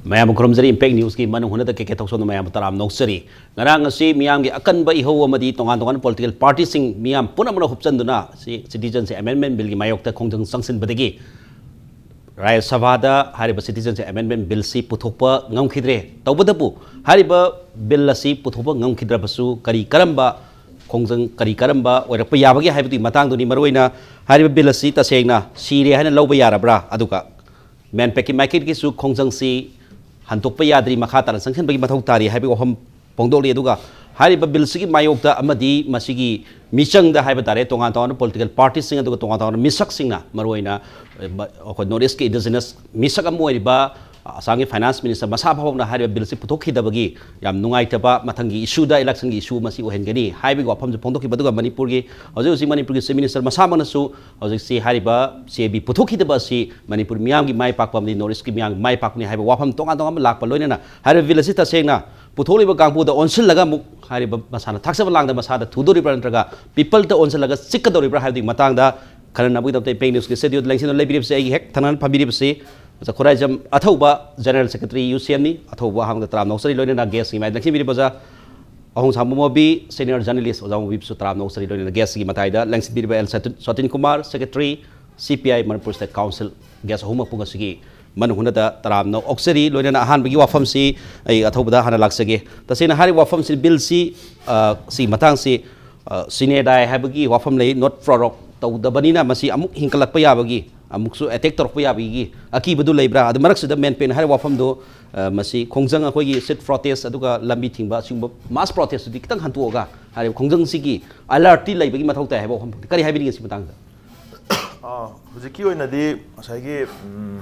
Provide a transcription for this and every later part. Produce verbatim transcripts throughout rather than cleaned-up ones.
ꯃꯌꯥꯝꯕꯨ ꯈꯨꯔꯨꯝꯖꯔꯤ꯫ Impact Newsꯀꯤ ꯃꯅꯨꯡ ꯍꯨꯠꯅꯗ ꯀꯦ ꯀꯦ ꯊꯣꯛꯆꯣꯝꯅ ꯃꯌꯥꯝꯕꯨ ꯇꯔꯥꯝꯅ ꯑꯣꯛꯆꯔꯤ꯫ ꯉꯔꯥꯡ ꯑꯁꯤ ꯃꯤꯌꯥꯝꯒꯤ ꯑꯀꯟꯕ ꯏꯍꯧ ꯑꯃꯗꯤ ꯇꯣꯉꯥꯟ ꯇꯣꯉꯥꯟꯕ political partyꯁꯤꯡ ꯃꯤꯌꯥꯝ ꯄꯨꯝꯅꯃꯛꯅ ꯍꯨꯞꯆꯟꯗꯨꯅ ꯁꯤ Citizenship Amendment Billꯒꯤ ꯃꯥꯌꯣꯛꯇ ꯈꯣꯡꯖꯪ ꯆꯪꯁꯤꯟꯕꯗꯒꯤ ꯔꯥꯖ꯭ꯌ ꯁꯚꯥꯗ ꯍꯥꯏꯔꯤꯕ Citizenship Amendment Billꯁꯤ ꯄꯨꯊꯣꯛꯄ ꯉꯝꯈꯤꯗ꯭ꯔꯦ꯫ ꯇꯧꯕꯇꯕꯨ ꯍꯥꯏꯔꯤꯕ Bill ꯑꯁꯤ ꯄꯨꯊꯣꯛꯄ ꯉꯝꯈꯤꯗ꯭ꯔꯕꯁꯨ ꯀꯔꯤ ꯀꯔꯝꯕ ꯈꯣꯡꯖꯪ, ꯀꯔꯤ ꯀꯔꯝꯕ ꯑꯣꯏꯔꯛꯄ ꯌꯥꯕꯒꯦ ꯍꯥꯏꯕꯗꯨꯒꯤ ꯃꯇꯥꯡꯗꯨꯅꯤ꯫ ꯃꯔꯨꯑꯣꯏꯅ ꯍꯥꯏꯔꯤꯕ Bill ꯑꯁꯤ ꯇꯁꯦꯡꯅ ꯁꯤꯔꯦ ꯍꯥꯏꯅ ꯂꯧꯕ ꯌꯥꯔꯕ꯭ꯔꯥ? ꯑꯗꯨꯒ MANPACꯀꯤ ꯃꯥꯏꯀꯩꯗꯒꯤꯁꯨ ꯈꯣꯡꯖꯪꯁꯤ ꯍꯟꯗꯣꯛꯄ ꯌꯥꯗ꯭ꯔꯤ, ꯃꯈꯥ ꯇꯥꯅ ꯆꯪꯁꯤꯟꯕꯒꯤ ꯃꯊꯧ ꯇꯥꯔꯤ ꯍꯥꯏꯕꯒꯤ ꯋꯥꯐꯝ ꯐꯣꯡꯗꯣꯛꯂꯤ꯫ ꯑꯗꯨꯒ ꯍꯥꯏꯔꯤꯕ Billꯁꯤꯒꯤ ꯃꯥꯌꯣꯛꯇ ꯑꯃꯗꯤ ꯃꯁꯤꯒꯤ ꯃꯤꯆꯪꯗ ꯍꯥꯏꯕ ꯇꯥꯔꯦ, ꯇꯣꯉꯥꯟ ꯇꯣꯉꯥꯟꯕ political partyꯁꯤꯡ ꯑꯗꯨꯒ ꯇꯣꯉꯥꯟ ꯇꯣꯉꯥꯟꯕ ꯃꯤꯁꯛꯁꯤꯡꯅ, ꯃꯔꯨꯑꯣꯏꯅ, ꯑ, ꯃ-, ꯑꯩꯈꯣꯏ North Eastꯀꯤ indigenous ꯃꯤꯁꯛ ꯑꯃ ꯑꯣꯏꯔꯤꯕ, ꯑ, ꯑꯁꯥꯝꯒꯤ Finance Minister ꯃꯁꯥ ꯐꯥꯎꯕꯅ ꯍꯥꯏꯔꯤꯕ Billꯁꯤ ꯄꯨꯊꯣꯛꯈꯤꯗꯕꯒꯤ ꯌꯥꯝ ꯅꯨꯡꯉꯥꯏꯇꯕ, ꯃꯊꯪꯒꯤ issueꯗ, electionꯒꯤ issue ꯑꯃ ꯁꯤ ꯑꯣꯏꯍꯟꯒꯅꯤ ꯍꯥꯏꯕꯒꯤ ꯋꯥꯐꯝꯁꯨ ꯐꯣꯡꯗꯣꯛꯈꯤꯕ꯫ ꯑꯗꯨꯒ ꯃꯅꯤꯄꯨꯔꯒꯤ, ꯍꯧꯖꯤꯛ ꯍꯧꯖꯤꯛ ꯃꯅꯤꯄꯨꯔꯒꯤ Chief Minister ꯃꯁꯥꯃꯛꯅꯁꯨ ꯍꯧꯖꯤꯛꯁꯤ ꯍꯥꯏꯔꯤꯕ CAB ꯄꯨꯊꯣꯛꯈꯤꯗꯕ ꯑꯁꯤ ꯃꯅꯤꯄꯨꯔ ꯃꯤꯌꯥꯝꯒꯤ ꯃꯥꯏ ꯄꯥꯛꯄ ꯑꯃꯗꯤ North Eastꯀꯤ ꯃꯤꯌꯥꯝꯒꯤ ꯃꯥꯏ ꯄꯥꯛꯄꯅꯤ ꯍꯥꯏꯕ ꯋꯥꯐꯝ ꯇꯣꯉꯥꯟ ꯇꯣꯉꯥꯟꯕ ꯂꯥꯛꯄ ꯂꯣꯏꯅꯅ ꯍꯥꯏꯔꯤꯕ Bill ꯑꯁꯤ ꯇꯁꯦꯡꯅ ꯄꯨꯊꯣꯛꯂꯤꯕ ꯀꯥꯡꯕꯨꯗ ꯑꯣꯟꯁꯤꯜꯂꯒ ꯑꯃꯨꯛ ꯍꯥꯏꯔꯤꯕ ꯃꯁꯥꯅ ꯊꯥꯛꯆꯕ ꯂꯥꯡꯗ ꯃꯁꯥꯗ ꯊꯨꯗꯣꯔꯤꯕ꯭ꯔꯥ ꯅꯠꯇ꯭ꯔꯒ peopleꯗ ꯑꯣꯟꯁꯤꯜꯂꯒ ꯆꯤꯛꯀꯗꯧꯔꯤꯕ꯭ꯔꯥ ꯍꯥꯏꯕꯗꯨꯒꯤ ꯃꯇꯥꯡꯗ ꯈꯟꯅꯅꯕꯒꯤꯗꯃꯛꯇ Impact Newsꯀꯤ studioꯗ ꯂꯦꯡꯁꯤꯟꯗꯨꯅ ꯂꯩꯕꯤꯔꯤꯕꯁꯤ ꯑꯩꯒꯤ ꯍꯦꯛ ꯊꯪꯅꯅ ꯐꯝꯕꯤꯔꯤꯕꯁꯤ ꯑꯣꯖꯥ ꯈꯨꯔꯥꯏꯖꯝ ꯑꯊꯧꯕ, General Secretary UCMꯅꯤ꯫ ꯑꯊꯧꯕ ꯍꯥꯡꯗ ꯇꯔꯥꯝꯅ ꯑꯣꯛꯆꯔꯤ꯫ ꯂꯣꯏꯅꯅ guestꯀꯤ ꯃꯥꯏ ꯂꯦꯡꯁꯤꯟꯕꯤꯔꯤꯕ ꯑꯣꯖꯥ ꯑꯍꯣꯡꯁꯥꯡꯕ ꯃꯣꯕꯤ, senior journalist ꯑꯣꯖꯥ ꯃꯣꯕꯤꯕꯨꯁꯨ ꯇꯔꯥꯝꯅ ꯑꯣꯛꯆꯔꯤ꯫ ꯂꯣꯏꯅꯅ guestꯀꯤ ꯃꯇꯥꯏꯗ ꯂꯦꯡꯁꯤꯟꯕꯤꯔꯤꯕ L Sotin-, Sotin Kumar, Secretary, CPI Manipur State Council, guest ꯑꯍꯨꯝꯃꯛꯄꯨ ꯉꯁꯤꯒꯤ ꯃꯅꯨꯡ ꯍꯨꯠꯅꯗ ꯇꯔꯥꯝꯅ ꯑꯣꯛꯆꯔꯤ꯫ ꯂꯣꯏꯅꯅ ꯑꯍꯥꯟꯕꯒꯤ ꯋꯥꯐꯝꯁꯤ ꯑꯩ ꯑꯊꯧꯕꯗ ꯍꯥꯟꯅ ꯂꯥꯛꯆꯒꯦ꯫ ꯇꯁꯦꯡꯅ ꯍꯥꯏꯔꯤꯕ ꯋꯥꯐꯝꯁꯤ, Billꯁꯤ, ꯑ, ꯁꯤ ꯃꯇꯥꯡꯁꯤ, ꯑ, sine die ꯍꯥꯏꯕꯒꯤ ꯋꯥꯐꯝ ꯂꯩ, not prorogue ꯇꯧꯗꯕꯅꯤꯅ ꯃꯁꯤ ꯑꯃꯨꯛ ꯍꯤꯡꯀꯠꯂꯛꯄ ꯌꯥꯕꯒꯤ, ꯑꯃꯨꯛꯁꯨ attack ꯇꯧꯔꯛꯄ ꯌꯥꯕꯒꯤ ꯑꯀꯤꯕꯗꯨ ꯂꯩꯕ꯭ꯔꯥ? ꯑꯗꯨ ꯃꯔꯛꯁꯤꯗ MANPACꯅ ꯍꯥꯏꯔꯤꯕ ꯋꯥꯐꯝꯗꯨ, ꯑ, ꯃꯁꯤ ꯈꯣꯡꯖꯪ, ꯑꯩꯈꯣꯏꯒꯤ street protest ꯑꯗꯨꯒ ꯂꯝꯕꯤ ꯊꯤꯡꯕ ꯑꯁꯤꯒꯨꯝꯕ mass protestꯇꯨꯗꯤ ꯈꯤꯇꯪ ꯍꯟꯇꯣꯛꯑꯒ ꯍꯥꯏꯔꯤꯕ ꯈꯣꯡꯖꯪꯁꯤꯒꯤ alertꯇꯤ ꯂꯩꯕꯒꯤ ꯃꯊꯧ ꯇꯥꯏ ꯍꯥꯏꯕ ꯋꯥꯐꯝ ꯀꯔꯤ ꯍꯥꯏꯕꯤꯅꯤꯡꯉꯤ ꯁꯤ ꯃꯇꯥꯡꯗ? ꯑꯥ, ꯍꯧꯖꯤꯛꯀꯤ ꯑꯣꯏꯅꯗꯤ ꯉꯁꯥꯏꯒꯤ, ꯎꯝ,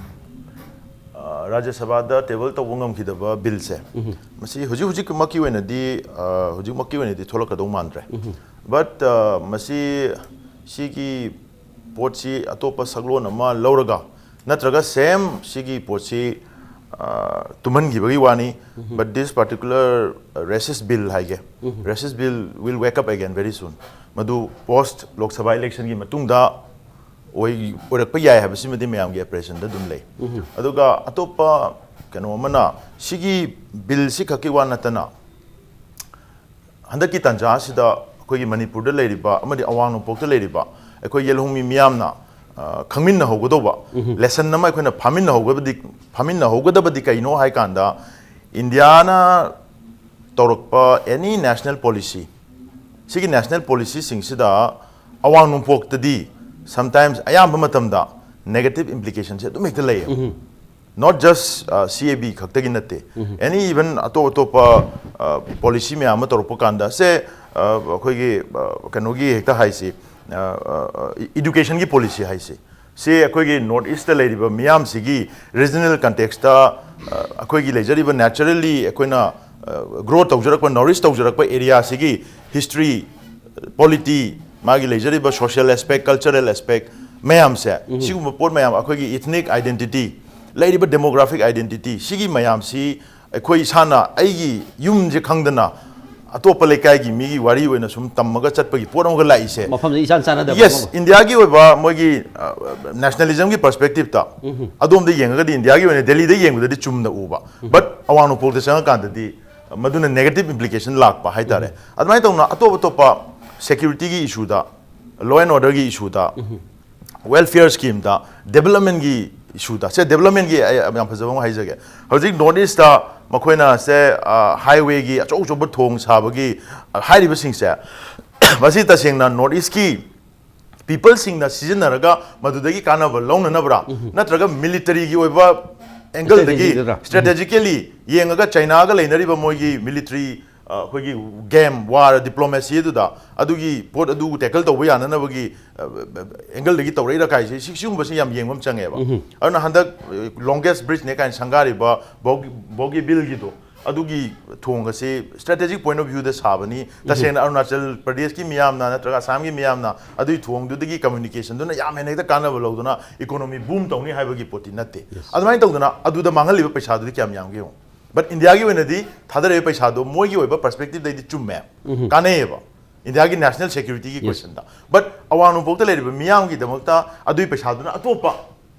ꯑꯥ, ꯔꯥꯖ꯭ꯌ ꯁꯚꯥꯗ table ꯇꯧꯕ ꯉꯝꯈꯤꯗꯕ Billꯁꯦ, ꯎꯝ꯫ ꯃꯁꯤ ꯍꯧꯖꯤꯛ ꯍꯧꯖꯤꯛꯃꯛꯀꯤ ꯑꯣꯏꯅꯗꯤ, ꯑꯥ, ꯍꯧꯖꯤꯛꯃꯛꯀꯤ ꯑꯣꯏꯅꯗꯤ ꯊꯣꯛꯂꯛꯀꯗꯧ ꯃꯥꯟꯗ꯭ꯔꯦ꯫ ꯎꯝ꯫ But, ꯑꯥ, ꯃꯁꯤ, ꯁꯤꯒꯤ ꯄꯣꯠꯁꯤ ꯑꯇꯣꯞꯄ ꯁꯛꯂꯣꯟ ꯑꯃ ꯂꯧꯔꯒ ꯅꯠꯇ꯭ꯔꯒ same ꯁꯤꯒꯤ ꯄꯣꯠꯁꯤ, ꯑꯥ, ꯇꯨꯝꯍꯟꯈꯤꯕꯒꯤ ꯋꯥꯅꯤ꯫ ꯎꯝ꯫ But this particular racist bill ꯍꯥꯏꯒꯦ, ꯎꯝ꯫ Racist bill will wake up again very soon꯫ ꯃꯗꯨ post Lok Sabha electionꯒꯤ ꯃꯇꯨꯡꯗ ꯑꯣꯏ-, ꯑꯣꯏꯔꯛꯄ ꯌꯥꯏ ꯍꯥꯏꯕꯁꯤꯃꯗꯤ ꯃꯌꯥꯝꯒꯤ appreciationꯗ ꯑꯗꯨꯝ ꯂꯩ꯫ ꯎꯝ꯫ ꯑꯗꯨꯒ ꯑꯇꯣꯞꯄ ꯀꯩꯅꯣ ꯑꯃꯅ, ꯁꯤꯒꯤ ꯕꯤꯜꯁꯤ ꯈꯛꯀꯤ ꯋꯥ ꯅꯠꯇꯅ, ꯍꯟꯗꯛꯀꯤ ꯇꯥꯟꯖꯥ ꯑꯁꯤꯗ ꯑꯩꯈꯣꯏꯒꯤ ꯃꯅꯤꯄꯨꯔꯗ ꯂꯩꯔꯤꯕ ꯑꯃꯗꯤ ꯑꯋꯥꯡ ꯅꯣꯡꯄꯣꯛꯇ ꯂꯩꯔꯤꯕ ꯑꯩꯈꯣꯏ ꯌꯦꯜꯍꯧꯃꯤ ꯃꯤꯌꯥꯝꯅ, ꯑ, ꯈꯪꯃꯤꯟꯅꯍꯧꯒꯗꯧꯕ ꯂꯦꯁꯟ ꯑꯃ ꯑꯩꯈꯣꯏꯅ ꯐꯥꯃꯤꯟꯅꯍꯧꯒꯗꯕꯗꯤ, ꯐꯥꯃꯤꯟꯅꯍꯧꯒꯗꯕꯗꯤ ꯀꯩꯅꯣ ꯍꯥꯏ ꯀꯥꯟꯗ, ꯏꯟꯗꯤꯌꯥꯅ ꯇꯧꯔꯛꯄ ꯑꯦꯅꯤ ꯅꯦꯁꯅꯦꯜ ꯄꯣꯂꯤꯁꯤ, ꯁꯤꯒꯤ ꯅꯦꯁꯅꯦꯜ ꯄꯣꯂꯤꯁꯤꯁꯤꯡꯁꯤꯗ ꯑꯋꯥꯡ ꯅꯣꯡꯄꯣꯛꯇꯗꯤ ꯁꯝꯇꯥꯏꯝꯁ, ꯑꯌꯥꯝꯕ ꯃꯇꯝꯗ, ꯅꯦꯒꯦꯇꯤꯞ ꯏꯝꯄ꯭ꯂꯤꯀꯦꯁꯟꯁꯦ ꯑꯗꯨꯝ ꯍꯦꯛꯇ ꯂꯩꯌꯦꯕ꯫ Not just, uh, C A B ꯈꯛꯇꯒꯤ ꯅꯠꯇꯦ, ꯑꯦꯅꯤ ꯏꯚꯟ ꯑꯇꯣꯞ ꯑꯇꯣꯞꯄ ꯄꯣꯂꯤꯁꯤ ꯃꯌꯥꯝ ꯑꯃ ꯇꯧꯔꯛꯄ ꯀꯥꯟꯗ, ꯁꯦ, ꯑ, ꯑꯩꯈꯣꯏꯒꯤ, ꯑ, ꯀꯩꯅꯣꯒꯤ ꯍꯦꯛꯇ ꯍꯥꯏꯁꯤ, ꯏꯗꯨꯀꯦꯁꯟꯒꯤ ꯄꯣꯂꯤꯁꯤ ꯍꯥꯏꯁꯤ, ꯁꯤ ꯑꯩꯈꯣꯏꯒꯤ ꯅꯣꯔꯠ ꯏꯁꯇ ꯂꯩꯔꯤꯕ ꯃꯤꯌꯥꯝꯁꯤꯒꯤ ꯔꯤꯖꯅꯦꯜ ꯀꯟꯇꯦꯛꯁꯇ, ꯑ, ꯑꯩꯈꯣꯏꯒꯤ ꯂꯩꯖꯔꯤꯕ ꯅꯦꯆꯔꯦꯜꯂꯤ ꯑꯩꯈꯣꯏꯅ ꯒ꯭ꯔꯣ ꯇꯧꯖꯔꯛꯄ, ꯅꯣꯔꯤꯁ ꯇꯧꯖꯔꯛꯄ ꯑꯦꯔꯤꯌꯥꯁꯤꯒꯤ ꯍꯤꯁꯇ꯭ꯔꯤ, ꯄꯣꯂꯤꯇꯤ, ꯃꯥꯒꯤ ꯂꯩꯖꯔꯤꯕ ꯁꯣꯁꯤꯌꯦꯜ ꯑꯦꯁꯄꯦꯛ, ꯀꯜꯆꯔꯦꯜ ꯑꯦꯁꯄꯦꯛ ꯃꯌꯥꯝꯁꯦ, ꯁꯤꯒꯨꯝꯕ ꯄꯣꯠ ꯃꯌꯥꯝ, ꯑꯩꯈꯣꯏꯒꯤ ꯏꯊꯅꯤꯛ ꯑꯥꯏꯗꯦꯟꯇꯤꯇꯤ, ꯂꯩꯔꯤꯕ ꯗꯦꯃꯣꯒ꯭ꯔꯥꯐꯤꯛ ꯑꯥꯏꯗꯦꯟꯇꯤꯇꯤ, ꯁꯤꯒꯤ ꯃꯌꯥꯝꯁꯤ ꯑꯩꯈꯣꯏ ꯏꯁꯥꯅ ꯑꯩꯒꯤ ꯌꯨꯝꯁꯦ ꯈꯪꯗꯅ ꯑꯇꯣꯞꯄ ꯂꯩꯀꯥꯏꯒꯤ ꯃꯤꯒꯤ ꯋꯥꯔꯤ ꯑꯣꯏꯅ ꯁꯨꯝ ꯇꯝꯃꯒ ꯆꯠꯄꯒꯤ ꯄꯣꯠ ꯑꯃꯒ ꯂꯥꯛꯏꯁꯦ꯫ ꯃꯐꯝꯗ ꯏꯆꯥꯟ ꯆꯥꯟꯅꯗꯕ ꯌꯦꯁ, ꯑꯃ꯫ ꯏꯟꯗꯤꯌꯥꯒꯤ ꯑꯣꯏꯕ ꯃꯣꯏꯒꯤ ꯅꯦꯁꯅꯦꯂꯤꯖꯝꯒꯤ ꯄꯔꯁꯄꯦꯛꯇꯤꯞꯇ ꯑꯗꯣꯝꯗ ꯌꯦꯡꯉꯒꯗꯤ, ꯏꯟꯗꯤꯌꯥꯒꯤ ꯑꯣꯏꯅ ꯗꯦꯜꯂꯤꯗ ꯌꯦꯡꯕꯗꯗꯤ ꯆꯨꯝꯅ ꯎꯕ, ꯕꯠ ꯑꯋꯥꯡ ꯅꯣꯡꯄꯣꯛꯇ ꯆꯪꯉꯀꯥꯟꯗꯗꯤ ꯃꯗꯨꯅ ꯅꯦꯒꯦꯇꯤꯞ ꯏꯝꯄ꯭ꯂꯤꯀꯦꯁꯟ ꯂꯥꯛꯄ ꯍꯥꯏꯇꯥꯔꯦ꯫ ꯑꯗꯨꯃꯥꯏꯅ ꯇꯧꯅ ꯑꯇꯣꯞ ꯑꯇꯣꯞꯄ ꯁꯦꯀ꯭ꯌꯨꯔꯤꯇꯤꯒꯤ ꯏꯁꯨꯗ, ꯂꯣ ꯑꯦꯟ ꯑꯣꯔꯗꯔꯒꯤ ꯏꯁꯨꯗ, ꯋꯦꯜꯐꯤꯌꯔ ꯁ꯭ꯀꯤꯝꯗ, ꯗꯦꯕꯂꯞꯃꯦꯟꯒꯤ ꯏꯁꯨꯗ, ꯁꯦ, ꯗꯦꯕꯂꯞꯃꯦꯟꯒꯤ ꯑꯩ ꯌꯥꯝ ꯐꯖꯕ ꯑꯃ ꯍꯥꯏꯖꯒꯦ꯫ ꯍꯧꯖꯤꯛ ꯅꯣꯔꯠ ꯏꯁꯇ ꯃꯈꯣꯏꯅ, ꯁꯦ, ꯍꯥꯏꯋꯦꯒꯤ ꯑꯆꯧ ꯑꯆꯧꯕ ꯊꯣꯡ ꯁꯥꯕꯒꯤ, ꯑ, ꯍꯥꯏꯔꯤꯕꯁꯤꯡꯁꯦ, ꯃꯁꯤ ꯇꯁꯦꯡꯅ ꯅꯣꯔꯠ ꯏꯁꯀꯤ ꯄꯤꯄꯜꯁꯤꯡꯅ ꯁꯤꯖꯤꯟꯅꯔꯒ ꯃꯗꯨꯗꯒꯤ ꯀꯥꯟꯅꯕ ꯂꯧꯅꯅꯕ꯭ꯔꯥ, ꯅꯠꯇ꯭ꯔꯒ ꯃꯤꯂꯤꯇꯔꯤꯒꯤ ꯑꯣꯏꯕ ꯑꯦꯡꯒꯜꯗꯒꯤ, ꯏꯁꯇ꯭ꯔꯦꯇꯦꯖꯤꯗꯨꯔꯥ? ꯏꯁꯇ꯭ꯔꯦꯇꯦꯖꯤꯀꯦꯂꯤ ꯌꯦꯡꯉꯒ ꯆꯩꯅꯥꯒ ꯂꯩꯅꯔꯤꯕ ꯃꯣꯏꯒꯤ ꯃꯤꯂꯤꯇꯔꯤ, ꯑ, ꯑꯩꯈꯣꯏꯒꯤ ꯒꯦꯝ, ꯋꯥꯔ, ꯗꯤꯄ꯭ꯂꯣꯃꯦꯁꯤ ꯑꯗꯨꯗ, ꯑꯗꯨꯒꯤ ꯄꯣꯠ ꯑꯗꯨ ꯇꯦꯀꯜ ꯇꯧꯕ ꯌꯥꯅꯅꯕꯒꯤ, ꯑ, ꯑꯦꯡꯒꯜꯗꯒꯤ ꯇꯧꯔꯛꯏꯔꯥ ꯀꯥꯏꯁꯦ, ꯁꯤ-, ꯁꯤꯒꯨꯝꯕꯁꯤ ꯌꯥꯝ ꯌꯦꯡꯕ ꯑꯃ ꯆꯪꯉꯦꯕ꯫ ꯑꯗꯨꯅ ꯍꯟꯗꯛ ꯂꯣꯡꯒꯦꯁ ꯕ꯭ꯔꯤꯖꯅꯦ ꯀꯥꯏꯅ ꯁꯪꯒꯥꯔꯤꯕ ꯕꯣꯒꯤ-, ꯕꯣꯒꯤꯕꯤꯜꯒꯤꯗꯣ, ꯑꯗꯨꯒꯤ ꯊꯣꯡ ꯑꯁꯤ ꯏꯁꯇ꯭ꯔꯦꯇꯦꯖꯤꯛ ꯄꯣꯏꯟ ꯑꯣꯐ ꯚ꯭ꯌꯨꯗ ꯁꯥꯕꯅꯤ꯫ ꯇꯁꯦꯡꯅ ꯑꯔꯨꯅꯥꯆꯜ ꯄ꯭ꯔꯗꯦꯁꯀꯤ ꯃꯤꯌꯥꯝꯅ ꯅꯠꯇ꯭ꯔꯒ ꯑꯁꯥꯝꯒꯤ ꯃꯤꯌꯥꯝꯅ ꯑꯗꯨꯒꯤ ꯊꯣꯡꯗꯨꯗꯒꯤ ꯀꯝꯃ꯭ꯌꯨꯅꯤꯀꯦꯁꯟꯗꯨꯅ ꯌꯥꯝ ꯍꯦꯟꯅ ꯍꯦꯛꯇ ꯀꯥꯟꯅꯕ ꯂꯧꯗꯨꯅ ꯏꯀꯣꯅꯣꯃꯤ ꯕꯨꯝ ꯇꯧꯅꯤ ꯍꯥꯏꯕꯒꯤ ꯄꯣꯠꯇꯤ ꯅꯠꯇꯦ꯫ ꯑꯗꯨꯃꯥꯏꯅ ꯇꯧꯗꯅ ꯑꯗꯨꯗ ꯃꯥꯡꯍꯜꯂꯤꯕ ꯄꯩꯁꯥꯗꯨꯗꯤ ꯀꯌꯥꯝ ꯌꯥꯝꯒꯦ ꯌꯦꯡꯉꯣ꯫ ꯕꯠ ꯏꯟꯗꯤꯌꯥꯒꯤ ꯑꯣꯏꯅꯗꯤ ꯊꯥꯗꯔꯛꯏꯕ ꯄꯩꯁꯥꯗꯣ ꯃꯣꯏꯒꯤ ꯑꯣꯏꯕ ꯄꯔꯁꯄꯦꯛꯇꯤꯞꯇꯩꯗꯤ ꯆꯨꯝꯃꯦ, ꯀꯥꯟꯅꯩꯌꯦꯕ, ꯏꯟꯗꯤꯌꯥꯒꯤ ꯅꯦꯁꯅꯦꯜ ꯁꯦꯀ꯭ꯌꯨꯔꯤꯇꯤꯒꯤ ꯀꯣꯏꯁꯟꯗ꯫ ꯕꯠ ꯑꯋꯥꯡ ꯅꯣꯡꯄꯣꯛꯇ ꯂꯩꯔꯤꯕ ꯃꯤꯌꯥꯝꯒꯤꯗꯃꯛꯇ ꯑꯗꯨꯒꯤ ꯄꯩꯁꯥꯗꯨꯅ ꯑꯇꯣꯞꯄ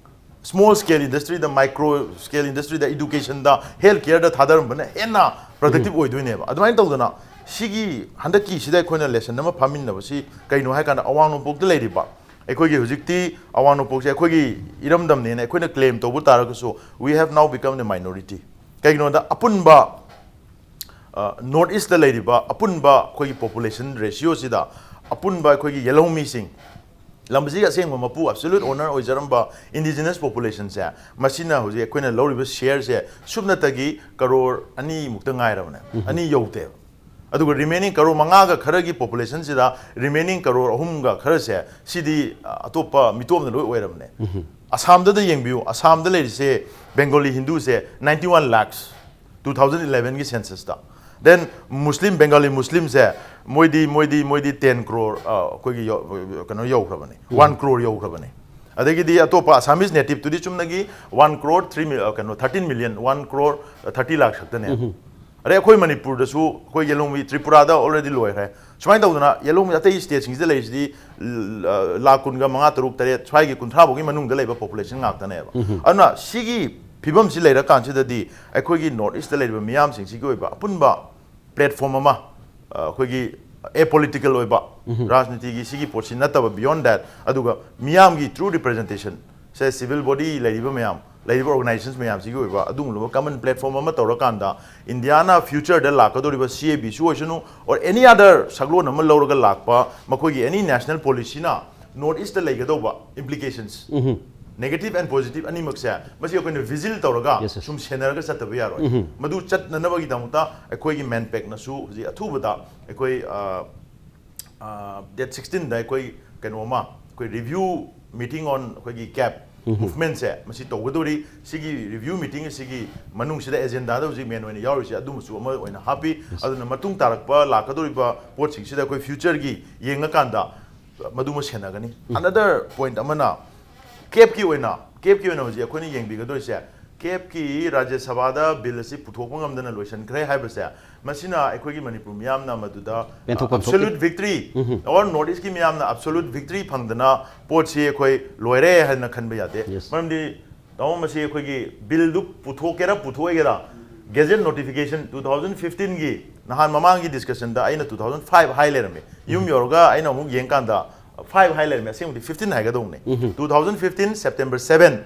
small scale industry ꯗ, micro scale industry ꯗ, education ꯗ, health care ꯗ ꯊꯥꯗꯔꯝꯕꯅ ꯍꯦꯟꯅ productive ꯑꯣꯏꯗꯣꯏꯅꯦꯕ꯫ ꯑꯗꯨꯃꯥꯏꯅ ꯇꯧꯗꯅ ꯁꯤꯒꯤ ꯍꯟꯗꯛꯀꯤꯁꯤꯗ ꯑꯩꯈꯣꯏꯅ lesson ꯑꯃ ꯐꯥꯃꯤꯟꯅꯕꯁꯤ ꯀꯩꯅꯣ ꯍꯥꯏ ꯀꯥꯟꯗ, ꯑꯋꯥꯡ ꯅꯣꯡꯄꯣꯛꯇ ꯂꯩꯔꯤꯕ ꯑꯩꯈꯣꯏꯒꯤ, ꯍꯧꯖꯤꯛꯇꯤ ꯑꯋꯥꯡ ꯅꯣꯡꯄꯣꯛꯁꯦ ꯑꯩꯈꯣꯏꯒꯤ ꯏꯔꯝꯗꯝꯅꯦꯅ ꯑꯩꯈꯣꯏꯅ claim ꯇꯧꯕ ꯇꯥꯔꯒꯁꯨ, we have now become the minority꯫ ꯀꯩꯒꯤꯅꯣꯗ, ꯑꯄꯨꯟꯕ ꯅꯣꯔꯠ ꯏꯁꯇ ꯂꯩꯔꯤꯕ ꯑꯄꯨꯟꯕ ꯑꯩꯈꯣꯏꯒꯤ population ratio ꯁꯤꯗ, ꯑꯄꯨꯟꯕ ꯑꯩꯈꯣꯏꯒꯤ ꯌꯦꯜꯍꯧꯃꯤꯁꯤꯡ, ꯂꯝꯁꯤꯒꯤ ꯑꯁꯦꯡꯕ ꯃꯄꯨ, absolute owner ꯑꯣꯏꯖꯔꯝꯕ indigenous population ꯁꯦ, ꯃꯁꯤꯅ ꯍꯧꯖꯤꯛ ꯑꯩꯈꯣꯏꯅ ꯂꯧꯔꯤꯕ share ꯁꯦ ꯁꯨꯞꯅꯇꯒꯤ ꯀꯔꯣꯔ ꯑꯅꯤꯃꯨꯛꯇ ꯉꯥꯏꯔꯕꯅꯦ꯫ ꯑꯅꯤ ꯌꯧꯗꯦꯕ꯫ ꯑꯗꯨꯒ remaining ꯀꯔꯣꯔ ꯃꯉꯥꯒ ꯈꯔꯒꯤ population ꯁꯤꯗ, remaining ꯀꯔꯣꯔ ꯑꯍꯨꯝꯒ ꯈꯔꯁꯦ, ꯁꯤꯗꯤ ꯑ, ꯑꯇꯣꯞꯄ ꯃꯤꯇꯣꯞꯅ ꯂꯣꯏ ꯑꯣꯏꯔꯕꯅꯦ꯫ ꯑꯁꯥꯝꯗꯗ ꯌꯦꯡꯕꯤꯌꯨ, ꯑꯁꯥꯝꯗ ꯂꯩꯔꯤꯁꯦ Bengali Hindu ꯁꯦ ninety one lakhs, two thousand eleven ꯒꯤ census ꯇ꯫ Then Muslim, Bengali Muslim ꯁꯦ, ꯃꯣꯏꯗꯤ, ꯃꯣꯏꯗꯤ, ꯃꯣꯏꯗꯤ ten crore, ꯑ, ꯑꯩꯈꯣꯏꯒꯤ ꯌꯧ-, ꯀꯩꯅꯣ ꯌꯧꯈ꯭ꯔꯕꯅꯦ, one crore ꯌꯧꯈ꯭ꯔꯕꯅꯦ꯫ ꯑꯗꯒꯤꯗꯤ ꯑꯇꯣꯞꯄ Assamese native ꯇꯨꯗꯤ ꯆꯨꯝꯅꯒꯤ one crore three mil-, ꯑ, ꯀꯩꯅꯣ, thirteen million, one crore thirty lakhs ꯈꯛꯇꯅꯦ꯫ ꯑꯗꯩ ꯑꯩꯈꯣꯏ ꯃꯅꯤꯄꯨꯔꯗꯁꯨ, ꯑꯩꯈꯣꯏ ꯌꯦꯜꯍꯧꯃꯤ, ꯇ꯭ꯔꯤꯄꯨꯔꯥꯗ already ꯂꯣꯏꯈ꯭ꯔꯦ꯫ ꯁꯨꯃꯥꯏꯅ ꯇꯧꯗꯅ ꯌꯦꯜꯍꯧꯃꯤ ꯑꯇꯩ state ꯁꯤꯡꯁꯤꯗ ꯂꯩꯔꯤꯁꯤꯗꯤ ꯂ-, ꯂꯥꯈ ꯀꯨꯟꯒ ꯃꯉꯥ, ꯇꯔꯨꯛ, ꯇꯔꯦꯠ ꯁ꯭ꯋꯥꯏꯒꯤ, ꯀꯨꯟꯊ꯭ꯔꯥ ꯐꯥꯎꯒꯤ ꯃꯅꯨꯡꯗ ꯂꯩꯕ population ꯉꯥꯛꯇꯅꯦꯕ꯫ ꯑꯗꯨꯅ ꯁꯤꯒꯤ ꯐꯤꯕꯝꯁꯤ ꯂꯩꯔꯀꯥꯟꯁꯤꯗꯗꯤ ꯑꯩꯈꯣꯏꯒꯤ ꯅꯣꯔꯠ ꯏꯁꯇ ꯂꯩꯔꯤꯕ ꯃꯤꯌꯥꯝꯁꯤꯡꯁꯤꯒꯤ ꯑꯣꯏꯕ ꯑꯄꯨꯟꯕ platform ꯑꯃ, ꯑ, ꯑꯩꯈꯣꯏꯒꯤ apolitical ꯑꯣꯏꯕ ꯔꯥꯖꯅꯤꯇꯤꯒꯤ ꯁꯤꯒꯤ ꯄꯣꯠꯁꯤ ꯅꯠꯇꯕ, beyond that, ꯑꯗꯨꯒ ꯃꯤꯌꯥꯝꯒꯤ true representation ꯁꯦ, civil body ꯂꯩꯔꯤꯕ ꯃꯌꯥꯝ, ꯂꯩꯔꯤꯕ organizations ꯃꯌꯥꯝꯁꯤꯒꯤ ꯑꯣꯏꯕ ꯑꯗꯨꯒꯨꯝꯂꯕ common platform ꯑꯃ ꯇꯧꯔꯀꯥꯟꯗ, ꯏꯟꯗꯤꯌꯥꯅ future ꯗ ꯂꯥꯛꯀꯗꯧꯔꯤꯕ C A B ꯁꯨ ꯑꯣꯏꯁꯅꯨ, or any other ꯁꯛꯂꯣꯟ ꯑꯃ ꯂꯧꯔꯒ ꯂꯥꯛꯄ ꯃꯈꯣꯏꯒꯤ any national policy ꯅ ꯅꯣꯔꯠ ꯏꯁꯇ ꯂꯩꯒꯗꯧꯕ implications, negative and positive ꯑꯅꯤꯃꯛꯁꯦ, ꯃꯁꯤ ꯑꯩꯈꯣꯏꯅ vigil ꯇꯧꯔꯒ Yes, yes. ꯁꯨꯝ ꯁꯦꯟꯅꯔꯒ ꯆꯠꯇꯕ ꯌꯥꯔꯣꯏ꯫ ꯃꯗꯨ ꯆꯠꯅꯅꯕꯒꯤꯗꯃꯛꯇ ꯑꯩꯈꯣꯏꯒꯤ MANPAC ꯅꯁꯨ ꯍꯧꯖꯤꯛ ꯑꯊꯨꯕꯗ ꯑꯩꯈꯣꯏ, ꯑ, ꯑ, date sixteen ꯗ ꯑꯩꯈꯣꯏ ꯀꯩꯅꯣ ꯑꯃ, ꯑꯩꯈꯣꯏ review meeting on ꯑꯩꯈꯣꯏꯒꯤ cap movement ꯁꯦ, ꯃꯁꯤ ꯇꯧꯒꯗꯧꯔꯤ꯫ ꯁꯤꯒꯤ review meeting ꯑꯁꯤꯒꯤ ꯃꯅꯨꯡꯁꯤꯗ agenda ꯗ ꯍꯧꯖꯤꯛ main ꯑꯣꯏꯅ ꯌꯥꯎꯔꯤꯁꯦ ꯑꯗꯨꯃꯁꯨ ꯑꯃ ꯑꯣꯏꯅ ꯍꯥꯞꯄꯤ꯫ ꯑꯗꯨꯅ ꯃꯇꯨꯡ ꯇꯥꯔꯛꯄ ꯂꯥꯛꯀꯗꯧꯔꯤꯕ ꯄꯣꯠꯁꯤꯡꯁꯤꯗ ꯑꯩꯈꯣꯏ future ꯒꯤ ꯌꯦꯡꯉꯀꯥꯟꯗ ꯃꯗꯨꯃ ꯁꯦꯟꯅꯒꯅꯤ꯫ Another point ꯑꯃꯅ, cap ꯀꯤ ꯑꯣꯏꯅ, cap ꯀꯤ ꯑꯣꯏꯅ ꯍꯧꯖꯤꯛ ꯑꯩꯈꯣꯏꯅ ꯌꯦꯡꯕꯤꯒꯗꯣꯏꯁꯦ, ꯀꯦꯞꯀꯤ ꯔꯥꯖ꯭ꯌ ꯁꯚꯥꯗ ꯕꯤꯜ ꯑꯁꯤ ꯄꯨꯊꯣꯛꯄ ꯉꯝꯗꯅ ꯂꯣꯏꯁꯤꯟꯈ꯭ꯔꯦ ꯍꯥꯏꯕꯁꯦ, ꯃꯁꯤꯅ ꯑꯩꯈꯣꯏꯒꯤ ꯃꯅꯤꯄꯨꯔ ꯃꯤꯌꯥꯝꯅ ꯃꯗꯨꯗ ꯄꯦꯟꯊꯣꯛꯐꯝ ꯊꯣꯛꯏ꯫ ꯑꯦꯕꯁꯣꯂꯨꯠ ꯚꯤꯛꯇ꯭ꯔꯤ ꯑꯣꯔ ꯅꯣꯔꯠ ꯏꯁꯀꯤ ꯃꯤꯌꯥꯝꯅ ꯑꯦꯕꯁꯣꯂꯨꯠ ꯚꯤꯛꯇ꯭ꯔꯤ ꯐꯪꯗꯅ ꯄꯣꯠꯁꯤ ꯑꯩꯈꯣꯏ ꯂꯣꯏꯔꯦ ꯍꯥꯏꯅ ꯈꯟꯕ ꯌꯥꯗꯦ꯫ Yes. ꯃꯔꯝꯗꯤ ꯇꯥꯃꯣ, ꯃꯁꯤ ꯑꯩꯈꯣꯏꯒꯤ ꯕꯤꯜꯗꯨ ꯄꯨꯊꯣꯛꯀꯦꯔꯥ ꯄꯨꯊꯣꯛꯑꯣꯏꯒꯦꯔꯥ, ꯒꯦꯖꯦꯠ ꯅꯣꯇꯤꯐꯤꯀꯦꯁꯟ ꯇꯨ ꯊꯥꯎꯖꯟ ꯐꯤꯐꯇꯤꯟꯒꯤ ꯅꯍꯥꯟ ꯃꯃꯥꯡꯒꯤ ꯗꯤꯁꯀꯁꯟꯗ ꯑꯩꯅ ꯇꯨ ꯊꯥꯎꯖꯟ ꯐꯥꯏꯚ ꯍꯥꯏ ꯂꯩꯔꯝꯃꯤ꯫ ꯌꯨꯝ ꯌꯧꯔꯒ ꯑꯩꯅ ꯑꯃꯨꯛ ꯌꯦꯡꯀꯥꯟꯗ ꯐꯥꯏꯚ ꯍꯥꯏ ꯂꯩꯔꯝꯃꯤ꯫ ꯑꯁꯦꯡꯕꯗꯤ ꯐꯤꯐꯇꯤꯟ ꯍꯥꯏꯒꯗꯧꯕꯅꯤ꯫ Two thousand fifteen September seven,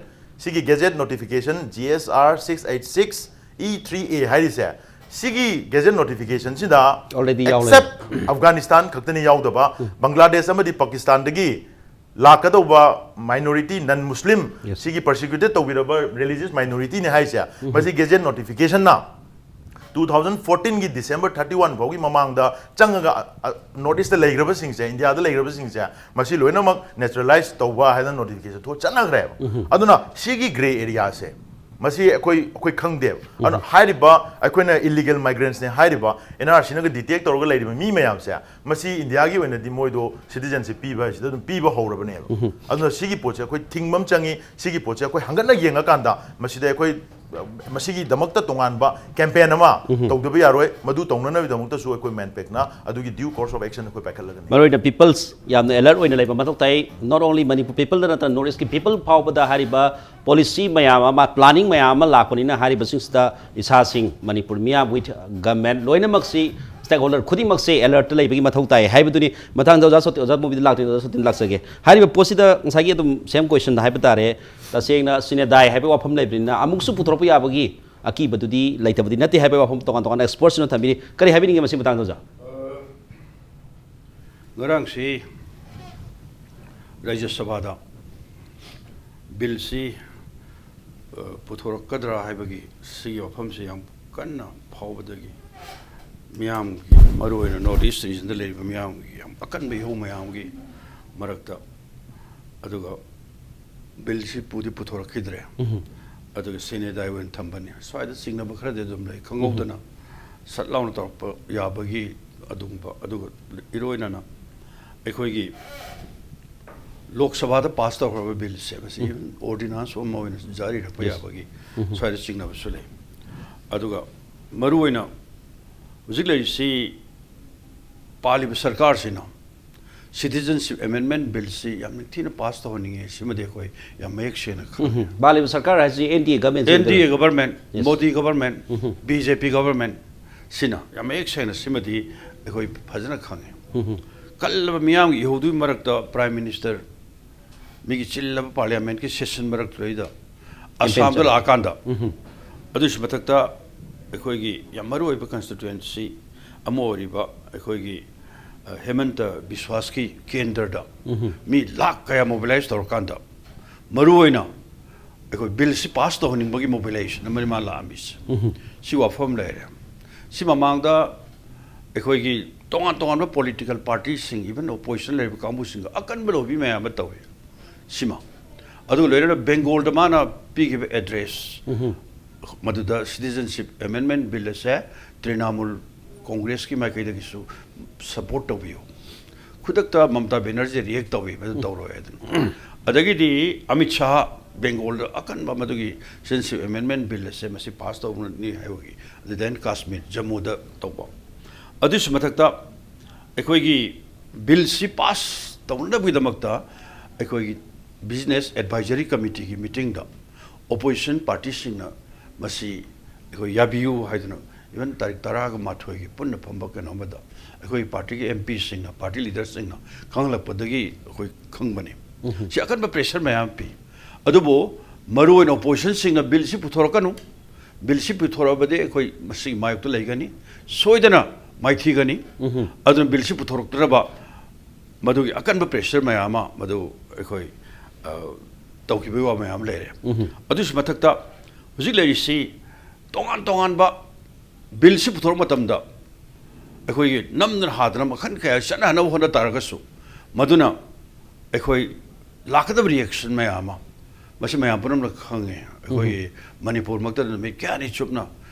ꯁꯤꯒꯤ gazette notification G S R six eight six E three A ꯍꯥꯏꯔꯤꯁꯦ, ꯁꯤꯒꯤ ꯒꯦꯖꯦꯠ ꯅꯣꯇꯤꯐꯤꯀꯦꯁꯟꯁꯤꯗ Already ꯌꯥꯎꯔꯦ꯫ ꯑꯦꯛꯁꯦꯞ ꯑꯐꯒꯥꯅꯤꯁꯇꯥꯟ ꯈꯛꯇꯅꯤ ꯌꯥꯎꯗꯕ, ꯕꯪꯒ꯭ꯂꯥꯗꯦꯁ ꯑꯃꯗꯤ ꯄꯥꯀꯤꯁꯇꯥꯟꯗꯒꯤ ꯂꯥꯛꯀꯗꯧꯕ ꯃꯥꯏꯅꯣꯔꯤꯇꯤ, ꯅꯟ ꯃꯨꯁꯂꯤꯝ, Yes. ꯁꯤꯒꯤ ꯄꯔꯁꯤꯀ꯭ꯌꯨꯇꯦꯠ ꯇꯧꯕꯤꯔꯕ ꯔꯤꯂꯤꯖꯤꯌꯁ ꯃꯥꯏꯅꯣꯔꯤꯇꯤꯅꯤ ꯍꯥꯏꯁꯦ, ꯃꯁꯤ ꯒꯦꯖꯦꯠ ꯅꯣꯇꯤꯐꯤꯀꯦꯁꯟꯅ ꯇꯨ ꯊꯥꯎꯖꯟ ꯐꯣꯔꯇꯤꯟꯒꯤ ꯗꯤꯁꯦꯝꯕꯔ ꯊꯥꯔꯇꯤ ꯋꯥꯟ ꯐꯥꯎꯒꯤ ꯃꯃꯥꯡꯗ ꯆꯪꯉꯒ, ꯑ, ꯑ, ꯅꯣꯔꯠ ꯏꯁꯇ ꯂꯩꯈ꯭ꯔꯕꯁꯤꯡꯁꯦ, ꯏꯟꯗꯤꯌꯥꯗ ꯂꯩꯈ꯭ꯔꯕꯁꯤꯡꯁꯦ, ꯃꯁꯤ ꯂꯣꯏꯅꯃꯛ ꯅꯦꯆꯔꯦꯂꯥꯏꯁ ꯇꯧꯕ ꯍꯥꯏꯗꯅ ꯅꯣꯇꯤꯐꯤꯀꯦꯁꯟ ꯊꯣꯛ ꯆꯠꯅꯈ꯭ꯔꯦꯕ꯫ ꯑꯗꯨꯅ ꯁꯤꯒꯤ ꯒ꯭ꯔꯦ ꯑꯦꯔꯤꯌꯥꯁꯦ, ꯃꯁꯤ ꯑꯩꯈꯣꯏ, ꯑꯩꯈꯣꯏ ꯈꯪꯗꯦꯕ꯫ ꯑꯗꯨꯅ ꯍꯥꯏꯔꯤꯕ ꯑꯩꯈꯣꯏꯅ ꯏꯂꯤꯒꯦꯜ ꯃꯥꯏꯒ꯭ꯔꯦꯟꯠꯁꯅꯦ ꯍꯥꯏꯔꯤꯕ, ꯑꯦꯟ ꯑꯥꯔ ꯁꯤꯅꯒ ꯗꯤꯇꯦꯛ ꯇꯧꯔꯒ ꯂꯩꯔꯤꯕ ꯃꯤ ꯃꯌꯥꯝꯁꯦ, ꯃꯁꯤ ꯏꯟꯗꯤꯌꯥꯒꯤ ꯑꯣꯏꯅꯗꯤ ꯃꯣꯏꯗꯣ ꯁꯤꯇꯤꯖꯟꯁꯤꯞ ꯄꯤꯕ ꯍꯥꯏꯁꯤꯗ ꯑꯗꯨꯝ ꯄꯤꯕ ꯍꯧꯔꯕꯅꯦꯕ꯫ ꯑꯗꯨꯅ ꯁꯤꯒꯤ ꯄꯣꯠꯁꯦ ꯑꯩꯈꯣꯏ ꯊꯤꯡꯕ ꯑꯃ ꯆꯪꯉꯤ꯫ ꯁꯤꯒꯤ ꯄꯣꯠꯁꯦ ꯑꯩꯈꯣꯏ ꯍꯪꯒꯠꯅ ꯌꯦꯡꯉꯀꯥꯟꯗ ꯃꯁꯤꯗ ꯑꯩꯈꯣꯏ, ꯑ, ꯃꯁꯤꯒꯤꯗꯃꯛꯇ ꯇꯣꯉꯥꯟꯕ ꯀꯦꯝꯄꯦꯟ ꯑꯃ ꯇꯧꯗꯕ ꯌꯥꯔꯣꯏ꯫ ꯃꯗꯨ ꯇꯧꯅꯅꯕꯒꯤꯗꯃꯛꯇꯁꯨ ꯑꯩꯈꯣꯏ ꯃꯦꯟꯄꯦꯛꯅ ꯑꯗꯨꯒꯤ ꯗ꯭ꯌꯨ ꯀꯣꯔꯁ ꯑꯣꯐ ꯑꯦꯛꯁꯟ ꯑꯩꯈꯣꯏ ꯄꯥꯏꯈꯠꯂꯒꯅꯤ꯫ ꯃꯔꯨꯑꯣꯏꯅ ꯄꯤꯄꯜꯁ ꯌꯥꯝꯅ ꯑꯦꯂꯔꯠ ꯑꯣꯏꯅ ꯂꯩꯕ ꯃꯊꯧ ꯇꯥꯏ꯫ Not only ꯃꯅꯤꯄꯨꯔ ꯄꯤꯄꯜꯗ ꯅꯠꯇꯅ ꯅꯣꯔꯠ ꯏꯁꯀꯤ ꯄꯤꯄꯜ ꯐꯥꯎꯕꯗ ꯍꯥꯏꯔꯤꯕ ꯄꯣꯂꯤꯁꯤ ꯃꯌꯥꯝ ꯑꯃ, ꯄ꯭ꯂꯥꯅꯤꯡ ꯃꯌꯥꯝ ꯑꯃ ꯂꯥꯛꯄꯅꯤꯅ ꯍꯥꯏꯔꯤꯕꯁꯤꯡꯁꯤꯗ ꯏꯁꯥꯁꯤꯡ, ꯃꯅꯤꯄꯨꯔ ꯃꯤꯌꯥꯝ, with ꯒꯃꯦꯟ ꯂꯣꯏꯅꯃꯛꯁꯤ, ꯁ꯭ꯇꯦꯛ ꯍꯣꯜꯗꯔ ꯈꯨꯗꯤꯡꯃꯛꯁꯤ ꯑꯦꯂꯔꯠꯇ ꯂꯩꯕꯒꯤ ꯃꯊꯧ ꯇꯥꯏ ꯍꯥꯏꯕꯗꯨꯅꯤ꯫ ꯃꯊꯪꯗ ꯑꯣꯖꯥ ꯁꯣꯇꯤ, ꯑꯣꯖꯥ ꯃꯨꯕꯤꯗ ꯂꯥꯛꯇꯣꯏꯅꯤ, ꯑꯣꯖꯥ ꯁꯣꯇꯤꯟ ꯂꯥꯛꯆꯒꯦ꯫ ꯍꯥꯏꯔꯤꯕ ꯄꯣꯠꯁꯤꯗ ꯉꯁꯥꯏꯒꯤ ꯑꯗꯨꯝ ꯁꯦꯝ ꯀꯣꯏꯁꯟꯗ ꯍꯥꯏꯕ ꯇꯥꯔꯦ, ꯇꯁꯦꯡꯅ ꯁꯤꯅꯦꯗꯥꯏ ꯍꯥꯏꯕ ꯋꯥꯐꯝ ꯂꯩꯕꯅꯤꯅ ꯑꯃꯨꯛꯁꯨ ꯄꯨꯊꯣꯔꯛꯄ ꯌꯥꯕꯒꯤ ꯑꯀꯤꯕꯗꯨꯗꯤ ꯂꯩꯇꯕꯗꯤ ꯅꯠꯇꯦ ꯍꯥꯏꯕꯒꯤ ꯋꯥꯐꯝ ꯇꯣꯉꯥꯟ ꯇꯣꯉꯥꯟꯕ ꯑꯦꯛꯁꯄꯔꯠꯁꯤꯡꯅ ꯊꯝꯕꯤꯔꯤ꯫ ꯀꯔꯤ ꯍꯥꯏꯕꯤꯅꯤꯡꯉꯤ ꯃꯁꯤ ꯃꯇꯥꯡꯗ ꯑꯣꯖꯥ? ꯉꯔꯥꯡꯁꯤ ꯔꯥꯖ꯭ꯌ ꯁꯚꯥꯗ ꯕꯤꯜꯁꯤ, ꯑ, ꯄꯨꯊꯣꯔꯛꯀꯗ꯭ꯔꯥ ꯍꯥꯏꯕꯒꯤ ꯁꯤꯒꯤ ꯋꯥꯐꯝꯁꯤ ꯌꯥꯝ ꯀꯟꯅ ꯐꯥꯎꯕꯗꯒꯤ ꯃꯤꯌꯥꯝꯒꯤ, ꯃꯔꯨꯑꯣꯏꯅ ꯅꯣꯔꯠ ꯏꯁ ꯔꯤꯖꯟꯗ ꯂꯩꯔꯤꯕ ꯃꯤꯌꯥꯝꯒꯤ, ꯌꯥꯝ ꯑꯀꯟꯕ ꯏꯍꯧ ꯃꯌꯥꯝꯒꯤ ꯃꯔꯛꯇ, ꯑꯗꯨꯒ ꯕꯤꯜꯁꯤ ꯄꯨꯗꯤ ꯄꯨꯊꯣꯔꯛꯈꯤꯗ꯭ꯔꯦ꯫ ꯑꯗꯨꯒ ꯁꯤꯅꯦꯗꯥꯏ ꯑꯣꯏꯅ ꯊꯝꯕꯅꯤ꯫ ꯁ꯭ꯋꯥꯏꯗ ꯆꯤꯡꯅꯕ ꯈꯔꯗꯤ ꯑꯗꯨꯝ ꯂꯩ꯫ ꯈꯪꯍꯧꯗꯅ ꯁꯠ ꯂꯥꯎꯅ ꯇꯧꯔꯛꯄ ꯌꯥꯕꯒꯤ ꯑꯗꯨꯒꯨꯝꯕ, ꯑꯗꯨꯒ ꯏꯔꯣꯏꯅꯅ ꯑꯩꯈꯣꯏꯒꯤ ꯂꯣꯛ ꯁꯚꯥꯗ ꯄꯥꯁ ꯇꯧꯈ꯭ꯔꯕ ꯕꯤꯜꯁꯦ ꯃꯁꯤ ꯑꯣꯔꯗꯤꯅꯥꯟꯁ ꯑꯃ ꯑꯣꯏꯅ ꯖꯥꯔꯤ ꯏꯔꯛꯄ ꯌꯥꯕꯒꯤ ꯁ꯭ꯋꯥꯏꯗ ꯆꯤꯡꯅꯕꯁꯨ ꯂꯩ꯫ ꯑꯗꯨꯒ ꯃꯔꯨꯑꯣꯏꯅ ꯍꯧꯖꯤꯛ ꯂꯩꯔꯤꯁꯤ ꯄꯥꯜꯂꯤꯕ ꯁꯔꯀꯥꯔꯁꯤꯅ ꯁꯤꯇꯤꯖꯟꯁꯤꯞ ꯑꯦꯃꯦꯟꯃꯦꯟ ꯕꯤꯜꯁꯤ ꯌꯥꯝ ꯅꯤꯡꯊꯤꯅ ꯄꯥꯁ ꯇꯧꯍꯟꯅꯤꯡꯉꯦ꯫ ꯁꯤꯃꯗꯤ ꯑꯩꯈꯣꯏ ꯌꯥꯝ ꯃꯌꯦꯛ ꯁꯦꯡꯅ ꯈꯪꯉꯤ꯫ ꯎꯝ꯫ ꯄꯥꯜꯂꯤꯕ ꯁꯔꯀꯥꯔ ꯍꯥꯏꯁꯤ N D A government N D A government, Modi government, B J P government ꯁꯤꯅ ꯌꯥꯝ ꯃꯌꯦꯛ ꯁꯦꯡꯅ ꯁꯤꯃꯗꯤ ꯑꯩꯈꯣꯏ ꯐꯖꯅ ꯈꯪꯉꯤ꯫ ꯀꯜꯂꯕ ꯃꯤꯌꯥꯝꯒꯤ ꯏꯍꯧꯗꯨꯒꯤ ꯃꯔꯛꯇ ꯄ꯭ꯔꯥꯏꯝ ꯃꯤꯅꯤꯁꯇꯔ ꯃꯤꯒꯤ ꯆꯤꯜꯂꯕ ꯄꯥꯔꯂꯤꯌꯥꯃꯦꯟꯠꯀꯤ ꯁꯦꯁꯟ ꯃꯔꯛꯇꯨꯗꯩꯗ ꯑꯁꯥꯝꯗ ꯂꯥꯛꯑꯀꯥꯟꯗ, ꯑꯗꯨꯒꯤꯁꯨ ꯃꯊꯛꯇ ꯑꯩꯈꯣꯏꯒꯤ ꯌꯥꯝ ꯃꯔꯨ ꯑꯣꯏꯕ ꯀꯟꯁꯇꯤꯇ꯭ꯋꯦꯟꯁꯤ ꯑꯃ ꯑꯣꯏꯔꯤꯕ ꯑꯩꯈꯣꯏꯒꯤ, ꯑ, ꯍꯦꯃꯟꯇ ꯕꯤꯁ꯭ꯋꯥꯁꯀꯤ ꯀꯦꯟꯗ꯭ꯔꯗ ꯃꯤ ꯂꯥꯈ ꯀꯌꯥ ꯃꯣꯕꯤꯂꯥꯏꯁ ꯇꯧꯔꯀꯥꯟꯗ, ꯃꯔꯨꯑꯣꯏꯅ ꯑꯩꯈꯣꯏ ꯕꯤꯜꯁꯤ ꯄꯥꯁ ꯇꯧꯍꯟꯅꯤꯡꯕꯒꯤ ꯃꯣꯕꯤꯂꯥꯏꯖꯦꯁꯟ ꯑꯃꯅꯤ ꯃꯥ ꯂꯥꯛꯑꯝꯃꯤꯁꯦ꯫ ꯁꯤ ꯋꯥꯐꯝ ꯂꯩꯔꯦ꯫ ꯁꯤ ꯃꯃꯥꯡꯗ ꯑꯩꯈꯣꯏꯒꯤ ꯇꯣꯉꯥꯟ ꯇꯣꯉꯥꯟꯕ ꯄꯣꯂꯤꯇꯤꯀꯦꯜ ꯄꯥꯔꯇꯤꯁꯤꯡ, ꯏꯚꯟ ꯑꯣꯄꯣꯖꯤꯁꯟ ꯂꯩꯔꯤꯕ ꯀꯥꯡꯕꯨꯁꯤꯡꯒ ꯑꯀꯟꯕ ꯂꯣꯕꯤ ꯃꯌꯥꯝ ꯑꯃ ꯇꯧꯏ꯫ ꯁꯤꯃ꯫ ꯑꯗꯨꯒ ꯂꯣꯏꯅꯅ ꯕꯦꯡꯒꯣꯜꯗ ꯃꯥꯅ ꯄꯤꯈꯤꯕ ꯑꯦꯗ꯭ꯔꯦꯁ, ꯃꯗꯨꯗ ꯁꯤꯇꯤꯖꯟꯁꯤꯞ ꯑꯦꯃꯦꯟꯃꯦꯟ ꯕꯤꯜ ꯑꯁꯦ ꯇ꯭ꯔꯤꯅꯥꯃꯨꯜ ꯀꯣꯡꯒ꯭ꯔꯦꯁꯀꯤ ꯃꯥꯏꯀꯩꯗꯒꯤꯁꯨ ꯁꯄꯣꯔꯠ ꯇꯧꯕꯤꯌꯨ꯫ ꯈꯨꯗꯛꯇ ꯃꯃꯇꯥ ꯕꯦꯅꯔꯖꯤ ꯔꯤꯌꯦꯛ ꯇꯧꯏ, ꯃꯗꯨ ꯇꯧꯔꯣꯏ ꯑꯗꯨꯅ꯫ ꯑꯗꯒꯤꯗꯤ ꯑꯃꯤꯠ ꯁꯥꯍ ꯕꯦꯡꯒꯣꯜꯗ ꯑꯀꯟꯕ ꯃꯗꯨꯒꯤ ꯁꯤꯇꯤꯖꯟꯁꯤꯞ ꯑꯦꯃꯦꯟꯃꯦꯟ ꯕꯤꯜ ꯑꯁꯦ ꯃꯁꯤ ꯄꯥꯁ ꯇꯧꯒꯅꯤ ꯍꯥꯏꯕꯒꯤ, ꯑꯗꯨ ꯗꯦꯟ ꯀꯥꯁꯃꯤꯔ, ꯖꯝꯃꯨꯗ ꯇꯧꯕ꯫ ꯑꯗꯨꯒꯤꯁꯨ ꯃꯊꯛꯇ ꯑꯩꯈꯣꯏꯒꯤ ꯕꯤꯜꯁꯤ ꯄꯥꯁ ꯇꯧꯅꯕꯒꯤꯗꯃꯛꯇ ꯑꯩꯈꯣꯏꯒꯤ ꯕꯤꯖꯤꯅꯦꯁ ꯑꯦꯗꯚꯥꯏꯖꯔꯤ ꯀꯃꯤꯇꯤꯒꯤ ꯃꯤꯇꯤꯡꯗ ꯑꯣꯄꯣꯖꯤꯁꯟ ꯄꯥꯔꯇꯤꯁꯤꯡꯅ ꯃꯁꯤ ꯑꯩꯈꯣꯏ ꯌꯥꯕꯤꯌꯨ ꯍꯥꯏꯗꯨꯅ, ꯏꯚꯟ ꯇꯥꯔꯤꯛ ꯇꯔꯥꯒ ꯃꯥꯊꯣꯏꯒꯤ ꯄꯨꯟꯅ ꯐꯝꯕ ꯀꯩꯅꯣ ꯑꯃꯗ ꯑꯩꯈꯣꯏ ꯄꯥꯔꯇꯤꯒꯤ ꯑꯦꯝ ꯄꯤꯁꯤꯡꯅ, ꯄꯥꯔꯇꯤ ꯂꯤꯗꯔꯁꯤꯡꯅ ꯈꯪꯍꯜꯂꯛꯄꯗꯒꯤ ꯑꯩꯈꯣꯏ ꯈꯪꯕꯅꯤ꯫ ꯁꯤ ꯑꯀꯟꯕ ꯄ꯭ꯔꯦꯁꯔ ꯃꯌꯥꯝ ꯄꯤ꯫ ꯑꯗꯨꯕꯨ ꯃꯔꯨꯑꯣꯏꯅ ꯑꯣꯄꯣꯖꯤꯁꯟꯁꯤꯡꯅ ꯕꯤꯜꯁꯤ ꯄꯨꯊꯣꯔꯛꯀꯅꯨ, ꯕꯤꯜꯁꯤ ꯄꯨꯊꯣꯔꯛꯑꯕꯗꯤ ꯑꯩꯈꯣꯏ ꯃꯁꯤꯒꯤ ꯃꯥꯌꯣꯛꯇ ꯂꯩꯒꯅꯤ, ꯁꯣꯏꯗꯅ ꯃꯥꯏꯊꯤꯒꯅꯤ꯫ ꯑꯗꯨꯅ ꯕꯤꯜꯁꯤ ꯄꯨꯊꯣꯔꯛꯇꯅꯕ ꯃꯗꯨꯒꯤ ꯑꯀꯟꯕ ꯄ꯭ꯔꯦꯁꯔ ꯃꯌꯥꯝ ꯑꯃ ꯃꯗꯨ ꯑꯩꯈꯣꯏ, ꯑ, ꯇꯧꯈꯤꯕꯒꯤ ꯋꯥ ꯃꯌꯥꯝ ꯑꯃ ꯂꯩꯔꯦ꯫ ꯑꯗꯨꯒꯤꯁꯨ ꯃꯊꯛꯇ ꯍꯧꯖꯤꯛ ꯂꯩꯔꯤꯁꯤ ꯇꯣꯉꯥꯟ ꯇꯣꯉꯥꯟꯕ ꯕꯤꯜꯁꯤ ꯄꯨꯊꯣꯔꯛꯄ ꯃꯇꯝꯗ ꯑꯩꯈꯣꯏꯒꯤ ꯅꯝꯗꯅ ꯍꯥꯗꯅ ꯃꯈꯜ ꯀꯌꯥ ꯆꯠꯅꯍꯟꯅꯕ ꯍꯣꯠꯅ ꯇꯥꯔꯒꯁꯨ, ꯃꯗꯨꯅ ꯑꯩꯈꯣꯏ ꯂꯥꯛꯀꯗꯕ ꯔꯤꯌꯦꯛꯁꯟ ꯃꯌꯥꯝ ꯑꯃ, ꯃꯁꯤ ꯃꯌꯥꯝ ꯄꯨꯝꯅꯃꯛꯅ ꯈꯪꯉꯦ꯫ ꯑꯩꯈꯣꯏꯒꯤ ꯃꯅꯤꯄꯨꯔꯃꯛꯇꯗ ꯅꯨꯃꯤꯠ ꯀꯌꯥꯅꯤ ꯆꯨꯞꯅ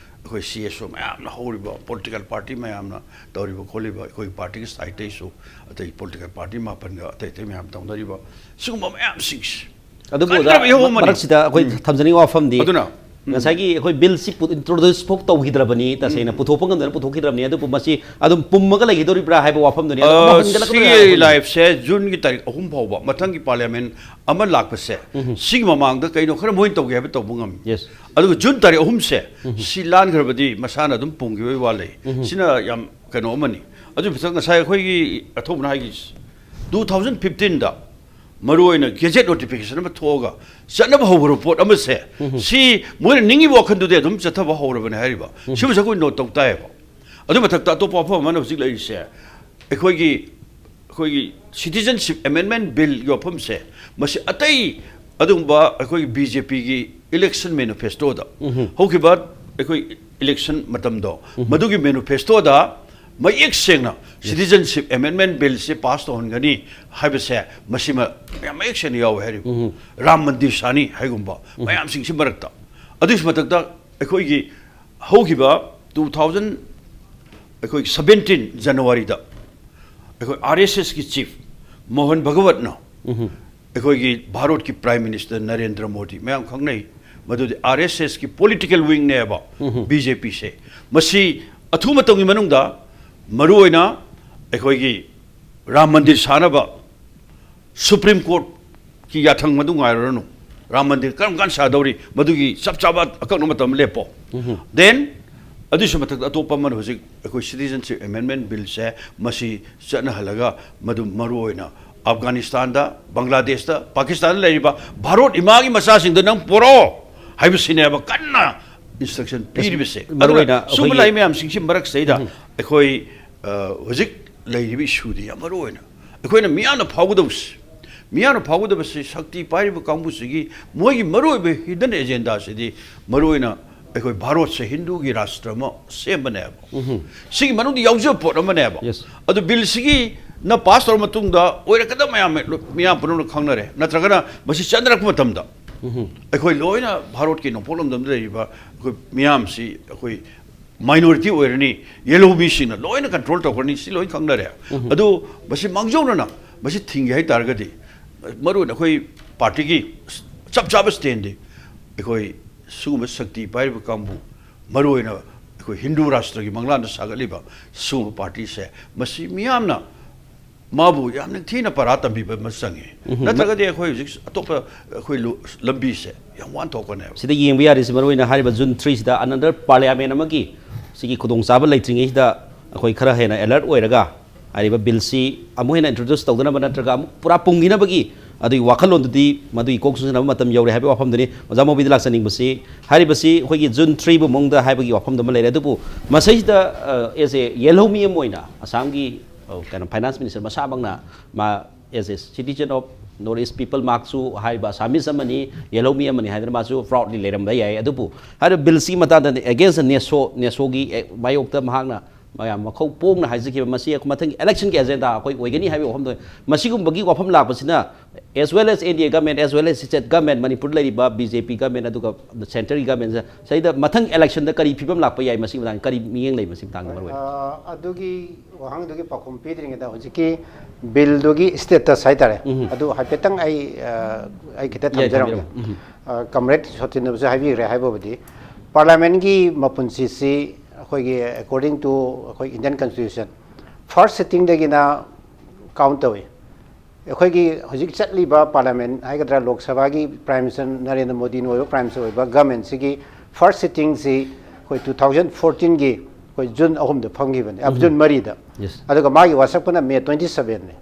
ꯑꯩꯈꯣꯏ ꯁꯤ ꯑꯦꯁ ꯑꯣ ꯃꯌꯥꯝꯅ ꯍꯧꯔꯤꯕ ꯄꯣꯂꯤꯇꯤꯀꯦꯜ ꯄꯥꯔꯇꯤ ꯃꯌꯥꯝꯅ ꯇꯧꯔꯤꯕ ꯈꯣꯠꯂꯤꯕ, ꯑꯩꯈꯣꯏꯒꯤ ꯄꯥꯔꯇꯤꯒꯤ ꯁꯥꯏꯠꯇꯩꯁꯨ ꯑꯇꯩ ꯄꯣꯂꯤꯇꯤꯀꯦꯜ ꯄꯥꯔꯇꯤ ꯃꯥꯄꯟꯒ ꯑꯇꯩ ꯑꯇꯩ ꯃꯌꯥꯝ ꯇꯧꯅꯔꯤꯕ ꯁꯤꯒꯨꯝꯕ ꯃꯌꯥꯝꯁꯤꯡꯁꯦ ꯑꯗꯨꯕꯨ ꯑꯣꯖꯥ, ꯀꯟꯈ꯭ꯔꯕ ꯏꯍꯧ ꯑꯃꯅꯤ꯫ ꯃꯔꯛꯁꯤꯗ ꯑꯩꯈꯣꯏ ꯊꯝꯖꯅꯤꯡꯕ ꯋꯥꯐꯝꯗꯤ, ꯑꯗꯨꯅ, ꯎꯝ꯫ ꯉꯁꯥꯏꯒꯤ ꯑꯩꯈꯣꯏ ꯕꯤꯜꯁꯤ ꯄꯨ-, ꯏꯟꯇ꯭ꯔꯣꯗ꯭ꯌꯨꯁ ꯐꯥꯎ ꯇꯧꯈꯤꯗ꯭ꯔꯕꯅꯤ, ꯇꯁꯦꯡꯅ ꯎꯝ꯫ ꯄꯨꯊꯣꯛꯄ ꯉꯝꯗꯅ ꯄꯨꯊꯣꯛꯈꯤꯗ꯭ꯔꯕꯅꯤ, ꯑꯗꯨꯕꯨ ꯃꯁꯤ ꯑꯗꯨꯝ ꯄꯨꯝꯃꯒ ꯂꯩꯈꯤꯗꯣꯔꯤꯕ꯭ꯔꯥ ꯍꯥꯏꯕ ꯋꯥꯐꯝꯗꯨꯅꯤ꯫ ꯑꯗꯨꯝ ꯑ, ꯍꯟꯒꯠꯂꯛꯀꯗꯣꯏꯔꯥ ꯁꯤꯒꯤ ꯍꯥꯏꯕ ꯋꯥꯐꯝꯗꯨꯅꯤ꯫ ꯂꯥꯏꯐꯁꯦ ꯖꯨꯟꯒꯤ ꯇꯥꯔꯤꯛ ꯑꯍꯨꯝ ꯐꯥꯎꯕ, ꯃꯊꯪꯒꯤ ꯄꯥꯔꯂꯤꯌꯥꯃꯦꯟ ꯑꯃ ꯂꯥꯛꯄꯁꯦ, ꯎꯝ꯫ ꯁꯤꯒꯤ ꯃꯃꯥꯡꯗ ꯀꯩꯅꯣ ꯈꯔ ꯃꯣꯏꯅ ꯇꯧꯒꯦ ꯍꯥꯏꯕ ꯇꯧꯕ ꯉꯝꯃꯤ꯫ Yes꯫ ꯑꯗꯨꯒ ꯖꯨꯟ ꯇꯥꯔꯤꯛ ꯑꯍꯨꯝꯁꯦ, ꯎꯝ꯫ ꯁꯤ ꯂꯥꯟꯈ꯭ꯔꯕꯗꯤ ꯃꯁꯥꯅ ꯑꯗꯨꯝ ꯄꯨꯝꯈꯤꯕꯒꯤ ꯋꯥ ꯂꯩ꯫ ꯎꯝ꯫ ꯁꯤꯅ ꯌꯥꯝ ꯀꯩꯅꯣ ꯑꯃꯅꯤ꯫ ꯑꯗꯨꯒꯤ ꯃꯊꯛ ꯉꯁꯥꯏ ꯑꯩꯈꯣꯏꯒꯤ ꯑꯊꯧꯕꯅ ꯍꯥꯏꯈꯤ, ꯇꯨ ꯊꯥꯎꯖꯟ ꯐꯤꯐꯇꯤꯟꯗ ꯃꯔꯨꯑꯣꯏꯅ ꯒꯦꯖꯦꯠ ꯅꯣꯇꯤꯐꯤꯀꯦꯁꯟ ꯑꯃ ꯊꯣꯛꯑꯒ ꯆꯠꯅꯕ ꯍꯧꯔꯕ ꯄꯣꯠ ꯑꯃꯁꯦ, ꯎꯝ꯫ ꯁꯤ ꯃꯣꯏꯅ ꯅꯤꯡꯉꯤꯕ ꯋꯥꯈꯜꯗꯨꯗꯤ ꯑꯗꯨꯝ ꯆꯠꯊꯕ ꯍꯧꯔꯕꯅꯦ ꯍꯥꯏꯔꯤꯕ꯫ ꯎꯝ꯫ ꯁꯤꯃꯁꯨ ꯑꯩꯈꯣꯏ ꯅꯣꯠ ꯇꯧ ꯇꯥꯏꯌꯦꯕ꯫ ꯑꯗꯨ ꯃꯊꯛꯇ ꯑꯇꯣꯞꯄ ꯋꯥꯐꯝ ꯑꯃꯅ ꯍꯧꯖꯤꯛ ꯂꯩꯔꯤꯁꯦ, ꯑꯩꯈꯣꯏꯒꯤ, ꯑꯩꯈꯣꯏꯒꯤ ꯁꯤꯇꯤꯖꯟꯁꯤꯞ ꯑꯦꯃꯦꯟꯃꯦꯟ ꯕꯤꯜꯒꯤ ꯋꯥꯐꯝꯁꯦ, ꯃꯁꯤ ꯑꯇꯩ ꯑꯗꯨꯒꯨꯝꯕ ꯑꯩꯈꯣꯏꯒꯤ ꯕꯤ ꯖꯦ ꯄꯤꯒꯤ ꯏꯂꯦꯛꯁꯟ ꯃꯦꯅꯤꯐꯦꯁꯇꯣꯗ, ꯎꯝ꯫ ꯍꯧꯈꯤꯕ ꯑꯩꯈꯣꯏ ꯏꯂꯦꯛꯁꯟ ꯃꯇꯝꯗꯣ, ꯎꯝ꯫ ꯃꯗꯨꯒꯤ ꯃꯦꯅꯤꯐꯦꯁꯇꯣꯗ ꯃꯌꯦꯛ ꯁꯦꯡꯅ Yes꯫ ꯁꯤꯇꯤꯖꯟꯁꯤꯞ ꯑꯦꯃꯦꯟꯃꯦꯟ ꯕꯤꯜꯁꯦ ꯄꯥꯁ ꯇꯧꯍꯟꯒꯅꯤ ꯍꯥꯏꯕꯁꯦ, ꯃꯁꯤꯃ ꯌꯥꯝ ꯃꯌꯦꯛ ꯁꯦꯡꯅ ꯌꯥꯎꯋꯦ ꯍꯥꯏꯔꯤꯕ꯫ ꯎꯝ꯫ ꯔꯥꯝ ꯃꯟꯗꯤꯔ ꯁꯥꯅꯤ ꯍꯥꯏꯒꯨꯝꯕ ꯎꯝ꯫ ꯃꯌꯥꯝꯁꯤꯡꯁꯤ ꯃꯔꯛꯇ, ꯑꯗꯨꯒꯤ ꯃꯊꯛꯇ ꯑꯩꯈꯣꯏꯒꯤ ꯍꯧꯈꯤꯕ ꯇꯨ ꯊꯥꯎꯖꯟ, ꯑꯩꯈꯣꯏꯒꯤ ꯁꯕꯦꯟꯇꯤꯟ ꯖꯅꯋꯥꯔꯤꯗ ꯑꯩꯈꯣꯏ ꯑꯥꯔ ꯑꯦꯁ ꯑꯦꯁꯀꯤ ꯆꯤꯐ ꯃꯣꯍꯟ ꯚꯒꯋꯠꯅ ꯎꯝ꯫ ꯑꯩꯈꯣꯏꯒꯤ ꯚꯥꯔꯠꯀꯤ ꯄ꯭ꯔꯥꯏꯝ ꯃꯤꯅꯤꯁꯇꯔ ꯅꯔꯦꯟꯗ꯭ꯔ ꯃꯣꯗꯤ, ꯃꯌꯥꯝ ꯈꯪꯅꯩ, ꯃꯗꯨꯗꯤ ꯑꯥꯔ ꯑꯦꯁ ꯑꯦꯁꯀꯤ ꯄꯣꯂꯤꯇꯤꯀꯦꯜ ꯋꯤꯡꯅꯦꯕ, ꯎꯝ꯫ ꯕꯤ ꯖꯦ ꯄꯤꯁꯦ꯫ ꯃꯁꯤ ꯑꯊꯨꯕ ꯃꯇꯝꯒꯤ ꯃꯅꯨꯡꯗ ꯃꯔꯨꯑꯣꯏꯅ ꯑꯩꯈꯣꯏꯒꯤ ꯔꯥꯝ ꯃꯟꯗꯤꯔ ꯁꯥꯅꯕ ꯁꯨꯄ꯭ꯔꯤꯝ ꯀꯣꯔꯠꯀꯤ ꯌꯥꯊꯪ ꯃꯗꯨ ꯉꯥꯏꯔꯨꯔꯅꯨ꯫ ꯔꯥꯝ ꯃꯟꯗꯤꯔ ꯀꯔꯝ ꯀꯥꯟ ꯁꯥꯗꯧꯔꯤ, ꯃꯗꯨꯒꯤ ꯆꯞ ꯆꯥꯕ ꯑꯀꯛꯅꯕ ꯃꯇꯝ ꯂꯦꯞꯄꯣ꯫ ꯎꯝ꯫ Then, ꯑꯗꯨꯒꯤꯁꯨ ꯃꯊꯛꯇ ꯑꯇꯣꯞꯄ ꯑꯃꯅ ꯍꯧꯖꯤꯛ ꯑꯩꯈꯣꯏ ꯁꯤꯇꯤꯖꯟꯁꯤꯞ ꯑꯦꯃꯦꯟꯃꯦꯟ ꯕꯤꯜꯁꯦ, ꯃꯁꯤ ꯆꯠꯅꯍꯜꯂꯒ ꯃꯗꯨ ꯃꯔꯨꯑꯣꯏꯅ ꯑꯐꯒꯥꯅꯤꯁꯇꯥꯟꯗ, ꯕꯪꯒ꯭ꯂꯥꯗꯦꯁꯇ, ꯄꯥꯀꯤꯁꯇꯥꯟꯗ ꯂꯩꯔꯤꯕ ꯚꯥꯔꯠ ꯏꯃꯥꯒꯤ ꯃꯆꯥꯁꯤꯡꯗꯣ ꯅꯪ ꯄꯨꯔꯛꯑꯣ ꯍꯥꯏꯕꯁꯤꯅꯦꯕ ꯀꯟꯅ ꯏꯟꯁꯇ꯭ꯔꯛꯁꯟ ꯄꯤꯔꯤꯕꯁꯦ꯫ ꯃꯔꯨ ꯑꯗꯨꯅ ꯑꯣꯏꯅ ꯁꯨꯝꯕ ꯑꯩꯈꯣꯏꯒꯤ ꯂꯥꯛꯏ ꯃꯌꯥꯝꯁꯤꯡꯁꯤ ꯃꯔꯛꯁꯤꯗꯩꯗ ꯎꯝ꯫ ꯑꯩꯈꯣꯏ, ꯑ, ꯍꯧꯖꯤꯛ ꯂꯩꯔꯤꯕ ꯏꯁꯨꯗꯤ ꯌꯥꯝ ꯃꯔꯨ ꯑꯣꯏꯅ ꯑꯩꯈꯣꯏꯅ ꯃꯤꯌꯥꯝꯅ ꯐꯥꯎꯒꯗꯕꯁꯤ, ꯃꯤꯌꯥꯝꯅ ꯐꯥꯎꯒꯗꯕꯁꯤ ꯁꯛꯇꯤ ꯄꯥꯏꯔꯤꯕ ꯀꯥꯡꯕꯨꯁꯤꯒꯤ ꯃꯣꯏꯒꯤ ꯃꯔꯨꯑꯣꯏꯕ ꯍꯤꯗꯟ ꯑꯦꯖꯦꯟꯗꯥꯁꯤꯗꯤ ꯃꯔꯨꯑꯣꯏꯅ ꯑꯩꯈꯣꯏ ꯚꯥꯔꯠꯁꯦ ꯍꯤꯟꯗꯨꯒꯤ ꯔꯥꯁꯇ꯭ꯔ ꯑꯃ ꯁꯦꯝꯕꯅꯦꯕ꯫ ꯎꯝ꯫ ꯁꯤꯒꯤ ꯃꯅꯨꯡꯗ ꯌꯥꯎꯖꯕ ꯄꯣꯠ ꯑꯃꯅꯦꯕ꯫ Yes꯫ ꯑꯗꯨ ꯕꯤꯜꯁꯤꯒꯤ ꯅ ꯄꯥꯁ ꯇꯧꯔ ꯃꯇꯨꯡꯗ ꯑꯣꯏꯔꯛꯀꯗꯕ ꯃꯌꯥꯝ, ꯃꯤꯌꯥꯝ ꯄꯨꯝꯅꯃꯛꯅ ꯈꯪꯅꯔꯦ, ꯅꯠꯇ꯭ꯔꯒꯅ ꯃꯁꯤ ꯆꯠꯅꯔꯛꯄ ꯃꯇꯝꯗ ꯑꯩꯈꯣꯏ ꯂꯣꯏꯅ ꯚꯥꯔꯠꯀꯤ ꯅꯣꯡꯄꯣꯛ ꯂꯝꯗꯝꯗ ꯂꯩꯔꯤꯕ ꯑꯩꯈꯣꯏ ꯃꯤꯌꯥꯝꯁꯤ ꯑꯩꯈꯣꯏ ꯃꯥꯏꯅꯣꯔꯤꯇꯤ ꯑꯣꯏꯔꯅꯤ, ꯌꯦꯜꯍꯧꯃꯤꯁꯤꯡꯅ ꯂꯣꯏꯅ ꯀꯟꯇ꯭ꯔꯣꯜ ꯇꯧꯈ꯭ꯔꯅꯤ, ꯁꯤ ꯂꯣꯏꯅ ꯈꯪꯅꯔꯦ꯫ ꯑꯗꯨ ꯃꯁꯤ ꯃꯥꯡꯖꯧꯅꯅ ꯃꯁꯤ ꯊꯤꯡꯒꯦ ꯍꯥꯏ ꯇꯥꯔꯒꯗꯤ, ꯃꯔꯨꯑꯣꯏꯅ ꯑꯩꯈꯣꯏ ꯄꯥꯔꯇꯤꯒꯤ ꯆꯞ ꯆꯥꯕ ꯁ꯭ꯇꯦꯟꯗꯤ ꯑꯩꯈꯣꯏ ꯁꯤꯒꯨꯝꯕ ꯁꯛꯇꯤ ꯄꯥꯏꯔꯤꯕ ꯀꯥꯡꯕꯨ, ꯃꯔꯨꯑꯣꯏꯅ ꯑꯩꯈꯣꯏ ꯍꯤꯟꯗꯨ ꯔꯥꯁꯇ꯭ꯔꯒꯤ ꯃꯪꯂꯥꯟꯗ ꯁꯥꯒꯠꯂꯤꯕ ꯁꯤꯒꯨꯝꯕ ꯄꯥꯔꯇꯤꯁꯦ, ꯃꯁꯤ ꯃꯤꯌꯥꯝꯅ ꯃꯥꯕꯨ ꯌꯥꯝ ꯅꯤꯡꯊꯤꯅ ꯄꯔꯥ ꯇꯝꯕꯤꯕ ꯑꯃ ꯆꯪꯉꯤ꯫ ꯎꯝ, ꯅꯠꯇ꯭ꯔꯒꯗꯤ ꯑꯩꯈꯣꯏ ꯍꯧꯖꯤꯛ ꯑꯇꯣꯞꯄ ꯑꯩꯈꯣꯏ ꯂꯨ-, ꯂꯝꯕꯤꯁꯦ ꯌꯥꯝ ꯋꯥꯟ ꯊꯣꯛꯀꯅꯦꯕ꯫ ꯁꯤꯗ ꯌꯦꯡꯕ ꯌꯥꯔꯤꯁꯤ ꯃꯔꯨꯑꯣꯏꯅ ꯍꯥꯏꯔꯤꯕ ꯖꯨꯟ ꯊ꯭ꯔꯤꯁꯤꯗ another parliament ꯑꯃꯒꯤ ꯁꯤꯒꯤ ꯈꯨꯗꯣꯡꯆꯥꯕ ꯂꯩꯇ꯭ꯔꯤꯉꯩꯁꯤꯗ ꯑꯩꯈꯣꯏ ꯈꯔ ꯍꯦꯟꯅ alert ꯑꯣꯏꯔꯒ ꯍꯥꯏꯔꯤꯕ ꯕꯤꯜꯁꯤ ꯑꯃꯨꯛ ꯍꯦꯟꯅ introduce ꯇꯧꯗꯅꯕ ꯅꯠꯇ꯭ꯔꯒ ꯑꯃꯨꯛ ꯄꯨꯔꯥ ꯄꯨꯝꯈꯤꯅꯕꯒꯤ ꯑꯗꯨꯒꯤ ꯋꯥꯈꯜꯂꯣꯟꯗꯨꯗꯤ ꯃꯗꯨꯒꯤ ꯀꯣꯛ ꯁꯨꯅꯕ ꯃꯇꯝ ꯌꯧꯔꯦ ꯍꯥꯏꯕꯒꯤ ꯋꯥꯐꯝꯗꯨꯅꯤ꯫ ꯑꯣꯖꯥ ꯃꯣꯕꯤꯗ ꯂꯥꯛꯆꯅꯤꯡꯕꯁꯤ ꯍꯥꯏꯔꯤꯕꯁꯤ ꯑꯩꯈꯣꯏꯒꯤ ꯖꯨꯟ ꯊ꯭ꯔꯤꯕꯨ ꯃꯑꯣꯡꯗ ꯍꯥꯏꯕꯒꯤ ꯋꯥꯐꯝꯗꯨ ꯑꯃ ꯂꯩꯔꯦ꯫ ꯑꯗꯨꯕꯨ ꯃꯁꯤꯗ, ꯑ, as a ꯌꯦꯜꯍꯧꯃꯤ ꯑꯃ ꯑꯣꯏꯅ ꯑꯁꯥꯝꯒꯤ, ꯑ, ꯀꯩꯅꯣ, finance minister ꯃꯁꯥꯃꯛꯅ ꯃꯥ as a citizen of North East people ꯃꯍꯥꯛꯁꯨ ꯍꯥꯏꯔꯤꯕ Assamese ꯑꯃꯅꯤ, ꯌꯦꯜꯍꯧꯃꯤ ꯑꯃꯅꯤ ꯍꯥꯏꯗꯅ ꯃꯥꯁꯨ proudly ꯂꯩꯔꯝꯕ ꯌꯥꯏ꯫ ꯑꯗꯨꯕꯨ ꯍꯥꯏꯔꯤꯕ ꯕꯤꯜꯁꯤꯒꯤ ꯃꯇꯥꯡꯗ against ꯅꯦꯁꯣ, ꯅꯦꯁꯣꯒꯤ, ꯑꯦ, ꯃꯥꯌꯣꯛꯇ ꯃꯍꯥꯛꯅ ꯃꯌꯥꯝ ꯃꯈꯧ ꯄꯣꯡꯅ ꯍꯥꯏꯖꯈꯤꯕ ꯃꯁꯤ ꯃꯊꯪꯒꯤ election ꯒꯤ agenda ꯑꯩꯈꯣꯏ ꯑꯣꯏꯒꯅꯤ ꯍꯥꯏꯕꯒꯤ ꯋꯥꯐꯝꯗꯣ, ꯃꯁꯤꯒꯨꯝꯕꯒꯤ ꯋꯥꯐꯝ ꯂꯥꯛꯄꯁꯤꯅ as well as N D A government, as well as state government, ꯃꯅꯤꯄꯨꯔꯗ ꯂꯩꯔꯤꯕ B J P government, ꯑꯗꯨꯒ centre ꯒꯤ government ꯁꯤꯗ ꯃꯊꯪ election ꯗ ꯀꯔꯤ ꯐꯤꯕꯝ ꯂꯥꯛꯄ ꯌꯥꯏ, ꯃꯁꯤꯒꯤ ꯃꯇꯥꯡꯗ ꯀꯔꯤ ꯃꯤꯠꯌꯦꯡ ꯂꯩ, ꯃꯁꯤꯒꯤ ꯃꯇꯥꯡꯗ ꯃꯔꯨ ꯑꯣꯏꯅ? ꯑ, ꯑꯗꯨꯒꯤ ꯋꯥꯍꯪꯗꯨꯒꯤ ꯄꯥꯎꯈꯨꯝ ꯄꯤꯗ꯭ꯔꯤꯉꯩꯗ ꯍꯧꯖꯤꯛꯀꯤ ꯕꯤꯜꯗꯨꯒꯤ status ꯍꯥꯏꯇꯥꯔꯦ, ꯎꯝ꯫ ꯑꯗꯨ ꯍꯥꯏꯐꯦꯠꯇꯪ ꯑꯩ, ꯑ, ꯑꯩ ꯈꯤꯇ ꯌꯥꯏ, ꯊꯝꯖꯔꯝꯒꯦ꯫ ꯊꯝꯕꯤꯔꯝꯃꯣ꯫ ꯎꯝ꯫ ꯑ, comrade ꯁꯣꯇꯤꯟꯅꯕꯁꯨ ꯍꯥꯏꯕꯤꯈ꯭ꯔꯦ꯫ ꯍꯥꯏꯕꯕꯨꯗꯤ parliament ꯀꯤ ꯃꯄꯨꯟꯁꯤꯁꯤ ꯑꯩꯈꯣꯏꯒꯤ according to ꯑꯩꯈꯣꯏ Indian constitution first sitting ꯗꯒꯤꯅ count ꯇꯧꯏ꯫ ꯑꯩꯈꯣꯏꯒꯤ ꯍꯧꯖꯤꯛ ꯆꯠꯂꯤꯕ parliament ꯍꯥꯏꯒꯗ꯭ꯔꯥ, ꯂꯣꯛ ꯁꯚꯥꯒꯤ Prime Minister ꯅꯔꯦꯟꯗ꯭ꯔ ꯃꯣꯗꯤꯅ ꯑꯣꯏꯕ Prime Minister ꯑꯣꯏꯕ government ꯁꯤꯒꯤ first sitting ꯁꯤ ꯑꯩꯈꯣꯏ two thousand fourteen ꯒꯤ ꯑꯩꯈꯣꯏ ꯖꯨꯟ ꯑꯍꯨꯝꯗ ꯐꯝꯈꯤꯕꯅꯦ, ꯑ, ꯎꯝ꯫ ꯖꯨꯟ ꯃꯔꯤꯗ꯫ Yes꯫ ꯑꯗꯨꯒ ꯃꯥꯒꯤ ꯋꯥꯁꯛꯄꯅ ꯃꯦ twenty seven ꯅꯤ꯫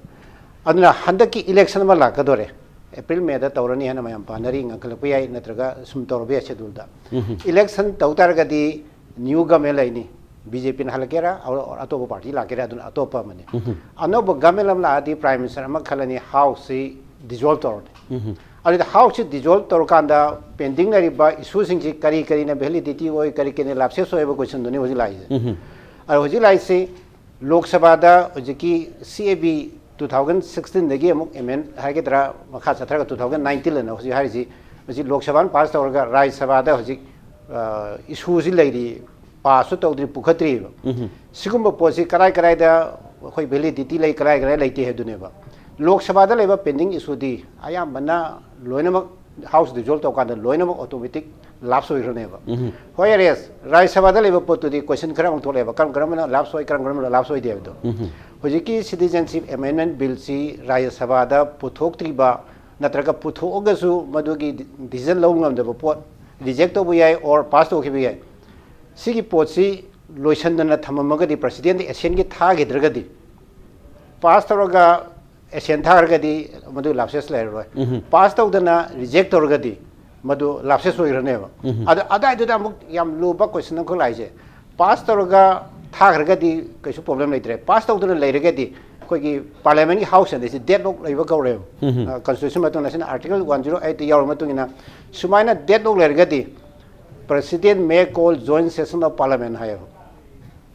ꯑꯗꯨꯅ ꯍꯟꯗꯛꯀꯤ election ꯑꯃ ꯂꯥꯛꯀꯗꯣꯔꯦ, ꯑꯦꯄ꯭ꯔꯤꯜ ꯃꯦꯗ ꯇꯧꯔꯅꯤ ꯍꯥꯏꯅ ꯃꯌꯥꯝ ꯄꯥꯅꯔꯤ꯫ ꯉꯟꯈꯠꯂꯛꯄ ꯌꯥꯏ, ꯅꯠꯇ꯭ꯔꯒ ꯁꯨꯝ ꯇꯧꯔꯕ ꯌꯥꯏ schedule ꯗ꯫ ꯎꯝ꯫ Election ꯇꯧ ꯇꯥꯔꯒꯗꯤ new government ꯂꯩꯅꯤ, B J P ꯅ ꯍꯜꯂꯛꯀꯦꯔꯥ, ꯑꯇꯣꯞꯄ party ꯂꯥꯛꯀꯦꯔꯥ, ꯑꯗꯨꯅ ꯑꯇꯣꯞꯄ ꯑꯃꯅꯤ꯫ ꯎꯝ꯫ ꯑꯅꯧꯕ government ꯑꯃ ꯂꯥꯛꯑꯗꯤ Prime Minister ꯑꯃ ꯈꯜꯂꯅꯤ, House ꯁꯤ dissolve ꯇꯧꯔꯅꯤ꯫ ꯎꯝ꯫ ꯑꯗꯨꯗ House ꯁꯤ dissolve ꯇꯧꯔꯀꯥꯟꯗ pending ꯂꯩꯔꯤꯕ issue ꯁꯤꯡꯁꯤ ꯀꯔꯤ ꯀꯔꯤꯅ validity ꯑꯣꯏ, ꯀꯔꯤ ꯀꯔꯤꯅ lapses ꯑꯣꯏ ꯍꯥꯏꯕ question ꯗꯨꯅꯤ ꯍꯧꯖꯤꯛ ꯂꯥꯛꯏꯁꯦ꯫ ꯎꯝ꯫ ꯑꯗꯣ ꯍꯧꯖꯤꯛ ꯂꯥꯛꯏꯁꯤ ꯂꯣꯛ ꯁꯚꯥꯗ ꯍꯧꯖꯤꯛꯀꯤ C A B two thousand sixteen ꯗꯒꯤ ꯑꯃꯨꯛ amend ꯍꯥꯏꯒꯗ꯭ꯔꯥ, ꯃꯈꯥ ꯆꯠꯊꯔꯒ two thousand nineteen ꯑꯅ ꯍꯧꯖꯤꯛ ꯍꯥꯏꯔꯤꯁꯤ, ꯍꯧꯖꯤꯛ ꯂꯣꯛ ꯁꯚꯥꯅ ꯄꯥꯁ ꯇꯧꯔꯒ ꯔꯥꯖ꯭ꯌ ꯁꯚꯥꯗ ꯍꯧꯖꯤꯛ ꯏꯁꯨꯁꯤ ꯂꯩꯔꯤ, ꯄꯥꯁꯁꯨ ꯇꯧꯗ꯭ꯔꯤ, ꯄꯨꯈꯠꯇ꯭ꯔꯤꯕ꯫ ꯁꯤꯒꯨꯝꯕ ꯄꯣꯠꯁꯤ ꯀꯗꯥꯏ ꯀꯗꯥꯏꯗ ꯑꯩꯈꯣꯏ ꯚꯦꯂꯤꯗꯤꯇꯤ ꯂꯩ, ꯀꯗꯥꯏ ꯀꯗꯥꯏ ꯂꯩꯇꯦ ꯍꯥꯏꯗꯨꯅꯦꯕ꯫ ꯂꯣꯛ ꯁꯚꯥꯗ ꯂꯩꯕ ꯄꯦꯟꯗꯤꯡ ꯏꯁꯨꯗꯤ ꯑꯌꯥꯝꯕꯅ ꯂꯣꯏꯅꯃꯛ ꯍꯥꯎꯁ ꯗꯤꯖꯣꯜꯕ ꯇꯧꯀꯥꯟꯗ ꯂꯣꯏꯅꯃꯛ ꯑꯣꯇꯣꯃꯦꯇꯤꯛ ꯂꯥꯞꯁ ꯑꯣꯏꯈ꯭ꯔꯅꯦꯕ꯫ ꯍꯣꯏ, ꯔꯦꯁ ꯔꯥꯖ꯭ꯌ ꯁꯚꯥꯗ ꯂꯩꯕ ꯄꯣꯠꯇꯨꯗꯤ ꯀꯣꯏꯁꯟ ꯈꯔ ꯑꯃꯨꯛ ꯊꯣꯛꯂꯛꯑꯦꯕ, ꯀꯔꯝ ꯀꯔꯝꯕꯅ ꯂꯥꯞꯁ ꯑꯣꯏ, ꯀꯔꯝ ꯀꯔꯝꯕꯅ ꯂꯥꯞꯁ ꯑꯣꯏꯗꯦ ꯍꯥꯏꯕꯗꯣ꯫ ꯍꯧꯖꯤꯛꯀꯤ ꯁꯤꯇꯤꯖꯦꯟꯁꯤꯞ ꯑꯦꯃꯦꯟꯗꯃꯦꯟ ꯕꯤꯜꯁꯤ ꯔꯥꯖ꯭ꯌ ꯁꯚꯥꯗ ꯄꯨꯊꯣꯛꯇ꯭ꯔꯤꯕ, ꯅꯠꯇ꯭ꯔꯒ ꯄꯨꯊꯣꯛꯑꯒꯁꯨ ꯃꯗꯨꯒꯤ ꯗꯤꯁꯤꯖꯟ ꯂꯧꯕ ꯉꯝꯗꯕ ꯄꯣꯠ, ꯔꯤꯖꯦꯛ ꯇꯧꯕ ꯌꯥꯏ ꯑꯣꯔ ꯄꯥꯁ ꯇꯧꯈꯤꯕ ꯌꯥꯏ꯫ ꯁꯤꯒꯤ ꯄꯣꯠꯁꯤ ꯂꯣꯏꯁꯤꯟꯗꯅ ꯊꯝꯃꯝꯃꯒꯗꯤ, ꯄ꯭ꯔꯁꯤꯗꯦꯟꯗ ꯑꯦꯁꯦꯟꯒꯤ ꯊꯥꯈꯤꯗ꯭ꯔꯒꯗꯤ, ꯄꯥꯁ ꯇꯧꯔꯒ ꯑꯦꯁꯦꯟ ꯊꯥꯈ꯭ꯔꯒꯗꯤ ꯃꯗꯨ ꯂꯥꯞꯁꯦꯁ ꯂꯩꯔꯔꯣꯏ꯫ ꯄꯥꯁ ꯇꯧꯗꯅ ꯔꯤꯖꯦꯛ ꯇꯧꯔꯒꯗꯤ ꯃꯗꯨ ꯂꯥꯞꯁꯦꯁ ꯑꯣꯏꯈ꯭ꯔꯅꯦꯕ꯫ ꯑꯗꯣ ꯑꯗꯥꯏꯗꯨꯗ ꯑꯃꯨꯛ ꯌꯥꯝ ꯂꯨꯕ ꯀꯣꯏꯁꯟ ꯑꯃꯈꯛ ꯂꯥꯛꯏꯁꯦ, ꯄꯥꯁ ꯇꯧꯔꯒ ꯊꯥꯈ꯭ꯔꯒꯗꯤ ꯀꯩꯁꯨ ꯄ꯭ꯔꯣꯕ꯭ꯂꯦꯝ ꯂꯩꯇ꯭ꯔꯦ, ꯄꯥꯁ ꯇꯧꯗꯅ ꯂꯩꯔꯒꯗꯤ ꯑꯩꯈꯣꯏꯒꯤ ꯄꯥꯔꯂꯤꯌꯥꯃꯦꯟꯒꯤ ꯍꯥꯎꯁ ꯑꯁꯤ ꯗꯦꯠ ꯂꯣꯛ ꯂꯩꯕ ꯀꯧꯔꯦꯕ꯫ ꯀꯟꯁꯇꯤꯇ꯭ꯌꯨꯁꯟ ꯃꯇꯨꯡ ꯏꯟꯅ, ꯑꯥꯔꯇꯤꯀꯜ ꯋꯥꯟ ꯖꯤꯔꯣ ꯑꯩꯠꯇ ꯌꯥꯎꯔꯕ ꯃꯇꯨꯡ ꯏꯟꯅ, ꯁꯨꯃꯥꯏꯅ ꯗꯦꯠ ꯂꯣꯛ ꯂꯩꯔꯒꯗꯤ President may call joint session of parliament ꯍꯥꯏꯌꯦꯕ꯫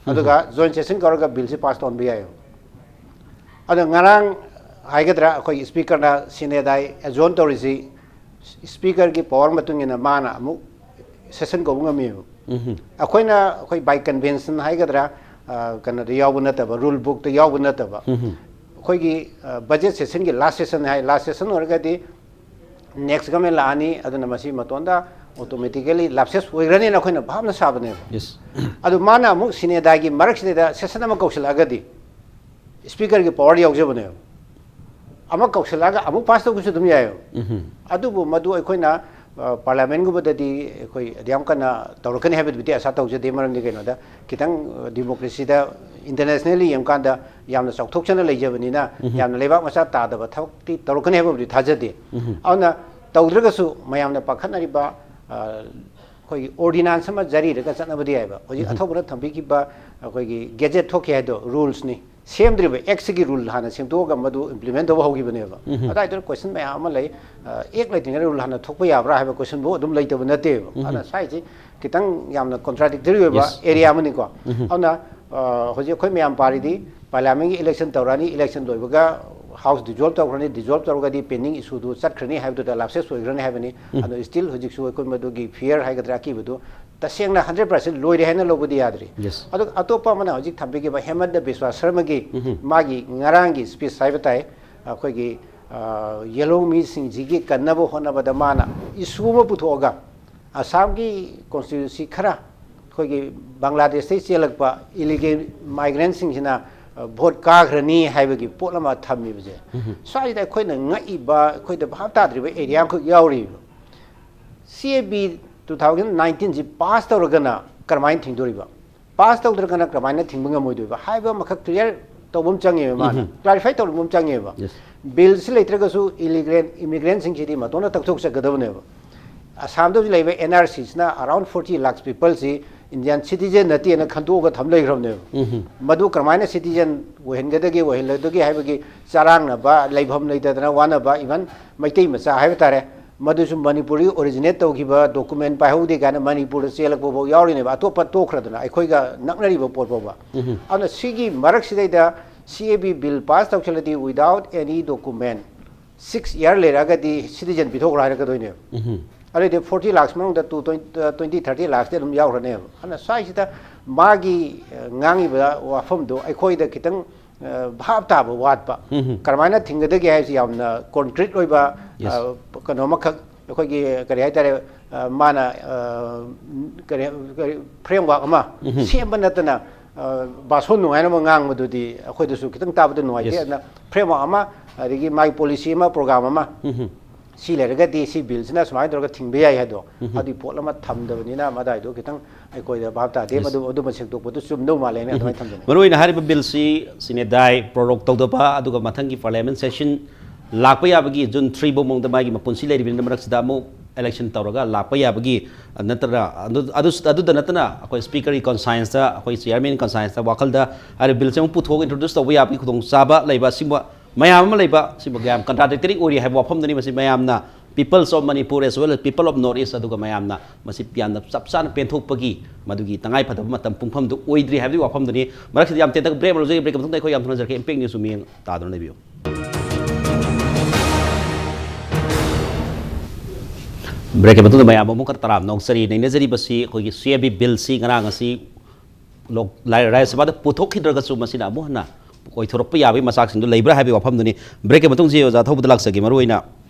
ꯑꯗꯨꯒ ꯖꯣꯏꯟ ꯁꯦꯁꯟ ꯀꯧꯔꯒ ꯕꯤꯜꯁꯤ ꯄꯥꯁ ꯇꯧꯍꯟꯕ ꯌꯥꯏꯌꯦꯕ꯫ ꯑꯗꯣ ꯉꯔꯥꯡ ꯍꯥꯏꯒꯗ꯭ꯔꯥ, ꯑꯩꯈꯣꯏ ꯁ꯭ꯄꯤꯀꯔꯅ ꯁꯤꯅꯦꯗꯥꯏ ꯑꯦꯖꯣꯟ ꯇꯧꯔꯤꯁꯤ, ꯁ꯭ꯄꯤꯀꯔꯒꯤ ꯄꯋꯥꯔ ꯃꯇꯨꯡ ꯏꯟꯅ ꯃꯥꯅ ꯑꯃꯨꯛ ꯁꯦꯁꯟ ꯀꯧꯕ ꯉꯝꯃꯦꯕ꯫ ꯑꯩꯈꯣꯏꯅ ꯑꯩꯈꯣꯏ ꯕꯥꯏ ꯀꯟꯚꯦꯟꯁꯟ ꯍꯥꯏꯒꯗ꯭ꯔꯥ, ꯑ, ꯀꯩꯅꯣꯗ ꯌꯥꯎꯕ ꯅꯠꯇꯕ, ꯔꯨꯜ ꯕꯨꯛꯇ ꯌꯥꯎꯕ ꯅꯠꯇꯕ, ꯑꯩꯈꯣꯏꯒꯤ ꯕꯖꯦꯠ ꯁꯦꯁꯟꯒꯤ ꯂꯥꯁ ꯁꯦꯁꯟ ꯍꯥꯏ, ꯂꯥꯁ ꯁꯦꯁꯟ ꯑꯣꯏꯔꯒꯗꯤ ꯅꯦꯛꯁ ꯒꯃꯦꯟ ꯂꯥꯛꯑꯅꯤ, ꯑꯗꯨꯅ ꯃꯁꯤ ꯃꯇꯣꯟꯗ ꯑꯣꯇꯣꯃꯦꯇꯤꯀꯦꯂꯤ ꯂꯥꯞꯁꯦꯁ ꯑꯣꯏꯈ꯭ꯔꯅꯤꯅ ꯑꯩꯈꯣꯏꯅ ꯚꯥꯞꯅ ꯁꯥꯕꯅꯦꯕ꯫ ꯌꯦꯁ꯫ ꯑꯗꯨ ꯃꯥꯅ ꯑꯃꯨꯛ ꯁꯤꯅꯦꯗꯥꯒꯤ ꯃꯔꯛꯁꯤꯗꯩꯗ ꯁꯦꯁꯟ ꯑꯃ ꯀꯧꯁꯤꯜꯂꯛꯑꯒꯗꯤ ꯁ꯭ꯄꯤꯀꯔꯒꯤ ꯄꯋꯥꯔ ꯌꯥꯎꯖꯕꯅꯦꯕ꯫ ꯑꯃ ꯀꯧꯁꯤꯜꯂꯛꯑꯒ ꯑꯃꯨꯛ ꯄꯥꯁ ꯇꯧꯕꯁꯨ ꯑꯗꯨꯝ ꯌꯥꯏꯌꯦꯕ꯫ ꯑꯗꯨꯕꯨ ꯃꯗꯨ ꯑꯩꯈꯣꯏꯅ, ꯑ, ꯄꯥꯔꯂꯤꯌꯥꯃꯦꯟꯒꯨꯝꯕꯗꯤ ꯑꯩꯈꯣꯏ ꯑꯗꯨ ꯌꯥꯝ ꯀꯟꯅ ꯇꯧꯔꯛꯀꯅꯤ ꯍꯥꯏꯕꯗꯨꯕꯨꯗꯤ ꯑꯁꯥ ꯇꯧꯖꯗꯦ꯫ ꯃꯔꯝꯗꯤ ꯀꯩꯅꯣꯗ, ꯈꯤꯇꯪ, ꯑ, ꯗꯤꯃꯣꯀ꯭ꯔꯦꯁꯤꯗ ꯏꯟꯇꯔꯅꯦꯁꯅꯦꯜꯂꯤ ꯌꯦꯡꯕꯀꯥꯟꯗ ꯌꯥꯝꯅ ꯆꯥꯎꯊꯣꯛꯆꯅ ꯂꯩꯖꯕꯅꯤꯅ ꯌꯥꯝꯅ ꯂꯩꯕꯥꯛ ꯃꯆꯥ ꯇꯥꯗꯕ ꯊꯕꯛꯇꯤ ꯇꯧꯔꯛꯀꯅꯤ ꯍꯥꯏꯕꯕꯨꯗꯤ ꯊꯥꯖꯗꯦ꯫ ꯑꯗꯨꯅ ꯇꯧꯗ꯭ꯔꯒꯁꯨ ꯃꯌꯥꯝꯅ ꯄꯥꯈꯠꯅꯔꯤꯕ, ꯑ, ꯑꯩꯈꯣꯏꯒꯤ ꯑꯣꯔꯗꯤꯅꯥꯟꯁ ꯑꯃ ꯖꯥꯔꯤꯔꯒ ꯆꯠꯅꯕꯗꯤ ꯌꯥꯏꯕ꯫ ꯍꯧꯖꯤꯛ ꯑꯊꯧꯕꯅ ꯊꯝꯕꯤꯈꯤꯕ ꯑꯩꯈꯣꯏꯒꯤ ꯒꯦꯖꯦꯠ ꯊꯣꯛꯈꯤ ꯍꯥꯏꯗꯣ, ꯔꯨꯜꯁꯅꯤ꯫ ꯁꯦꯝꯗ꯭ꯔꯤꯕ ꯑꯦꯛꯁꯤꯒꯤ ꯔꯨꯜ ꯍꯥꯟꯅ ꯁꯦꯝꯗꯣꯛꯑꯒ ꯃꯗꯨ ꯏꯝꯄ꯭ꯂꯤꯃꯦꯟ ꯇꯧꯕ ꯍꯧꯈꯤꯕꯅꯦꯕ꯫ ꯑꯗꯥꯏꯗꯨꯗ ꯀꯣꯏꯁꯟ ꯃꯌꯥꯝ ꯑꯃ ꯂꯩ꯫ ꯑ, ꯑꯦꯛ ꯂꯩꯇ꯭ꯔꯤꯉꯩꯗ ꯔꯨꯜ ꯍꯥꯟꯅ ꯊꯣꯛꯄ ꯌꯥꯕ꯭ꯔꯥ ꯍꯥꯏꯕ ꯀꯣꯏꯁꯟꯕꯨ ꯑꯗꯨꯝ ꯂꯩꯇꯕ ꯅꯠꯇꯦꯕ꯫ ꯑꯗꯨꯅ ꯁ꯭ꯋꯥꯏꯁꯤ ꯈꯤꯇꯪ ꯌꯥꯝꯅ ꯀꯣꯟꯇ꯭ꯔꯥꯗꯤꯛꯇꯔꯤ ꯑꯣꯏꯕ ꯌꯦꯁ꯫ ꯑꯦꯔꯤꯌꯥ ꯑꯃꯅꯤꯀꯣ꯫ ꯑꯗꯨꯅ, ꯑ, ꯍꯧꯖꯤꯛ ꯑꯩꯈꯣꯏ ꯃꯌꯥꯝ ꯄꯥꯔꯤꯗꯤ ꯄꯥꯔꯂꯤꯌꯥꯃꯦꯟꯒꯤ ꯏꯂꯦꯛꯁꯟ ꯇꯧꯔꯛꯑꯅꯤ, ꯏꯂꯦꯛꯁꯟ ꯂꯣꯏꯕꯒ House dissolve ꯇꯧꯈ꯭ꯔꯅꯤ, dissolve ꯇꯧꯔꯒꯗꯤ pending issue ꯗꯨ ꯆꯠꯈ꯭ꯔꯅꯤ ꯍꯥꯏꯕꯗꯨꯗ lapses ꯑꯣꯏꯈ꯭ꯔꯅꯤ ꯍꯥꯏꯕꯅꯤ꯫ ꯑꯗꯣ still ꯍꯧꯖꯤꯛꯁꯨ ꯑꯩꯈꯣꯏ ꯃꯗꯨꯒꯤ fear ꯍꯥꯏꯒꯗ꯭ꯔꯥ, ꯑꯀꯤꯕꯗꯨ ꯇꯁꯦꯡꯅ hundred percent ꯂꯣꯏꯔꯦ ꯍꯥꯏꯅ ꯂꯧꯕꯗꯤ ꯌꯥꯗ꯭ꯔꯤ꯫ Yes. ꯑꯗꯨꯒ ꯑꯇꯣꯞꯄ ꯑꯃꯅ ꯍꯧꯖꯤꯛ ꯊꯝꯕꯤꯈꯤꯕ ꯍꯦꯃꯟꯇ ꯕꯤꯁ꯭ꯋꯥ ꯁꯔꯃꯒꯤ ꯃꯥꯒꯤ ꯉꯔꯥꯡꯒꯤ speech ꯍꯥꯏꯕ ꯇꯥꯏ, ꯑꯩꯈꯣꯏꯒꯤ ꯌꯦꯜꯂꯣ ꯃꯤꯁꯤꯡꯁꯤꯒꯤ ꯀꯟꯅꯕ ꯍꯣꯠꯅꯕꯗ ꯃꯥꯅ issue ꯑꯃ ꯄꯨꯊꯣꯛꯑꯒ ꯑꯁꯥꯝꯒꯤ constituency ꯈꯔ ꯑꯩꯈꯣꯏꯒꯤ ꯕꯪꯒ꯭ꯂꯥꯗꯦꯁꯇꯒꯤ ꯆꯦꯜꯂꯛꯄ illegal migrant ꯁꯤꯡꯁꯤꯅ vote ꯀꯥꯈ꯭ꯔꯅꯤ ꯍꯥꯏꯕꯒꯤ ꯄꯣꯠ ꯑꯃ ꯊꯝꯃꯤꯕꯁꯦ, ꯁ꯭ꯋꯥꯏꯁꯤꯗ ꯑꯩꯈꯣꯏꯅ ꯉꯛꯏꯕ, ꯑꯩꯈꯣꯏꯗ ꯚꯥꯞ ꯇꯥꯗ꯭ꯔꯤꯕ area ꯑꯃꯈꯛ ꯌꯥꯎꯔꯤꯕ꯫ CAB two thousand nineteen ꯁꯤ pass ꯇꯧꯔꯒꯅ ꯀꯔꯝꯍꯥꯏꯅ ꯊꯤꯡꯗꯣꯔꯤꯕ? Pass ꯇꯧꯗ꯭ꯔꯒꯅ ꯀꯃꯥꯏꯅ ꯊꯤꯡꯕ ꯉꯝꯃꯣꯏꯗꯣꯏꯕ ꯍꯥꯏꯕ ꯑꯃꯈꯛ clear ꯇꯧꯕ ꯑꯃ ꯆꯪꯉꯦꯕ, ꯃꯥꯅ clarify ꯇꯧꯕ ꯑꯃ ꯆꯪꯉꯦꯕ꯫ Yes. Bill ꯁꯤ ꯂꯩꯇ꯭ꯔꯒꯁꯨ illegal immigrant ꯁꯤꯡꯁꯤꯗꯤ ꯃꯇꯣꯟꯗ ꯇꯛꯊꯣꯛꯆꯒꯗꯕꯅꯦꯕ꯫ ꯑꯁꯥꯝꯗ ꯍꯧꯖꯤꯛ ꯂꯩꯕ NRC ꯁꯤꯅ around forty lakhs people ꯁꯤ Indian citizen ꯅꯠꯇꯦꯅ ꯈꯟꯗꯣꯛꯑꯒ ꯊꯝ ꯂꯩꯈ꯭ꯔꯕꯅꯦꯕ꯫ ꯃꯗꯨ ꯀꯔꯝꯍꯥꯏꯅ citizen ꯑꯣꯏꯍꯟꯒꯗꯒꯦ, ꯑꯣꯏꯍꯜꯂꯣꯏꯗꯒꯦ ꯍꯥꯏꯕꯒꯤ ꯆꯔꯥꯡꯅꯕ, ꯂꯩꯐꯝ ꯂꯩꯇꯗꯅ ꯋꯥꯅꯕ, even ꯃꯩꯇꯩ ꯃꯆꯥ ꯍꯥꯏꯕ ꯇꯥꯔꯦ, ꯃꯗꯨꯁꯨ ꯃꯅꯤꯄꯨꯔꯗꯒꯤ originate ꯇꯧꯈꯤꯕ, document ꯄꯥꯏꯍꯧꯗꯦ ꯀꯥꯏꯅ ꯃꯅꯤꯄꯨꯔꯗ ꯆꯦꯜꯂꯛꯄ ꯐꯥꯎ ꯌꯥꯎꯔꯤꯅꯦꯕ, ꯑꯇꯣꯞꯄ ꯇꯣꯛꯈ꯭ꯔꯗꯅ, ꯑꯩꯈꯣꯏꯒ ꯅꯛꯅꯔꯤꯕ ꯄꯣꯠ ꯐꯥꯎꯕ꯫ ꯑꯗꯨꯅ ꯁꯤꯒꯤ ꯃꯔꯛꯁꯤꯗꯩꯗ CAB bill pass ꯇꯧꯁꯤꯜꯂꯗꯤ without any document six year ꯂꯩꯔꯛꯑꯒꯗꯤ citizen ꯄꯤꯊꯣꯛꯈ꯭ꯔꯣ ꯍꯥꯏꯔꯛꯀꯗꯣꯏꯅꯦꯕ꯫ ꯑꯗꯨꯗꯤ forty lakhs ꯃꯅꯨꯡꯗ two twenty, twenty, thirty lakhs T ꯑꯗꯨꯝ ꯌꯥꯎꯈ꯭ꯔꯅꯦꯕ꯫ ꯑꯗꯨꯅ ꯁ꯭ꯋꯥꯏꯁꯤꯗ ꯃꯥꯒꯤ, ꯑ, ꯉꯥꯡꯉꯤꯕ ꯋꯥꯐꯝꯗꯣ ꯑꯩꯈꯣꯏꯗ ꯈꯤꯇꯪ, ꯑ, ꯚꯥꯞ ꯇꯥꯕ ꯋꯥꯠꯄ꯫ ꯀꯔꯝꯍꯥꯏꯅ ꯊꯤꯡꯒꯗꯒꯦ ꯍꯥꯏꯕꯁꯤ ꯌꯥꯝꯅ concrete ꯑꯣꯏꯕ, Yes. ꯑ, ꯀꯩꯅꯣ ꯑꯃꯈꯛ ꯑꯩꯈꯣꯏꯒꯤ ꯀꯔꯤ ꯍꯥꯏꯇꯥꯔꯦ, ꯑ, ꯃꯥꯅ, ꯑ, ꯀꯔꯤ, ꯀꯔꯤ framework ꯑꯃ ꯁꯦꯝꯕ ꯅꯠꯇꯅ, ꯑ, ꯕꯥꯁꯣꯟ ꯅꯨꯡꯉꯥꯏꯅꯕ ꯉꯥꯡꯕꯗꯨꯗꯤ ꯑꯩꯈꯣꯏꯗꯁꯨ ꯈꯤꯇꯪ ꯇꯥꯕꯗ ꯅꯨꯡꯉꯥꯏꯇꯦ꯫ Yes. ꯑꯗꯨꯅ framework ꯑꯃ, ꯑꯗꯒꯤ ꯃꯥꯒꯤ policy ꯑꯃ, program ꯑꯃ ꯁꯤ ꯂꯩꯔꯒꯗꯤ ꯁꯤ bill ꯁꯤꯅ ꯁꯨꯃꯥꯏꯅ ꯇꯧꯔꯒ ꯊꯤꯡꯕ ꯌꯥꯏ ꯍꯥꯏꯗꯣ, ꯑꯗꯨꯒꯤ ꯄꯣꯠ ꯑꯃ ꯊꯝꯗꯕꯅꯤꯅ ꯃꯗꯥꯏꯗꯣ ꯈꯤꯇꯪ ꯑꯩꯈꯣꯏꯗ ꯚꯥꯞ ꯇꯥꯗꯦ꯫ Yes. ꯃꯗꯨ, ꯑꯗꯨꯃ ꯁꯦꯡꯗꯣꯛꯄꯗꯨ ꯆꯨꯝꯗꯧ ꯃꯥꯜꯂꯦ ꯍꯥꯏꯅ ꯑꯗꯨꯃꯥꯏꯅ ꯊꯝꯖꯅꯤꯡꯉꯤ꯫ ꯃꯔꯨꯑꯣꯏꯅ ꯍꯥꯏꯔꯤꯕ bill ꯁꯤ sine die prorogue ꯇꯧꯗꯕ, ꯑꯗꯨꯒ ꯃꯊꯪꯒꯤ parliament session ꯂꯥꯛꯄ ꯌꯥꯕꯒꯤ June three ꯐꯥꯎ ꯃꯑꯣꯡꯗ ꯃꯥꯒꯤ ꯃꯄꯨꯟꯁꯤ ꯂꯩꯔꯤꯕꯅꯤꯅ ꯃꯔꯛꯁꯤꯗ ꯑꯃꯨꯛ election ꯇꯧꯔꯒ ꯂꯥꯛꯄ ꯌꯥꯕꯒꯤ, ꯑ, ꯅꯠꯇ꯭ꯔꯒ ꯑꯗꯨ, ꯑꯗꯨ, ꯑꯗꯨꯗ ꯅꯠꯇꯅ ꯑꯩꯈꯣꯏ speaker ꯒꯤ conscience ꯇ, ꯑꯩꯈꯣꯏ chairman conscience ꯇ ꯋꯥꯈꯜꯗ ꯍꯥꯏꯔꯤꯕ bill ꯁꯦ ꯑꯃꯨꯛ ꯄꯨꯊꯣꯛꯑꯒ introduce ꯇꯧꯕ ꯌꯥꯕꯒꯤ ꯈꯨꯗꯣꯡꯆꯥꯕ ꯂꯩꯕ, ꯑꯁꯤꯒꯨꯝꯕ ꯃꯌꯥꯝ ꯑꯃ ꯂꯩꯕ, ꯁꯤꯒꯨꯝꯕ ꯌꯥꯝ contradictory ꯑꯣꯏꯔꯤ ꯍꯥꯏꯕ ꯋꯥꯐꯝꯗꯨꯅꯤ꯫ ꯃꯁꯤ ꯃꯌꯥꯝꯅ, people of Manipur as well as people of North East, ꯑꯗꯨꯒ ꯃꯌꯥꯝꯅ ꯃꯁꯤ ꯌꯥꯝꯅ ꯆꯞ ꯆꯥꯅ ꯄꯦꯟꯊꯣꯛꯄꯒꯤ ꯃꯗꯨꯒꯤ ꯇꯉꯥꯏ ꯐꯗꯕ ꯃꯇꯝ ꯄꯨꯡꯐꯝꯗꯨ ꯑꯣꯏꯗ꯭ꯔꯤ ꯍꯥꯏꯕꯒꯤ ꯋꯥꯐꯝꯗꯨꯅꯤ꯫ ꯃꯔꯛꯁꯤꯗ ꯌꯥꯝ ꯇꯦꯟꯇꯛ break ꯑꯃ ꯂꯧꯖꯒꯦ꯫ Break ꯃꯇꯨꯡꯗ ꯑꯩꯈꯣꯏ ꯌꯥꯝ ꯊꯨꯅ ꯍꯟꯖꯔꯛꯀꯦ꯫ Impact News ꯃꯤꯠꯌꯦꯡ ꯇꯥꯗꯨꯅ ꯂꯩꯕꯤꯌꯨ꯫ ꯕ꯭ꯔꯦꯛꯀꯤ ꯃꯇꯨꯡꯗ ꯃꯌꯥꯝ ꯑꯃꯨꯛꯀ ꯇꯔꯥꯝꯅ ꯑꯣꯛꯆꯔꯤ꯫ ꯅꯩꯅꯖꯔꯤꯕꯁꯤ ꯑꯩꯈꯣꯏꯒꯤ ꯁꯤ ꯑꯦ ꯕꯤ ꯕꯤꯜꯁꯤ ꯉꯔꯥꯡ ꯑꯁꯤ ꯂꯣꯛ-, ꯂꯥꯏ-, ꯔꯥꯖ꯭ꯌ ꯁꯚꯥꯗ ꯄꯨꯊꯣꯛꯈꯤꯗ꯭ꯔꯒꯁꯨ ꯃꯁꯤꯅ ꯑꯃꯨꯛ ꯍꯟꯅ ꯑꯣꯏꯊꯣꯔꯛꯄ ꯌꯥꯕꯒꯤ ꯃꯆꯥꯛꯁꯤꯡꯗꯨ ꯂꯩꯕ꯭ꯔꯥ ꯍꯥꯏꯕꯒꯤ ꯋꯥꯐꯝꯗꯨꯅꯤ꯫ ꯕ꯭ꯔꯦꯛꯀꯤ ꯃꯇꯨꯡꯁꯤ ꯑꯣꯖꯥ ꯊꯧꯕꯗ ꯂꯥꯛꯆꯒꯦ꯫ ꯃꯔꯨꯑꯣꯏꯅ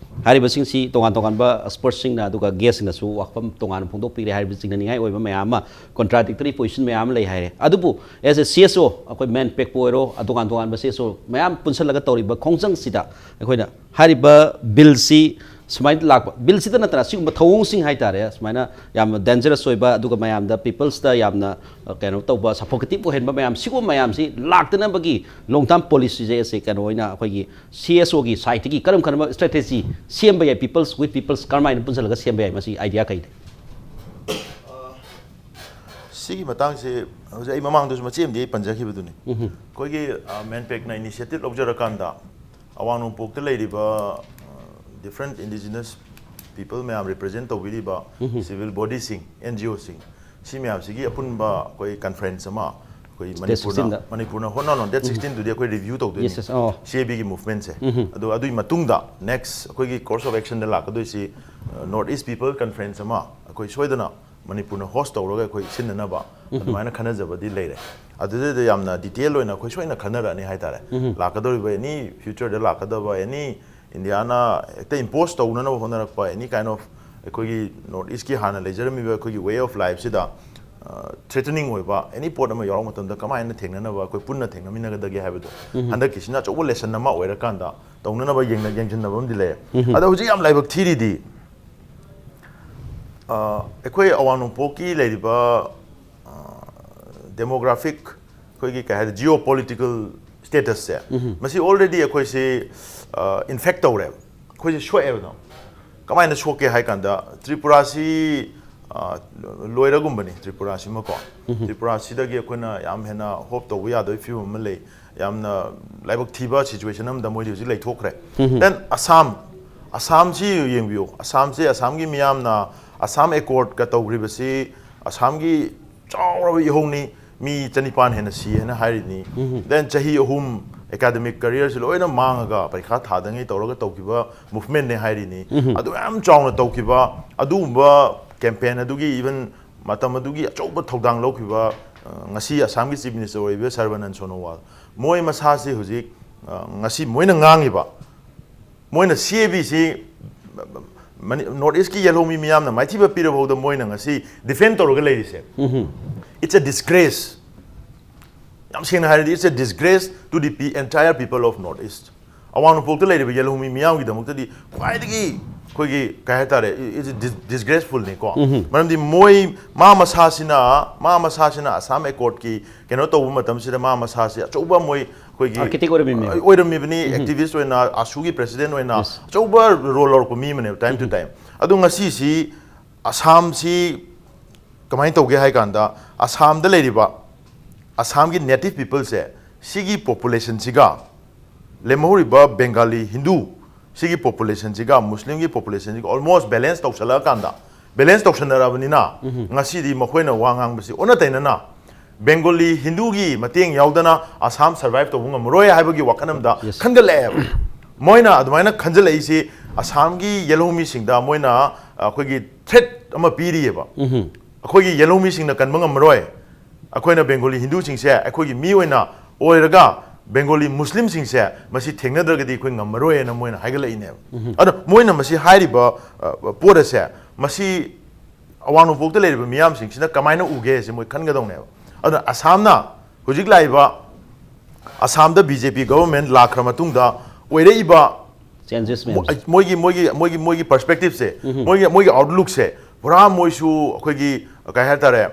ꯍꯥꯏꯔꯤꯕꯁꯤꯡꯁꯤ ꯇꯣꯉꯥꯟ ꯇꯣꯉꯥꯟꯕ ꯑꯦꯛꯁꯄꯔꯠꯁꯤꯡꯅ ꯑꯗꯨꯒ ꯒꯦꯁꯁꯤꯡꯅꯁꯨ ꯋꯥꯐꯝ ꯇꯣꯉꯥꯟꯅ ꯐꯣꯡꯗꯣꯛꯄꯤꯔꯦ꯫ ꯍꯥꯏꯔꯤꯕ ꯆꯤꯡꯅꯅꯤꯡꯉꯥꯏ ꯑꯣꯏꯕ ꯃꯌꯥꯝ ꯑꯃ, ꯀꯣꯟꯇ꯭ꯔꯥꯗꯤꯛꯇꯔꯤ ꯄꯣꯖꯤꯁꯟ ꯃꯌꯥꯝ ꯑꯃ ꯂꯩ ꯍꯥꯏꯔꯦ꯫ ꯑꯗꯨꯕꯨ as a C S O, ꯑꯩꯈꯣꯏ ꯃꯦꯟ ꯄꯦꯛꯄꯨ ꯑꯣꯏꯔꯣ, ꯇꯣꯉꯥꯟ ꯇꯣꯉꯥꯟꯕ C S O ꯃꯌꯥꯝ ꯄꯨꯟꯁꯤꯜꯂꯒ ꯇꯧꯔꯤꯕ ꯈꯣꯡꯖꯪꯁꯤꯗ ꯑꯩꯈꯣꯏꯅ ꯍꯥꯏꯔꯤꯕ ꯕꯤꯜꯁꯤ ꯁꯨꯃꯥꯏꯅ ꯂꯥꯛꯄ, ꯕꯤꯜꯁꯤꯗ ꯅꯠꯇꯅ ꯑꯁꯤꯒꯨꯝꯕ ꯊꯧꯑꯣꯡꯁꯤꯡ ꯍꯥꯏꯇꯥꯔꯦ, ꯁꯨꯃꯥꯏꯅ ꯌꯥꯝꯅ ꯗꯦꯟꯖꯔꯁ ꯑꯣꯏꯕ, ꯑꯗꯨꯒ ꯃꯌꯥꯝꯗ, ꯄꯤꯄꯜꯁꯇ ꯌꯥꯝꯅ, ꯑ, ꯀꯩꯅꯣ ꯇꯧꯕ, ꯁꯐꯣꯀꯦꯇꯤꯞ ꯑꯣꯏꯍꯟꯕ ꯃꯌꯥꯝ, ꯁꯤꯒꯨꯝꯕ ꯃꯌꯥꯝꯁꯤ ꯂꯥꯛꯇꯅꯕꯒꯤ ꯂꯣꯡ ꯇꯥꯔꯝ ꯄꯣꯂꯤꯁꯤꯁꯦ ꯑꯁꯤ ꯀꯩꯅꯣ ꯑꯣꯏꯅ ꯑꯩꯈꯣꯏꯒꯤ C S O ꯒꯤ ꯁꯥꯏꯠꯇꯒꯤ ꯀꯔꯝ ꯀꯔꯝꯕ ꯏꯁꯇ꯭ꯔꯦꯇꯦꯖꯤ ꯁꯦꯝꯕ ꯌꯥꯏ? Peoples with Peoples ꯀꯔꯝꯍꯥꯏꯅ ꯄꯨꯟꯁꯤꯜꯂꯒ ꯁꯦꯝꯕ ꯌꯥꯏ? ꯃꯁꯤ ꯑꯥꯏꯗꯤꯌꯥ ꯀꯩꯗ? ꯁꯤꯒꯤ ꯃꯇꯥꯡꯁꯦ ꯍꯧꯖꯤꯛ ꯑꯩ ꯃꯃꯥꯡꯗꯁꯨ ꯃꯆꯦꯠ ꯑꯃꯗꯤ ꯑꯩ ꯄꯟꯖꯈꯤꯕꯗꯨꯅꯤ꯫ ꯎꯝꯍꯨꯝ꯫ ꯑꯩꯈꯣꯏꯒꯤ, ꯑ, ꯃꯦꯟꯄꯦꯛꯅ ꯏꯅꯤꯁꯤꯌꯦꯇꯤꯞ ꯂꯧꯖꯔꯀꯥꯟꯗ ꯑꯋꯥꯡ ꯅꯣꯡꯄꯣꯛꯇ ꯂꯩꯔꯤꯕ, ꯑ, ꯗꯤꯐ꯭ꯔꯦꯟꯠ ꯏꯟꯗꯤꯖꯤꯅꯁ ꯄꯤꯄꯜ ꯃꯌꯥꯝ ꯔꯤꯄ꯭ꯔꯖꯦꯟ ꯇꯧꯕꯤꯔꯤꯕ ꯎꯝꯍꯨꯝ꯫ ꯁꯤꯚꯤꯜ ꯕꯣꯗꯤꯁꯤꯡ, ꯑꯦꯟ ꯖꯤ ꯑꯣꯁꯤꯡ, ꯁꯤ ꯃꯌꯥꯝꯁꯤꯒꯤ ꯑꯄꯨꯟꯕ ꯑꯩꯈꯣꯏ ꯀꯟꯐ꯭ꯔꯦꯟꯁ ꯑꯃ ꯑꯩꯈꯣꯏ ꯗꯦꯠ ꯃꯅꯤꯄꯨꯔꯅ, ꯁꯤꯛꯁꯇꯤꯟꯗ꯫ ꯃꯅꯤꯄꯨꯔꯅ ꯍꯣꯠꯅꯅꯣ, ꯗꯦꯠ ꯎꯝꯍꯨꯝ꯫ ꯁꯤꯛꯁꯇꯤꯟꯗꯨꯗꯤ ꯑꯩꯈꯣꯏ ꯔꯤꯚ꯭ꯌꯨ ꯇꯧꯗꯣꯏꯅꯤ꯫ ꯌꯦꯁ, ꯌꯦꯁ, ꯑꯣ꯫ ꯁꯤ ꯑꯦ ꯕꯤꯒꯤ ꯃꯨꯚꯃꯦꯟꯁꯦ꯫ ꯎꯝꯍꯨꯝ꯫ ꯑꯗꯣ ꯑꯗꯨꯒꯤ ꯃꯇꯨꯡꯗ ꯅꯦꯛꯁ ꯑꯩꯈꯣꯏꯒꯤ ꯀꯣꯔꯁ ꯑꯣꯐ ꯑꯦꯛꯁꯟꯗ ꯂꯥꯛꯀꯗꯣꯏꯁꯤ, ꯑ, ꯅꯣꯔꯠ ꯏꯁ ꯄꯤꯄꯜ ꯀꯟꯐ꯭ꯔꯦꯟꯁ ꯑꯃ ꯑꯩꯈꯣꯏ ꯁꯣꯏꯗꯅ ꯃꯅꯤꯄꯨꯔꯅ ꯍꯣꯁ ꯇꯧꯔꯒ ꯑꯩꯈꯣꯏ ꯁꯤꯟꯅꯅꯕ ꯎꯝꯍꯨꯝ꯫ ꯑꯗꯨꯃꯥꯏꯅ ꯈꯟꯅꯖꯕꯗꯤ ꯂꯩꯔꯦ꯫ ꯑꯗꯨꯗꯩꯗ ꯌꯥꯝꯅ ꯗꯤꯇꯦꯜ ꯑꯣꯏꯅ ꯑꯩꯈꯣꯏ ꯁꯣꯏꯅ ꯈꯟꯅꯔꯛꯑꯅꯤ ꯍꯥꯏꯇꯥꯔꯦ꯫ ꯎꯝꯍꯨꯝ꯫ ꯂꯥꯛꯀꯗꯧꯔꯤꯕ ꯑꯦꯅꯤ ꯐ꯭ꯌꯨꯆꯔꯗ ꯂꯥꯛꯀꯗꯕ ꯑꯦꯅꯤ ꯏꯟꯗꯤꯌꯥꯅ ꯍꯦꯛꯇ ꯏꯝꯄꯣꯁ ꯇꯧꯅꯅꯕ ꯍꯣꯠꯅꯔꯛꯄ ꯑꯦꯅꯤ ꯀꯥꯏꯟ ꯑꯣꯐ ꯑꯩꯈꯣꯏꯒꯤ ꯅꯣꯔꯠ ꯏꯁꯀꯤ ꯍꯥꯟꯅ ꯂꯩꯖꯔꯝꯃꯤꯕ ꯑꯩꯈꯣꯏꯒꯤ ꯋꯦ ꯑꯣꯐ ꯂꯥꯏꯐꯁꯤꯗ ꯊ꯭ꯔꯦꯇꯅꯤꯡ ꯑꯣꯏꯕ ꯑꯦꯅꯤ ꯄꯣꯠ ꯑꯃ ꯌꯥꯎꯔꯛꯄ ꯃꯇꯝꯗ ꯀꯃꯥꯏꯅ ꯊꯦꯡꯅꯅꯕ ꯑꯩꯈꯣꯏ ꯄꯨꯟꯅ ꯊꯦꯡꯅꯃꯤꯟꯅꯒꯗꯒꯦ ꯍꯥꯏꯕꯗꯣ ꯎꯝꯍꯨꯝ꯫ ꯍꯟꯗꯛꯀꯤꯁꯤꯅ ꯑꯆꯧꯕ ꯂꯦꯁꯟ ꯑꯃ ꯑꯣꯏꯔꯀꯥꯟꯗ ꯇꯧꯅꯅꯕ ꯌꯦꯡꯅ-, ꯌꯦꯡꯁꯤꯟꯅꯕ ꯑꯃꯗꯤ ꯂꯩꯔꯦ꯫ ꯎꯝꯍꯨꯝ꯫ ꯑꯗꯣ ꯍꯧꯖꯤꯛ ꯌꯥꯝ ꯂꯥꯏꯕꯛ ꯊꯤꯔꯤꯗꯤ, ꯑ, ꯑꯩꯈꯣꯏ ꯑꯋꯥꯡ ꯅꯣꯡꯄꯣꯛꯀꯤ ꯂꯩꯔꯤꯕ, ꯑ, ꯗꯦꯃꯣꯒ꯭ꯔꯥꯐꯤꯛ, ꯑꯩꯈꯣꯏꯒꯤ ꯀꯩ ꯍꯥꯏꯗꯤ, ꯖꯤꯑꯣ ꯄꯣꯂꯤꯇꯤꯀꯦꯜ ꯁ꯭ꯇꯦꯇꯁꯁꯦ, ꯎꯝꯍꯨꯝ꯫ ꯃꯁꯤ ꯑꯣꯜꯔꯦꯗꯤ ꯑꯩꯈꯣꯏꯁꯤ, ꯑ, ꯏꯟꯐꯦꯛ ꯇꯧꯔꯦꯕ꯫ ꯑꯩꯈꯣꯏꯁꯤ ꯁꯣꯛꯑꯦꯕ ꯑꯗꯨꯝ꯫ ꯀꯃꯥꯏꯅ ꯁꯣꯛꯀꯦ ꯍꯥꯏ ꯀꯥꯟꯗ, ꯇ꯭ꯔꯤꯄꯨꯔꯥꯁꯤ, ꯑ, ꯂꯣꯏꯔꯒꯨꯝꯕꯅꯤ, ꯇ꯭ꯔꯤꯄꯨꯔꯥꯁꯤꯃꯀꯣ꯫ ꯎꯝꯍꯨꯝ꯫ ꯇ꯭ꯔꯤꯄꯨꯔꯥꯁꯤꯗꯒꯤ ꯑꯩꯈꯣꯏꯅ ꯌꯥꯝ ꯍꯦꯟꯅ ꯍꯣꯞ ꯇꯧꯕ ꯌꯥꯗꯕꯒꯤ ꯐꯤꯕꯝ ꯑꯃ ꯂꯩ꯫ ꯌꯥꯝꯅ ꯂꯥꯏꯕꯛ ꯊꯤꯕ ꯁꯤꯆꯨꯋꯦꯁꯟ ꯑꯃꯗ ꯃꯣꯏꯗꯤ ꯍꯧꯖꯤꯛ ꯂꯩꯊꯣꯛꯈ꯭ꯔꯦ꯫ ꯎꯝꯍꯨꯝ꯫ Then ꯑꯁꯥꯝ, ꯑꯁꯥꯝꯁꯤ ꯌꯦꯡꯕꯤꯌꯨ, ꯑꯁꯥꯝꯁꯤ, ꯑꯁꯥꯝꯒꯤ ꯃꯤꯌꯥꯝꯅ ꯑꯁꯥꯝ ꯑꯦꯀꯣꯔꯗꯀ ꯇꯧꯈ꯭ꯔꯤꯕꯁꯤ ꯑꯁꯥꯝꯒꯤ ꯆꯥꯎꯔꯕ ꯏꯍꯧꯅꯤ, ꯃꯤ ꯆꯅꯤꯄꯥꯟ ꯍꯦꯟꯅ ꯁꯤ ꯍꯥꯏꯅ ꯍꯥꯏꯔꯤꯅꯤ꯫ ꯎꯝꯍꯨꯝ꯫ Then ꯆꯍꯤ ꯑꯍꯨꯝ ꯑꯦꯀꯥꯗꯃꯤꯛ ꯀꯔꯤꯌꯔꯁꯤ ꯂꯣꯏꯅ ꯃꯥꯡꯉꯒ ꯄꯔꯤꯈꯥ ꯊꯥꯗꯉꯩ ꯇꯧꯔꯒ ꯇꯧꯈꯤꯕ ꯃꯨꯚꯃꯦꯟꯠꯅꯦ ꯍꯥꯏꯔꯤꯅꯤ꯫ ꯎꯝꯍꯨꯝ꯫ ꯑꯗꯨ ꯌꯥꯝ ꯆꯥꯎꯅ ꯇꯧꯈꯤꯕ ꯑꯗꯨꯒꯨꯝꯕ ꯀꯦꯝꯄꯦꯟ ꯑꯗꯨꯒꯤ, ꯏꯚꯟ ꯃꯇꯝ ꯑꯗꯨꯒꯤ ꯑꯆꯧꯕ ꯊꯧꯗꯥꯡ ꯂꯧꯈꯤꯕ, ꯑ, ꯉꯁꯤ ꯑꯁꯥꯝꯒꯤ ꯆꯤꯐ ꯃꯤꯅꯤꯁꯇꯔ ꯑꯣꯏꯔꯤꯕ ꯁꯔꯕꯥꯅꯟ ꯁꯣꯅꯣꯋꯥꯜ, ꯃꯣꯏ ꯃꯁꯥꯁꯤ ꯍꯧꯖꯤꯛ, ꯑ, ꯉꯁꯤ ꯃꯣꯏꯅ ꯉꯥꯡꯉꯤꯕ, ꯃꯣꯏꯅ ꯁꯤ ꯑꯦ ꯕꯤꯁꯤ ꯅꯣꯔꯠ ꯏꯁꯀꯤ ꯌꯦꯜꯍꯧꯃꯤ ꯃꯤꯌꯥꯝꯅ ꯃꯥꯏꯊꯤꯕ ꯄꯤꯔꯐꯥꯎꯗ ꯃꯣꯏꯅ ꯉꯁꯤ ꯗꯤꯐꯦꯟ ꯇꯧꯔꯒ ꯂꯩꯔꯤꯁꯦ, it's a disgrace. ꯌꯥꯝ ꯁꯦꯡꯅ ꯍꯥꯏꯔꯗꯤ, it's a disgrace to the entire people of North East. ꯑꯋꯥꯡ ꯅꯣꯡꯄꯣꯛꯇ ꯂꯩꯔꯤꯕ ꯌꯦꯜꯍꯧꯃꯤ ꯃꯤꯌꯥꯝꯒꯤꯗꯃꯛꯇꯗꯤ ꯈ꯭ꯋꯥꯏꯗꯒꯤ ꯑꯩꯈꯣꯏꯒꯤ, ꯀꯩ ꯍꯥꯏꯇꯥꯔꯦ, it's disgracefulꯅꯤꯀꯣ. ꯃꯔꯝꯗꯤ ꯃꯣꯏ, ꯃꯥ ꯃꯁꯥꯁꯤꯅ, ꯃꯥ ꯃꯁꯥꯁꯤꯅ ꯑꯁꯥꯝ ꯑꯦꯀꯣꯔꯗꯀꯤ ꯀꯩꯅꯣ ꯇꯧꯕ ꯃꯇꯝꯁꯤꯗ ꯃꯥ ꯃꯁꯥꯁꯤ ꯑꯆꯧꯕ ꯃꯣꯏ ꯑꯩꯈꯣꯏꯒꯤ Architect ꯑꯣꯏꯔꯝꯃꯤꯅꯦ꯫ ꯑꯣꯏꯔꯝꯃꯤꯕꯅꯤ, ꯑꯦꯛꯇꯤꯚꯤꯁ ꯑꯣꯏꯅ, ꯑꯁꯨꯒꯤ ꯄ꯭ꯔꯦꯁꯤꯗꯦꯟ ꯑꯣꯏꯅ ꯑꯆꯧꯕ ꯔꯣꯜ ꯂꯧꯔꯛꯄ ꯃꯤ ꯑꯃꯅꯦꯕ, time to time. ꯑꯗꯣ ꯉꯁꯤꯁꯤ ꯑꯁꯥꯝꯁꯤ ꯀꯃꯥꯏꯅ ꯇꯧꯒꯦ ꯍꯥꯏ ꯀꯥꯟꯗ, ꯑꯁꯥꯝꯗ ꯂꯩꯔꯤꯕ ꯑꯁꯥꯝꯒꯤ ꯅꯦꯇꯤꯚ ꯄꯤꯄꯜꯁꯦ, ꯁꯤꯒꯤ ꯄꯣꯄꯨꯂꯦꯁꯟꯁꯤꯒ, ꯂꯦꯝꯍꯧꯔꯤꯕ ꯕꯦꯡꯒꯥꯂꯤ ꯍꯤꯟꯗꯨ ꯁꯤꯒꯤ ꯄꯣꯄꯨꯂꯦꯁꯟꯁꯤꯒ, ꯃꯨꯁꯂꯤꯝꯒꯤ ꯄꯣꯄꯨꯂꯦꯁꯟꯁꯤꯒ almost balance ꯇꯧꯁꯜꯂꯛꯑꯀꯥꯟꯗ, balance ꯇꯧꯁꯟꯅꯔꯕꯅꯤꯅ, ꯉꯁꯤꯗꯤ ꯃꯈꯣꯏꯅ ꯋꯥ ꯉꯥꯡꯕꯁꯤ ꯑꯣꯟꯅ ꯇꯩꯅꯅ ꯕꯦꯡꯒꯣꯂꯤ ꯍꯤꯟꯗꯨꯒꯤ ꯃꯇꯦꯡ ꯌꯥꯎꯗꯅ ꯑꯁꯥꯝ ꯁꯔꯚꯥꯏꯚ ꯇꯧꯕ ꯉꯝꯃꯔꯣꯏ ꯍꯥꯏꯕꯒꯤ ꯋꯥꯈꯜ ꯑꯃꯗ ꯈꯟꯒꯠꯂꯛꯑꯦꯕ. ꯃꯣꯏꯅ ꯑꯗꯨꯃꯥꯏꯅ ꯈꯟꯖꯜꯂꯛꯏꯁꯤ, ꯑꯁꯥꯝꯒꯤ ꯌꯦꯜꯍꯧꯃꯤꯁꯤꯡꯗ ꯃꯣꯏꯅ ꯑꯩꯈꯣꯏꯒꯤ ꯊ꯭ꯔꯦꯠ ꯑꯃ ꯄꯤꯔꯤꯑꯕ. ꯑꯩꯈꯣꯏꯒꯤ ꯌꯦꯜꯍꯧꯃꯤꯁꯤꯡꯅ ꯀꯟꯕ ꯉꯝꯃꯔꯣꯏ, ꯑꯩꯈꯣꯏꯅ ꯕꯦꯡꯒꯣꯂꯤ ꯍꯤꯟꯗꯨꯁꯤꯡꯁꯦ ꯑꯩꯈꯣꯏꯒꯤ ꯃꯤ ꯑꯣꯏꯅ ꯑꯣꯏꯔꯒ ꯕꯦꯡꯒꯣꯂꯤ ꯃꯨꯁꯂꯤꯝꯁꯤꯡꯁꯦ ꯃꯁꯤ ꯊꯦꯡꯅꯗ꯭ꯔꯒꯗꯤ ꯑꯩꯈꯣꯏ ꯉꯝꯃꯔꯣꯏꯅ ꯃꯣꯏꯅ ꯍꯥꯏꯒꯠꯂꯛꯏꯅꯦꯕ. ꯑꯗꯣ ꯃꯣꯏꯅ ꯃꯁꯤ ꯍꯥꯏꯔꯤꯕ, ꯑ, ꯄꯣꯠ ꯑꯁꯦ, ꯃꯁꯤ ꯑꯋꯥꯡ ꯅꯣꯡꯄꯣꯛꯇ ꯂꯩꯔꯤꯕ ꯃꯤꯌꯥꯝꯁꯤꯡꯁꯤꯅ ꯀꯃꯥꯏꯅ ꯎꯒꯦ ꯍꯥꯏꯁꯦ ꯃꯣꯏ ꯈꯟꯒꯗꯧꯅꯦꯕ. ꯑꯗꯨꯅ ꯑꯁꯥꯝꯅ ꯍꯧꯖꯤꯛ ꯂꯥꯛꯏꯕ, ꯑꯁꯥꯝꯗ ꯕꯤ ꯖꯦ ꯄꯤ ꯒꯚꯔꯟꯃꯦꯟꯠ ꯂꯥꯛꯈ꯭ꯔ ꯃꯇꯨꯡꯗ ꯑꯣꯏꯔꯛꯏꯕ changes ꯃꯌꯥꯝꯁꯦ꯫ ꯃꯣꯏꯒꯤ, ꯃꯣꯏꯒꯤ, ꯃꯣꯏꯒꯤ, ꯃꯣꯏꯒꯤ ꯄꯔꯁꯄꯦꯛꯇꯤꯞꯁꯦ, ꯃꯣꯏꯒꯤ, ꯃꯣꯏꯒꯤ ꯑꯥꯎꯠꯂꯨꯛꯁꯦ ꯄꯨꯔꯥ ꯃꯣꯏꯁꯨ ꯑꯩꯈꯣꯏꯒꯤ, ꯀꯩ ꯍꯥꯏꯇꯥꯔꯦ,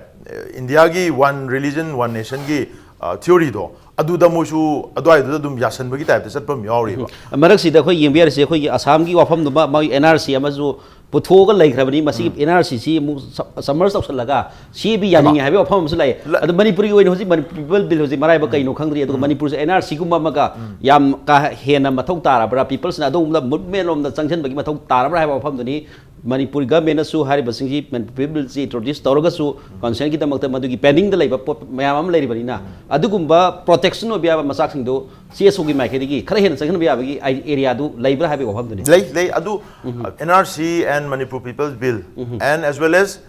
ꯏꯟꯗꯤꯌꯥꯒꯤ one religion one nationꯒꯤ, ꯑ, ꯊꯤꯑꯣꯔꯤꯗꯣ, ꯑꯗꯨꯗ ꯃꯣꯏꯁꯨ ꯑꯗꯨꯋꯥꯏꯗꯨꯗ ꯑꯗꯨꯝ ꯌꯥꯁꯟꯕꯒꯤ ꯇꯥꯏꯞꯇ ꯆꯠꯄ ꯑꯃ ꯌꯥꯎꯔꯤꯕ. ꯃꯔꯛꯁꯤꯗ ꯑꯩꯈꯣꯏ ꯌꯦꯡꯕ ꯌꯥꯔꯤꯁꯦ, ꯑꯩꯈꯣꯏꯒꯤ ꯑꯁꯥꯝꯒꯤ ꯋꯥꯐꯝꯗꯨꯃ ꯃꯥꯒꯤ ꯑꯦꯟ ꯑꯥꯔ ꯁꯤ ꯑꯃꯁꯨ ꯄꯨꯊꯣꯛꯑꯒ ꯂꯩꯈ꯭ꯔꯕꯅꯤ꯫ ꯃꯁꯤꯒꯤ ꯑꯦꯟ ꯑꯥꯔ ꯁꯤꯁꯤ ꯑꯃꯨꯛ ꯁꯕꯃꯔꯖ ꯇꯧꯁꯜꯂꯒ ꯁꯤ ꯑꯦ ꯕꯤ ꯌꯥꯅꯤꯡꯉꯦ ꯍꯥꯏꯕꯒꯤ ꯋꯥꯐꯝ ꯑꯃꯁꯨ ꯂꯥꯛꯑꯦ꯫ ꯂ- ꯑꯗꯣ ꯃꯅꯤꯄꯨꯔꯒꯤ ꯑꯣꯏꯅ ꯍꯧꯖꯤꯛ ꯃꯅꯤꯄꯨꯔ ꯄꯤꯄꯜ ꯕꯤꯜ ꯍꯧꯖꯤꯛ ꯃꯔꯥꯏꯕꯛ ꯀꯩꯅꯣ ꯈꯪꯗ꯭ꯔꯤ꯫ ꯑꯗꯨꯒ ꯃꯅꯤꯄꯨꯔꯁꯦ ꯑꯦꯟ ꯑꯥꯔ ꯁꯤꯒꯨꯝꯕ ꯑꯃꯒ ꯌꯥꯝ ꯀꯥ ꯍꯦꯟꯅ ꯃꯊꯧ ꯇꯥꯔꯕ꯭ꯔꯥ, ꯄꯤꯄꯜꯁꯅ ꯑꯗꯨꯒꯨꯝꯕ ꯃꯨꯚꯃꯦꯟ ꯂꯣꯝꯗ ꯆꯪꯁꯤꯟꯕꯒꯤ ꯃꯊꯧ ꯇꯥꯔꯕ꯭ꯔꯥ ꯍꯥꯏꯕ ꯋꯥꯐꯝꯗꯨꯅꯤ꯫ ꯃꯅꯤꯄꯨꯔ ꯒꯚꯔꯟꯃꯦꯟꯅꯁꯨ ꯍꯥꯏꯔꯤꯕꯁꯤꯡꯁꯤ ꯃꯅꯤꯄꯨꯔ ꯄꯤꯄꯜꯁꯤ ꯏꯟꯇ꯭ꯔꯣꯗ꯭ꯌꯨꯁ ꯇꯧꯔꯒꯁꯨ ꯀꯥꯎꯟꯁꯤꯜꯒꯤꯗꯃꯛꯇ ꯃꯗꯨꯒꯤ ꯄꯦꯟꯗꯤꯡꯗ ꯂꯩꯕ ꯄꯣꯠ ꯃꯌꯥꯝ ꯑꯃ ꯂꯩꯔꯤꯕꯅꯤꯅ, ꯑꯗꯨꯒꯨꯝꯕ ꯄ꯭ꯔꯣꯇꯦꯛꯁꯟ ꯑꯣꯏꯕ ꯌꯥꯕ ꯃꯆꯥꯛꯁꯤꯡꯗꯨ ꯁꯤ ꯑꯦꯁ ꯑꯣꯒꯤ ꯃꯥꯏꯀꯩꯗꯒꯤ ꯈꯔ ꯍꯦꯟꯅ ꯆꯪꯍꯟꯕ ꯌꯥꯕꯒꯤ ꯑꯦꯔꯤꯌꯥꯗꯨ ꯂꯩꯕ꯭ꯔꯥ ꯍꯥꯏꯕꯒꯤ ꯋꯥꯐꯝꯗꯨꯅꯤ꯫ ꯂꯩ ꯂꯩ ꯑꯗꯨ N R C and Manipur People's Bill and as well as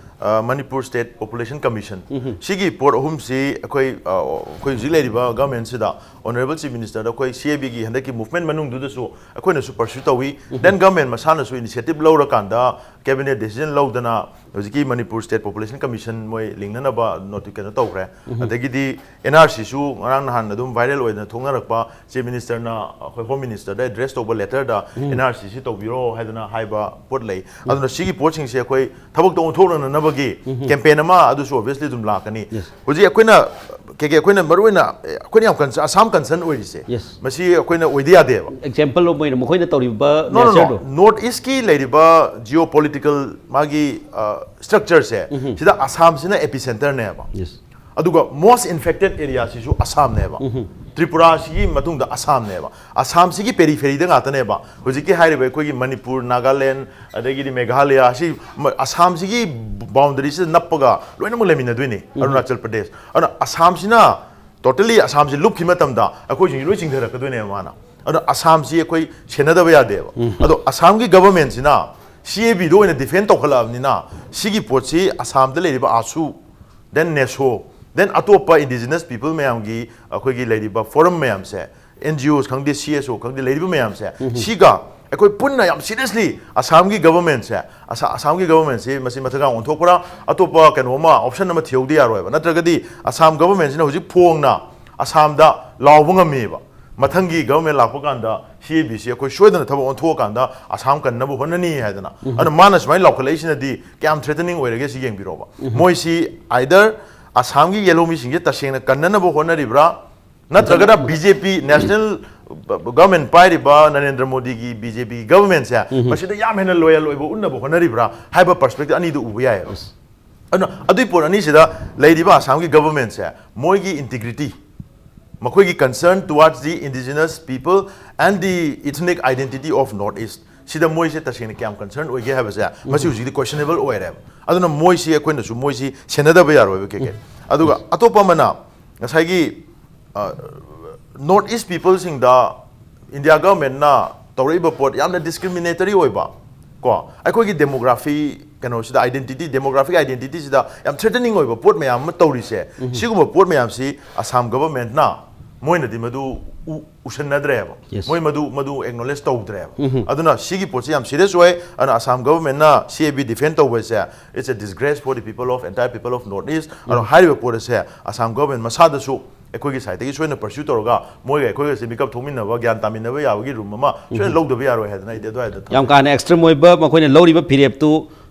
Manipur State Population Commission ꯁꯤꯒꯤ ꯄꯣꯠ ꯑꯍꯨꯝꯁꯤ ꯑꯩꯈꯣꯏ ꯑꯩꯈꯣꯏ ꯍꯧꯖꯤꯛ ꯂꯩꯔꯤꯕ ꯒꯚꯔꯟꯃꯦꯟꯁꯤꯗ ꯑꯣꯅꯔꯦꯕꯜ ꯆꯤꯐ ꯃꯤꯅꯤꯁꯇꯔꯗ ꯑꯩꯈꯣꯏ ꯁꯤ ꯑꯦ ꯕꯤꯒꯤ ꯍꯟꯗꯛꯀꯤ ꯃꯨꯚꯃꯦꯟ ꯃꯅꯨꯡꯗꯨꯗꯁꯨ ꯑꯩꯈꯣꯏꯅꯁꯨ ꯄꯔꯁ꯭ꯌꯨ ꯇꯧꯏ꯫ ꯗꯦꯟ ꯒꯚꯔꯟꯃꯦꯟ ꯃꯁꯥꯅꯁꯨ ꯏꯅꯤꯁꯤꯌꯦꯇꯤꯚ ꯂꯧꯔꯀꯥꯟꯗ ꯀꯦꯕꯤꯅꯦꯠ ꯗꯤꯁꯤꯖꯟ ꯂꯧꯗꯅ ꯍꯧꯖꯤꯛꯀꯤ ꯃꯅꯤꯄꯨꯔ ꯁ꯭ꯇꯦꯠ ꯄꯣꯄꯨꯂꯦꯁꯟ ꯀꯃꯤꯁꯟ ꯃꯣꯏ ꯂꯤꯡꯅꯅꯕ ꯅꯣꯇꯤ ꯀꯩꯅꯣ ꯇꯧꯈ꯭ꯔꯦ꯫ ꯑꯗꯒꯤꯗꯤ N R C ꯁꯨ ꯉꯔꯥꯡ ꯅꯍꯥꯟ ꯑꯗꯨꯝ ꯚꯥꯏꯔꯦꯜ ꯑꯣꯏꯅ ꯊꯣꯛꯅꯔꯛꯄ ꯆꯤꯐ ꯃꯤꯅꯤꯁꯇꯔꯅ ꯑꯩꯈꯣꯏ ꯍꯣꯝ ꯃꯤꯅꯤꯁꯇꯔꯗ ꯑꯦꯗ꯭ꯔꯦꯁ ꯇꯧꯕ ꯂꯦꯇꯔꯗ N R C ꯁꯤ ꯇꯧꯕꯤꯔꯣ ꯍꯥꯏꯗꯅ ꯍꯥꯏꯕ ꯄꯣꯠ ꯂꯩ꯫ ꯑꯗꯨꯅ ꯁꯤꯒꯤ ꯄꯣꯠꯁꯤꯡꯁꯦ ꯑꯩꯈꯣꯏ ꯊꯕꯛꯇ ꯑꯣꯟꯊꯣꯛꯅꯅꯕꯒꯤ ꯀꯦꯝꯄꯦꯟ ꯑꯃ ꯑꯗꯨꯁꯨ ꯑꯣꯕꯤꯌꯁꯂꯤ ꯑꯗꯨꯝ ꯂꯥꯛꯀꯅꯤ꯫ Yes. ꯍꯧꯖꯤꯛ ꯑꯩꯈꯣꯏꯅ ꯀꯩꯀꯩ ꯑꯩꯈꯣꯏꯅ ꯃꯔꯨꯑꯣꯏꯅ ꯑꯩꯈꯣꯏꯅ ꯌꯥꯝ ꯀꯟꯁ ꯑꯁꯥꯝ ꯀꯟꯁꯔꯟ ꯑꯣꯏꯔꯤꯁꯦ Yes. ꯃꯁꯤ ꯑꯩꯈꯣꯏꯅ ꯑꯣꯏꯗ ꯌꯥꯗꯦꯕ꯫ ꯑꯦꯛꯖꯥꯝꯄꯜ ꯑꯃ ꯑꯣꯏꯅ ꯃꯈꯣꯏꯅ ꯇꯧꯔꯤꯕ No, no, no. ꯅꯦꯆꯔꯗꯣ ꯅꯣꯔꯠ ꯏꯁꯀꯤ ꯂꯩꯔꯤꯕ ꯖꯤꯑꯣ ꯄꯣꯂꯤꯇꯤꯀꯦꯜ ꯃꯥꯒꯤ ꯁ꯭ꯇ꯭ꯔꯛꯆꯔꯁꯦ ꯁꯤꯗ ꯑꯁꯥꯝꯁꯤꯅ ꯑꯦꯄꯤ ꯁꯦꯟꯇꯔꯅꯦꯕ꯫ Yes. ꯑꯗꯨꯒ ꯃꯣꯁ ꯏꯟꯐꯦꯛꯇꯦꯠ ꯑꯦꯔꯤꯌꯥꯁꯤꯁꯨ ꯑꯁꯥꯝꯅꯦꯕ꯫ ꯇ꯭ꯔꯤꯄꯨꯔꯥꯁꯤꯒꯤ ꯃꯇꯨꯡꯗ ꯑꯁꯥꯝꯅꯦꯕ꯫ ꯑꯁꯥꯝꯁꯤꯒꯤ ꯄꯦꯔꯤꯐꯦꯔꯤꯗ ꯉꯥꯛꯇꯅꯦꯕ ꯍꯧꯖꯤꯛꯀꯤ ꯍꯥꯏꯔꯤꯕ ꯑꯩꯈꯣꯏꯒꯤ ꯃꯅꯤꯄꯨꯔ, ꯅꯥꯒꯥꯂꯦꯟ, ꯑꯗꯒꯤꯗꯤ ꯃꯦꯘꯥꯂꯌꯥ, ꯑꯁꯤ ꯃ- ꯑꯁꯥꯝꯁꯤꯒꯤ ꯕꯥꯎꯟꯗꯔꯤꯁꯤꯗ ꯅꯞꯄꯒ ꯂꯣꯏꯅꯃꯛ ꯂꯩꯃꯤꯟꯅꯗꯣꯏꯅꯤ꯫ ꯑꯔꯨꯅꯥꯆꯜ ꯄ꯭ꯔꯗꯦꯁ꯫ ꯑꯗꯨꯅ ꯑꯁꯥꯝꯁꯤꯅ ꯇꯣꯇꯦꯜꯂꯤ ꯑꯁꯥꯝꯁꯤ ꯂꯨꯞꯈꯤꯕ ꯃꯇꯝꯗ ꯑꯩꯈꯣꯏꯁꯤꯡꯁꯤ ꯂꯣꯏ ꯆꯤꯡꯊꯔꯛꯀꯗꯣꯏꯅꯦꯕ ꯃꯥꯅ꯫ ꯑꯗꯣ ꯑꯁꯥꯝꯁꯤ ꯑꯩꯈꯣꯏ ꯁꯦꯟꯅꯗꯕ ꯌꯥꯗꯦꯕ꯫ ꯑꯗꯣ ꯑꯁꯥꯝꯒꯤ ꯒꯚꯔꯟꯃꯦꯟꯁꯤꯅ ꯁꯤ ꯑꯦ ꯕꯤꯗ ꯑꯣꯏꯅ ꯗꯤꯐꯦꯟ ꯇꯧꯈꯠꯂꯛꯑꯕꯅꯤꯅ ꯁꯤꯒꯤ ꯄꯣꯠꯁꯤ ꯑꯁꯥꯝꯗ ꯂꯩꯔꯤꯕ ꯑꯥꯁꯨ, ꯗꯦꯟ ꯅꯦꯁꯣ, ꯗꯦꯟ ꯑꯇꯣꯞꯄ ꯏꯟꯗꯤꯖꯤꯅꯁ ꯄꯤꯄꯜ ꯃꯌꯥꯝꯒꯤ ꯑꯩꯈꯣꯏꯒꯤ ꯂꯩꯔꯤꯕ ꯐꯣꯔꯝ ꯃꯌꯥꯝꯁꯦ, N G Os ꯈꯪꯗꯦ, C S O ꯈꯪꯗꯦ, ꯂꯩꯔꯤꯕ ꯃꯌꯥꯝꯁꯦ ꯁꯤꯒ ꯑꯩꯈꯣꯏ ꯄꯨꯟꯅ ꯌꯥꯝ ꯁꯤꯔꯤꯌꯁꯂꯤ ꯑꯁꯥꯝꯒꯤ ꯒꯚꯔꯟꯃꯦꯟꯁꯦ, ꯑꯁꯥ ꯑꯁꯥꯝꯒꯤ ꯒꯚꯔꯟꯃꯦꯟꯁꯤ ꯃꯁꯤ ꯃꯊꯛꯀ ꯑꯣꯟꯊꯣꯛꯄ꯭ꯔꯥ, ꯑꯇꯣꯞꯄ ꯀꯩꯅꯣ ꯑꯃ ꯑꯣꯞꯁꯟ ꯑꯃ ꯊꯤꯍꯧꯗ ꯌꯥꯔꯣꯏꯕ꯫ ꯅꯠꯇ꯭ꯔꯒꯗꯤ ꯑꯁꯥꯝ ꯒꯚꯔꯟꯃꯦꯟꯁꯤꯅ ꯍꯧꯖꯤꯛ ꯐꯣꯡꯅ ꯑꯁꯥꯝꯗ ꯂꯥꯎꯕ ꯉꯝꯃꯦꯕ꯫ ꯃꯊꯪꯒꯤ ꯒꯚꯔꯟꯃꯦꯟ ꯂꯥꯛꯄ ꯀꯥꯟꯗ ꯁꯤ ꯑꯦ ꯕꯤꯁꯤ ꯑꯩꯈꯣꯏ ꯁꯣꯏꯗꯅ ꯊꯕꯛ ꯑꯣꯟꯊꯣꯛꯑꯀꯥꯟꯗ ꯑꯁꯥꯝ ꯀꯟꯅꯕ ꯍꯣꯠꯅꯅꯤ ꯍꯥꯏꯗꯅ꯫ ꯑꯗꯨꯅ ꯃꯥꯅ ꯁꯨꯃꯥꯏꯅ ꯂꯥꯎꯈꯠꯂꯛꯏꯁꯤꯅꯗꯤ ꯀꯌꯥꯝ ꯊ꯭ꯔꯦꯇꯅꯤꯡ ꯑꯣꯏꯔꯒꯦ ꯁꯤ ꯌꯦꯡꯕꯤꯔꯣꯕ꯫ ꯃꯣꯏꯁꯤ ꯑꯥꯏꯗꯔ ꯑꯁꯥꯝꯒꯤ ꯌꯦꯜꯍꯧꯃꯤꯁꯤꯡꯁꯦ ꯇꯁꯦꯡꯅ ꯀꯟꯅꯅꯕ ꯍꯣꯠꯅꯔꯤꯕ꯭ꯔꯥ, ꯅꯠꯇ꯭ꯔꯒꯅ B J P national government ꯄꯥꯏꯔꯤꯕ ꯅꯔꯦꯟꯗ꯭ꯔ ꯃꯣꯗꯤꯒꯤ B J P ꯒꯤ ꯒꯚꯔꯟꯃꯦꯟꯁꯦ ꯃꯁꯤꯗ ꯌꯥꯝ ꯍꯦꯟꯅ ꯂꯣꯌꯦꯜ ꯑꯣꯏꯕ ꯎꯠꯅꯕ ꯍꯣꯠꯅꯔꯤꯕ꯭ꯔꯥ ꯍꯥꯏꯕ ꯄꯔꯁꯄꯦꯛꯇꯤꯚ ꯑꯅꯤꯗꯨ ꯎꯕ ꯌꯥꯏꯑꯕ꯫ ꯑꯗꯨꯅ ꯑꯗꯨꯏ ꯄꯣꯠ ꯑꯅꯤꯁꯤꯗ ꯂꯩꯔꯤꯕ ꯑꯁꯥꯝꯒꯤ ꯒꯚꯔꯟꯃꯦꯟꯁꯦ ꯃꯣꯏꯒꯤ ꯏꯟꯇꯤꯒ꯭ꯔꯤꯇꯤ, ꯃꯈꯣꯏꯒꯤ concern towards the indigenous people and the ethnic identity of North East ꯁꯤꯗ ꯃꯣꯏꯁꯦ ꯇꯁꯦꯡꯅ ꯀꯌꯥꯝ ꯀꯟꯁꯔꯟ ꯑꯣꯏꯒꯦ ꯍꯥꯏꯕꯁꯦ ꯃꯁꯤ ꯍꯧꯖꯤꯛꯇꯤ ꯀꯣꯏꯁꯟꯅꯦꯕꯜ ꯑꯣꯏꯔꯦꯕ꯫ ꯑꯗꯨꯅ ꯃꯣꯏꯁꯤ ꯑꯩꯈꯣꯏꯅꯁꯨ ꯃꯣꯏꯁꯤ ꯁꯦꯟꯅꯗꯕ ꯌꯥꯔꯣꯏꯕ, ꯀꯦ ꯀꯦ꯫ ꯑꯗꯨꯒ ꯑꯇꯣꯞꯄ ꯑꯃꯅ ꯉꯁꯥꯏꯒꯤ ꯅꯣꯔꯠ ꯏꯁ ꯄꯤꯄꯜꯁꯤꯡꯗ ꯏꯟꯗꯤꯌꯥ ꯒꯚꯔꯟꯃꯦꯟꯠꯅ ꯇꯧꯔꯛꯏꯕ ꯄꯣꯠ ꯌꯥꯝꯅ ꯗꯤꯁꯀ꯭ꯔꯤꯃꯤꯅꯦꯇꯔꯤ ꯑꯣꯏꯕ, ꯀꯣ, ꯑꯩꯈꯣꯏꯒꯤ ꯗꯦꯃꯣꯒ꯭ꯔꯥꯐꯤ ꯀꯩꯅꯣꯁꯤꯗ, ꯑꯥꯏꯗꯦꯟꯇꯤꯇꯤ, ꯗꯦꯃꯣꯒ꯭ꯔꯥꯐꯤꯛ ꯑꯥꯏꯗꯦꯟꯇꯤꯇꯤꯁꯤꯗ ꯌꯥꯝ ꯊ꯭ꯔꯦꯇꯅꯤꯡ ꯑꯣꯏꯕ ꯄꯣꯠ ꯃꯌꯥꯝ ꯑꯃ ꯇꯧꯔꯤꯁꯦ, ꯁꯤꯒꯨꯝꯕ ꯄꯣꯠ ꯃꯌꯥꯝꯁꯤ ꯑꯁꯥꯝ ꯒꯚꯔꯟꯃꯦꯟꯠꯅ ꯃꯣꯏꯅꯗꯤ ꯃꯗꯨ ꯎ- ꯎꯁꯟꯅꯗ꯭ꯔꯦꯕ꯫ Yes. ꯃꯣꯏ ꯃꯗꯨ ꯃꯗꯨ ꯑꯦꯛꯅꯣꯂꯦꯖ ꯇꯧꯗ꯭ꯔꯦꯕ꯫ ꯑꯗꯨꯅ ꯁꯤꯒꯤ ꯄꯣꯠꯁꯤ ꯌꯥꯝ ꯁꯤꯔꯤꯌꯁ ꯑꯣꯏ꯫ ꯑꯗꯨꯅ ꯑꯁꯥꯝ ꯒꯚꯔꯟꯃꯦꯟꯠꯅ ꯁꯤ ꯑꯦ ꯕꯤ ꯗꯤꯐꯦꯟ ꯇꯧꯕꯁꯦ, it's a disgrace for the people of, entire people of North East꯫ ꯑꯗꯣ ꯍꯥꯏꯔꯤꯕ ꯄꯣꯠ ꯑꯁꯦ ꯑꯁꯥꯝ ꯒꯚꯔꯟꯃꯦꯟꯠ ꯃꯁꯥꯗꯁꯨ ꯑꯩꯈꯣꯏꯒꯤ ꯁꯥꯏꯠꯇꯒꯤ ꯁꯣꯏꯅ ꯄꯔꯁ꯭ꯌꯨ ꯇꯧꯔꯒ ꯃꯣꯏꯒ ꯑꯩꯈꯣꯏꯒꯁꯦ ꯃꯤꯀꯞ ꯊꯣꯛꯃꯤꯟꯅꯕ, ꯒ꯭ꯌꯥꯟ ꯇꯥꯃꯤꯟꯅꯕ ꯌꯥꯕꯒꯤ ꯔꯨꯝ ꯑꯃ ꯁꯣꯏꯅ ꯂꯧꯗꯕ ꯌꯥꯔꯣꯏ ꯍꯥꯏꯗꯅ ꯑꯩꯗꯤ ꯑꯗꯨꯋꯥꯏꯗ ꯊꯝꯖꯒꯦ꯫ ꯌꯥꯝ ꯀꯥ ꯍꯦꯟꯅ ꯑꯦꯛꯁꯇ꯭ꯔꯤꯝ ꯑꯣꯏꯕ ꯃꯈꯣꯏꯅ ꯂꯧꯔꯤꯕ ꯐꯤꯔꯦꯞꯇꯨ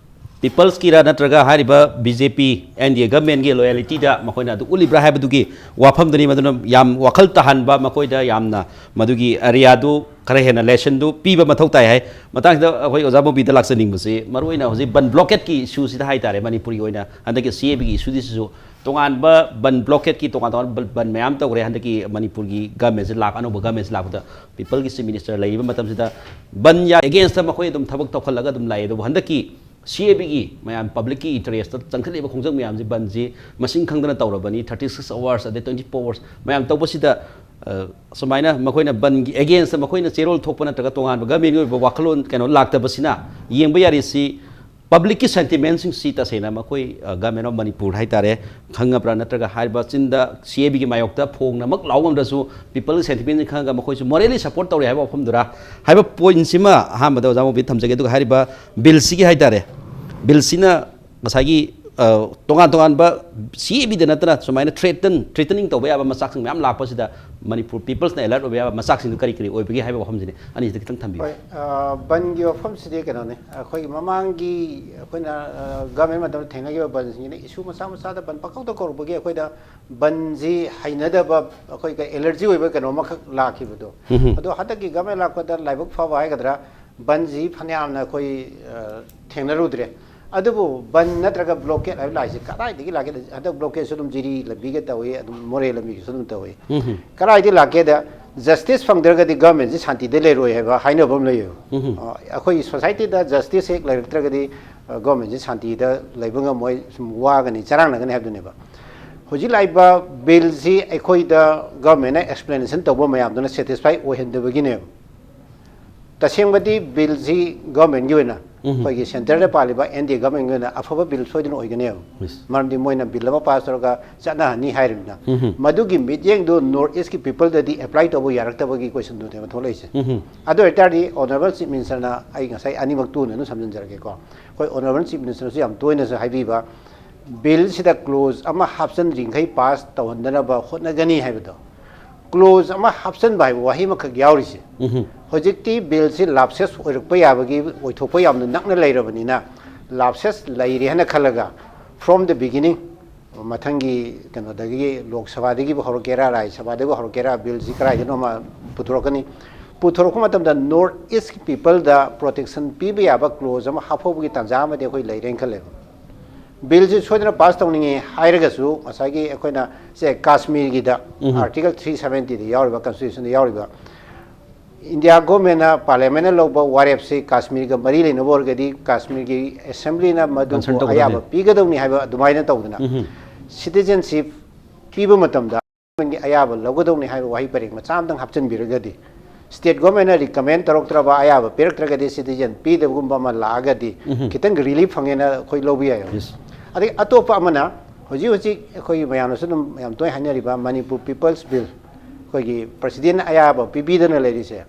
ꯄꯤꯄꯜꯁꯀꯤꯔ ꯅꯠꯇ꯭ꯔꯒ ꯍꯥꯏꯔꯤꯕ B J P N D A ꯒꯚꯔꯟꯃꯦꯟꯠꯀꯤ ꯂꯣꯌꯦꯂꯤꯇꯤꯗ ꯃꯈꯣꯏꯅ ꯑꯗꯨ ꯎꯠꯂꯤꯕ꯭ꯔꯥ ꯍꯥꯏꯕꯗꯨꯒꯤ ꯋꯥꯐꯝꯗꯨꯅꯤ꯫ ꯃꯗꯨꯅ ꯌꯥꯝ ꯋꯥꯈꯜ ꯇꯥꯍꯟꯕ, ꯃꯈꯣꯏꯗ ꯌꯥꯝꯅ ꯃꯗꯨꯒꯤ ꯑꯦꯔꯤꯌꯥꯗꯨ ꯈꯔ ꯍꯦꯟꯅ ꯂꯦꯁꯟꯗꯨ ꯄꯤꯕ ꯃꯊꯧ ꯇꯥꯏ ꯍꯥꯏ꯫ ꯃꯇꯥꯡꯁꯤꯗ ꯑꯩꯈꯣꯏ ꯑꯣꯖꯥ ꯕꯣꯕꯤꯗ ꯂꯥꯛꯆꯅꯤꯡꯕꯁꯤ ꯃꯔꯨꯑꯣꯏꯅ ꯍꯧꯖꯤꯛ ꯕꯟ ꯕ꯭ꯂꯣꯀꯦꯠꯀꯤ ꯏꯁꯨꯁꯤꯗ ꯍꯥꯏꯇꯥꯔꯦ, ꯃꯅꯤꯄꯨꯔꯒꯤ ꯑꯣꯏꯅ ꯍꯟꯗꯛꯀꯤ ꯁꯤ ꯑꯦ ꯕꯤꯒꯤ ꯏꯁꯨꯁꯤꯁꯨ ꯇꯣꯉꯥꯟꯕ ꯕꯟ ꯕ꯭ꯂꯣꯀꯦꯠꯀꯤ ꯇꯣꯉꯥꯟ ꯇꯣꯉꯥꯟꯕ ꯕꯟ ꯃꯌꯥꯝ ꯇꯧꯈ꯭ꯔꯦ ꯍꯟꯗꯛꯀꯤ ꯃꯅꯤꯄꯨꯔꯒꯤ ꯒꯚꯔꯟꯃꯦꯟꯠꯁꯤ ꯂꯥꯛ ꯑꯅꯧꯕ ꯒꯚꯔꯟꯃꯦꯟꯠꯁꯤ ꯂꯥꯛꯄꯗ꯫ ꯄꯤꯄꯜꯒꯤ ꯆꯤꯐ ꯃꯤꯅꯤꯁꯇꯔ ꯂꯩꯔꯤꯕ ꯃꯇꯝꯁꯤꯗ ꯕꯟ ꯑꯦꯒꯦꯟꯁꯇ ꯃꯈꯣꯏ ꯑꯗꯨꯝ ꯊꯕꯛ ꯇꯧꯈꯠꯂꯒ ꯑꯗꯨꯝ ꯂꯥꯛꯑꯦ꯫ ꯑꯗꯨꯕꯨ ꯍꯟꯗꯛꯀꯤ ꯁꯤ ꯑꯦ ꯕꯤꯒꯤ ꯃꯌꯥꯝ ꯄꯕ꯭ꯂꯤꯛꯀꯤ ꯏꯟꯇꯔꯦꯁꯇ ꯆꯪꯈꯠꯂꯤꯕ ꯈꯣꯡꯖꯪ ꯃꯌꯥꯝꯁꯤ, ꯕꯟꯁꯤ ꯃꯁꯤꯡ ꯈꯪꯗꯅ ꯇꯧꯔꯕꯅꯤ, ꯊꯥꯔꯇꯤ ꯁꯤꯛꯁ ꯑꯋꯥꯔꯁ ꯑꯗꯩ ꯇ꯭ꯋꯦꯟꯇꯤ ꯐꯣꯔ ꯑꯋꯥꯔꯁ ꯃꯌꯥꯝ ꯇꯧꯕꯁꯤꯗ, ꯑ, ꯁꯨꯃꯥꯏꯅ ꯃꯈꯣꯏꯅ ꯕꯟꯒꯤ ꯑꯦꯒꯦꯟꯁꯇ ꯃꯈꯣꯏꯅ ꯆꯦꯔꯣꯜ ꯊꯣꯛꯄ ꯅꯠꯇ꯭ꯔꯒ ꯇꯣꯉꯥꯟꯕ ꯒꯚꯔꯟꯃꯦꯟꯠꯀꯤ ꯑꯣꯏꯕ ꯋꯥꯈꯜꯂꯣꯟ ꯀꯩꯅꯣ ꯂꯥꯛꯇꯕꯁꯤꯅ ꯌꯦꯡꯕ ꯌꯥꯔꯤꯁꯤ ꯄꯕ꯭ꯂꯤꯛꯀꯤ ꯁꯦꯟꯇꯤꯃꯦꯟꯁꯤꯡꯁꯤ ꯇꯁꯦꯡꯅ ꯃꯈꯣꯏ, ꯑ, ꯒꯚꯔꯟꯃꯦꯟꯠ ꯑꯣꯐ ꯃꯅꯤꯄꯨꯔ ꯍꯥꯏꯇꯥꯔꯦ, ꯈꯪꯉꯕ꯭ꯔꯥ? ꯅꯠꯇ꯭ꯔꯒ ꯍꯥꯏꯔꯤꯕ ꯆꯤꯟꯗ ꯁꯤ ꯑꯦ ꯕꯤꯒꯤ ꯃꯥꯌꯣꯛꯇ ꯐꯣꯡꯅꯃꯛ ꯂꯥꯎ ꯉꯝꯗ꯭ꯔꯁꯨ ꯄꯤꯄꯜꯒꯤ ꯁꯦꯟꯇꯤꯃꯦꯟꯁꯤ ꯈꯪꯉꯒ ꯃꯈꯣꯏꯁꯨ ꯃꯣꯔꯦꯂꯤ ꯁꯄꯣꯔꯠ ꯇꯧꯔꯤ ꯍꯥꯏꯕ ꯋꯥꯐꯝꯗꯨꯔꯥ ꯍꯥꯏꯕ ꯄꯣꯏꯟꯁꯤꯃ ꯑꯍꯥꯟꯕꯗ ꯑꯣꯖꯥ ꯃꯣꯕꯤꯗ ꯊꯝꯖꯒꯦ꯫ ꯑꯗꯨꯒ ꯍꯥꯏꯔꯤꯕ ꯕꯤꯜꯁꯤꯒꯤ ꯍꯥꯏꯇꯥꯔꯦ, ꯕꯤꯜꯁꯤꯅ ꯉꯁꯥꯏꯒꯤ, ꯑ, ꯇꯣꯉꯥꯟ ꯇꯣꯉꯥꯟꯕ ꯁꯤ ꯑꯦ ꯕꯤꯗ ꯅꯠꯇꯅ ꯁꯨꯃꯥꯏꯅ ꯊ꯭ꯔꯦꯇꯟ ꯊ꯭ꯔꯦꯇꯅꯤꯡ ꯇꯧꯕ ꯌꯥꯕ ꯃꯆꯥꯛꯁꯤꯡ ꯃꯌꯥꯝ ꯂꯥꯛꯄꯁꯤꯗ ꯃꯅꯤꯄꯨꯔ ꯄꯤꯄꯜꯁꯅ ꯑꯦꯂꯔꯠ ꯑꯣꯏꯕ ꯌꯥꯕ ꯃꯆꯥꯛꯁꯤꯡꯗꯨ ꯀꯔꯤ ꯀꯔꯤ ꯑꯣꯏꯕꯒꯦ ꯍꯥꯏꯕ ꯋꯥꯐꯝꯁꯤꯅꯤ꯫ ꯑꯅꯤꯁꯤꯗ ꯈꯤꯇꯪ ꯊꯝꯕꯤꯌꯨ꯫ ꯍꯣꯏ, ꯑ, ꯕꯟꯒꯤ ꯋꯥꯐꯝꯁꯤꯗꯤ ꯀꯩꯅꯣꯅꯤ, ꯑꯩꯈꯣꯏꯒꯤ ꯃꯃꯥꯡꯒꯤ ꯑꯩꯈꯣꯏꯅ, ꯑ, ꯒꯚꯔꯟꯃꯦꯟꯠ ꯃꯇꯝꯗ ꯊꯦꯡꯅꯈꯤꯕ ꯕꯟꯁꯤꯡꯁꯤꯅ ꯏꯁꯨ ꯃꯆꯥ ꯃꯆꯥꯗ ꯕꯟ ꯄꯪꯀꯧꯗ ꯀꯧꯔꯛꯄꯒꯤ ꯑꯩꯈꯣꯏꯗ ꯕꯟꯁꯤ ꯍꯩꯅꯗꯕ, ꯑꯩꯈꯣꯏꯒ ꯑꯦꯂꯔꯖꯤ ꯑꯣꯏꯕ ꯀꯩꯅꯣ ꯑꯃꯈꯛ ꯂꯥꯛꯈꯤꯕꯗꯣ꯫ ꯑꯗꯣ ꯍꯟꯗꯛꯀꯤ ꯒꯚꯔꯟꯃꯦꯟꯠ ꯂꯥꯛꯄꯗ ꯂꯥꯏꯕꯛ ꯐꯕ ꯍꯥꯏꯒꯗ꯭ꯔꯥ, ꯕꯟꯁꯤ ꯐꯅꯌꯥꯝꯅ ꯑꯩꯈꯣꯏ, ꯑ, ꯊꯦꯡꯅꯔꯨꯗ꯭ꯔꯦ꯫ ꯑꯗꯨꯕꯨ ꯕꯟ ꯅꯠꯇ꯭ꯔꯒ ꯕ꯭ꯂꯣꯀꯦꯠ ꯍꯥꯏꯕ ꯂꯥꯛꯏꯁꯦ ꯀꯗꯥꯏꯗꯒꯤ ꯂꯥꯛꯀꯦ? ꯍꯟꯗꯛ ꯕ꯭ꯂꯣꯀꯦꯠꯁꯨ ꯑꯗꯨꯝ ꯖꯤꯔꯤ ꯂꯝꯕꯤꯒ ꯇꯧꯏ, ꯑꯗꯨꯝ ꯃꯣꯔꯦ ꯂꯝꯕꯤꯒꯤꯁꯨ ꯑꯗꯨꯝ ꯇꯧꯏ꯫ ꯀꯗꯥꯏꯗꯒꯤ ꯂꯥꯛꯀꯦꯗ, ꯖꯁꯇꯤꯁ ꯐꯪꯗ꯭ꯔꯒꯗꯤ ꯒꯚꯔꯟꯃꯦꯟꯁꯤ ꯁꯥꯟꯇꯤꯗ ꯂꯩꯔꯣꯏ ꯍꯥꯏꯕ ꯍꯥꯏꯅꯕ ꯑꯃ ꯂꯩꯌꯦꯕ꯫ ꯑ, ꯑꯩꯈꯣꯏꯒꯤ ꯁꯣꯁꯥꯏꯇꯤꯗ ꯖꯁꯇꯤꯁ ꯍꯦꯛ ꯂꯩꯔꯛꯇ꯭ꯔꯒꯗꯤ, ꯑ, ꯒꯚꯔꯟꯃꯦꯟꯁꯤ ꯁꯥꯟꯇꯤꯗ ꯂꯩꯕ ꯉꯝꯃꯣꯏ, ꯁꯨꯝ ꯋꯥꯒꯅꯤ, ꯆꯔꯥꯡꯅꯒꯅꯤ ꯍꯥꯏꯕꯗꯨꯅꯦꯕ꯫ ꯍꯧꯖꯤꯛ ꯂꯥꯛꯏꯕ ꯕꯤꯜꯁꯤ ꯑꯩꯈꯣꯏꯗ ꯒꯚꯔꯟꯃꯦꯟꯅ ꯑꯦꯛꯁꯄ꯭ꯂꯦꯅꯦꯁꯟ ꯇꯧꯕ ꯃꯌꯥꯝꯗꯨꯅ ꯁꯦꯇꯤꯁꯐꯥꯏ ꯑꯣꯏꯍꯟꯗꯕꯒꯤꯅꯦꯕ꯫ ꯇꯁꯦꯡꯕꯗꯤ ꯕꯤꯜꯁꯤ ꯒꯚꯔꯟꯃꯦꯟꯒꯤ ꯑꯣꯏꯅ, ꯑꯩꯈꯣꯏꯒꯤ ꯁꯦꯟꯇꯔꯗ ꯄꯥꯜꯂꯤꯕ ꯑꯦꯟ ꯗꯤ ꯑꯦ ꯒꯚꯔꯟꯃꯦꯟꯒꯤ ꯑꯣꯏꯅ ꯑꯐꯕ ꯕꯤꯜ ꯁꯣꯏꯗꯅ ꯑꯣꯏꯒꯅꯦꯕ꯫ ꯃꯔꯝꯗꯤ ꯃꯣꯏꯅ ꯕꯤꯜ ꯑꯃ ꯄꯥꯁ ꯇꯧꯔꯒ ꯆꯠꯅꯍꯟꯅꯤ ꯍꯥꯏꯔꯤꯕꯅꯤꯅ꯫ ꯃꯗꯨꯒꯤ ꯃꯤꯠꯌꯦꯡꯗꯨ ꯅꯣꯔꯠ ꯏꯁꯀꯤ ꯄꯤꯄꯜꯗꯗꯤ ꯑꯦꯄ꯭ꯂꯥꯏ ꯇꯧꯕ ꯌꯥꯔꯛꯇꯕꯒꯤ ꯀꯣꯏꯁꯟꯗꯨꯅꯦꯕ ꯊꯣꯛꯂꯛꯏꯁꯦ꯫ ꯑꯗꯨ ꯑꯣꯏꯇꯥꯔꯗꯤ ꯑꯣꯅꯔꯦꯕꯜ ꯆꯤꯐ ꯃꯤꯅꯤꯁꯇꯔꯅ, ꯑꯩ ꯉꯁꯥꯏ ꯑꯅꯤꯃꯛ ꯇꯨꯅ ꯑꯗꯨꯝ ꯁꯝꯖꯤꯟꯖꯔꯒꯦꯀꯣ꯫ ꯑꯩꯈꯣꯏ ꯑꯣꯅꯔꯦꯕꯜ ꯆꯤꯐ ꯃꯤꯅꯤꯁꯇꯔꯅꯁꯨ ꯌꯥꯝ ꯇꯣꯏꯅꯁꯨ ꯍꯥꯏꯕꯤꯕ, ꯕꯤꯜꯁꯤꯗ ꯀ꯭ꯂꯣꯖ ꯑꯃ ꯍꯥꯞꯆꯤꯟꯗ꯭ꯔꯤꯈꯩ ꯄꯥꯁ ꯇꯧꯍꯟꯗꯅꯕ ꯍꯣꯠꯅꯒꯅꯤ ꯍꯥꯏꯕꯗꯣ꯫ ꯀ꯭ꯂꯣꯖ ꯑꯃ ꯍꯥꯞꯆꯤꯟꯕ ꯍꯥꯏꯕ ꯋꯥꯍꯩ ꯑꯃꯈꯛ ꯌꯥꯎꯔꯤꯁꯦ꯫ ꯍꯧꯖꯤꯛꯇꯤ ꯕꯤꯜꯁꯤ ꯂꯥꯞꯁꯦꯁ ꯑꯣꯏꯔꯛꯄ ꯌꯥꯕꯒꯤ, ꯑꯣꯏꯊꯣꯛꯄ ꯌꯥꯝꯅ ꯅꯛꯅ ꯂꯩꯔꯕꯅꯤꯅ, ꯂꯥꯞꯁꯦꯁ ꯂꯩꯔꯦ ꯍꯥꯏꯅ ꯈꯜꯂꯒ, from the beginning, ꯃꯊꯪꯒꯤ ꯀꯩꯅꯣꯗꯒꯤ, ꯂꯣꯛ ꯁꯚꯥꯗꯒꯤꯕꯨ ꯍꯧꯔꯛꯀꯦꯔꯥ, ꯔꯥꯖ꯭ꯌ ꯁꯚꯥꯗꯒꯤꯕꯨ ꯍꯧꯔꯛꯀꯦꯔꯥ, ꯕꯤꯜꯁꯤ ꯀꯗꯥꯏꯗꯅꯣ ꯑꯃ ꯄꯨꯊꯣꯔꯛꯀꯅꯤ꯫ ꯄꯨꯊꯣꯔꯛꯄ ꯃꯇꯝꯗ ꯅꯣꯔꯠ ꯏꯁꯀꯤ ꯄꯤꯄꯜꯗ ꯄ꯭ꯔꯣꯇꯦꯛꯁꯟ ꯄꯤꯕ ꯌꯥꯕ ꯀ꯭ꯂꯣꯖ ꯑꯃ ꯍꯥꯞꯍꯧꯕꯒꯤ ꯇꯥꯟꯖꯥ ꯑꯃꯗꯤ ꯑꯩꯈꯣꯏ ꯂꯩꯔꯦꯅ ꯈꯜꯂꯦꯕ꯫ ꯕꯤꯜꯁꯤ ꯁꯣꯏꯗꯅ ꯄꯥꯁ ꯇꯧꯅꯤꯡꯉꯤ ꯍꯥꯏꯔꯒꯁꯨ, ꯉꯁꯥꯏꯒꯤ ꯑꯩꯈꯣꯏꯅ ꯁꯦ ꯀꯥꯁꯃꯤꯔꯒꯤꯗ, ꯑꯥꯔꯇꯤꯀꯜ ꯊ꯭ꯔꯤ ꯁꯚꯦꯟꯇꯤꯗ ꯌꯥꯎꯔꯤꯕ, ꯀꯟꯁꯇꯤꯇ꯭ꯌꯨꯁꯟꯗ ꯌꯥꯎꯔꯤꯕ, ꯏꯟꯗꯤꯌꯥ ꯒꯣꯔꯃꯦꯟꯅ, ꯄꯥꯔꯂꯤꯌꯥꯃꯦꯟꯅ ꯂꯧꯕ ꯋꯥꯔꯦꯞꯁꯤ ꯀꯥꯁꯃꯤꯔꯒ ꯃꯔꯤ ꯂꯩꯅꯕ ꯑꯣꯏꯔꯒꯗꯤ, ꯀꯥꯁꯃꯤꯔꯒꯤ ꯑꯦꯁꯦꯝꯕ꯭ꯂꯤꯅ ꯃꯗꯨꯕꯨ ꯑꯌꯥꯕ ꯄꯤꯒꯗꯧꯅꯤ ꯍꯥꯏꯕ ꯑꯗꯨꯃꯥꯏꯅ ꯇꯧꯗꯅ, ꯁꯤꯇꯤꯖꯦꯟꯁꯤꯞ ꯄꯤꯕ ꯃꯇꯝꯗ ꯒꯤ ꯑꯌꯥꯕ ꯂꯧꯒꯗꯧꯅꯤ ꯍꯥꯏꯕ ꯋꯥꯍꯩ ꯄꯔꯦꯡ ꯃꯆꯥ ꯑꯃꯇꯪ ꯍꯥꯞꯆꯤꯟꯕꯤꯔꯒꯗꯤ, ꯁ꯭ꯇꯦꯠ ꯒꯣꯔꯃꯦꯟꯅ ꯔꯤꯀꯃꯦꯟ ꯇꯧꯔꯛꯇ꯭ꯔꯕ, ꯑꯌꯥꯕ ꯄꯤꯔꯛꯇ꯭ꯔꯒꯗꯤ, ꯁꯤꯇꯤꯖꯦꯟ ꯄꯤꯗꯕꯒꯨꯝꯕ ꯑꯃ ꯂꯥꯛꯑꯒꯗꯤ, ꯈꯤꯇꯪ ꯔꯤꯂꯤꯐ ꯐꯪꯉꯦꯅ ꯑꯩꯈꯣꯏ ꯂꯧꯕ ꯌꯥꯏ꯫ ꯑꯗꯩ ꯑꯇꯣꯞꯄ ꯑꯃꯅ, ꯍꯧꯖꯤꯛ ꯍꯧꯖꯤꯛ ꯑꯩꯈꯣꯏꯒꯤ ꯃꯌꯥꯝꯅꯁꯨ ꯑꯗꯨꯝ ꯌꯥꯝ ꯇꯣꯏꯅ ꯍꯥꯏꯅꯔꯤꯕ ꯃꯅꯤꯄꯨꯔ ꯄꯤꯄꯜꯁ ꯕꯤꯜ, ꯑꯩꯈꯣꯏꯒꯤ ꯄ꯭ꯔꯁꯤꯗꯦꯟꯅ ꯑꯌꯥꯕ ꯄꯤꯕꯤꯗꯅ ꯂꯩꯔꯤꯁꯦ,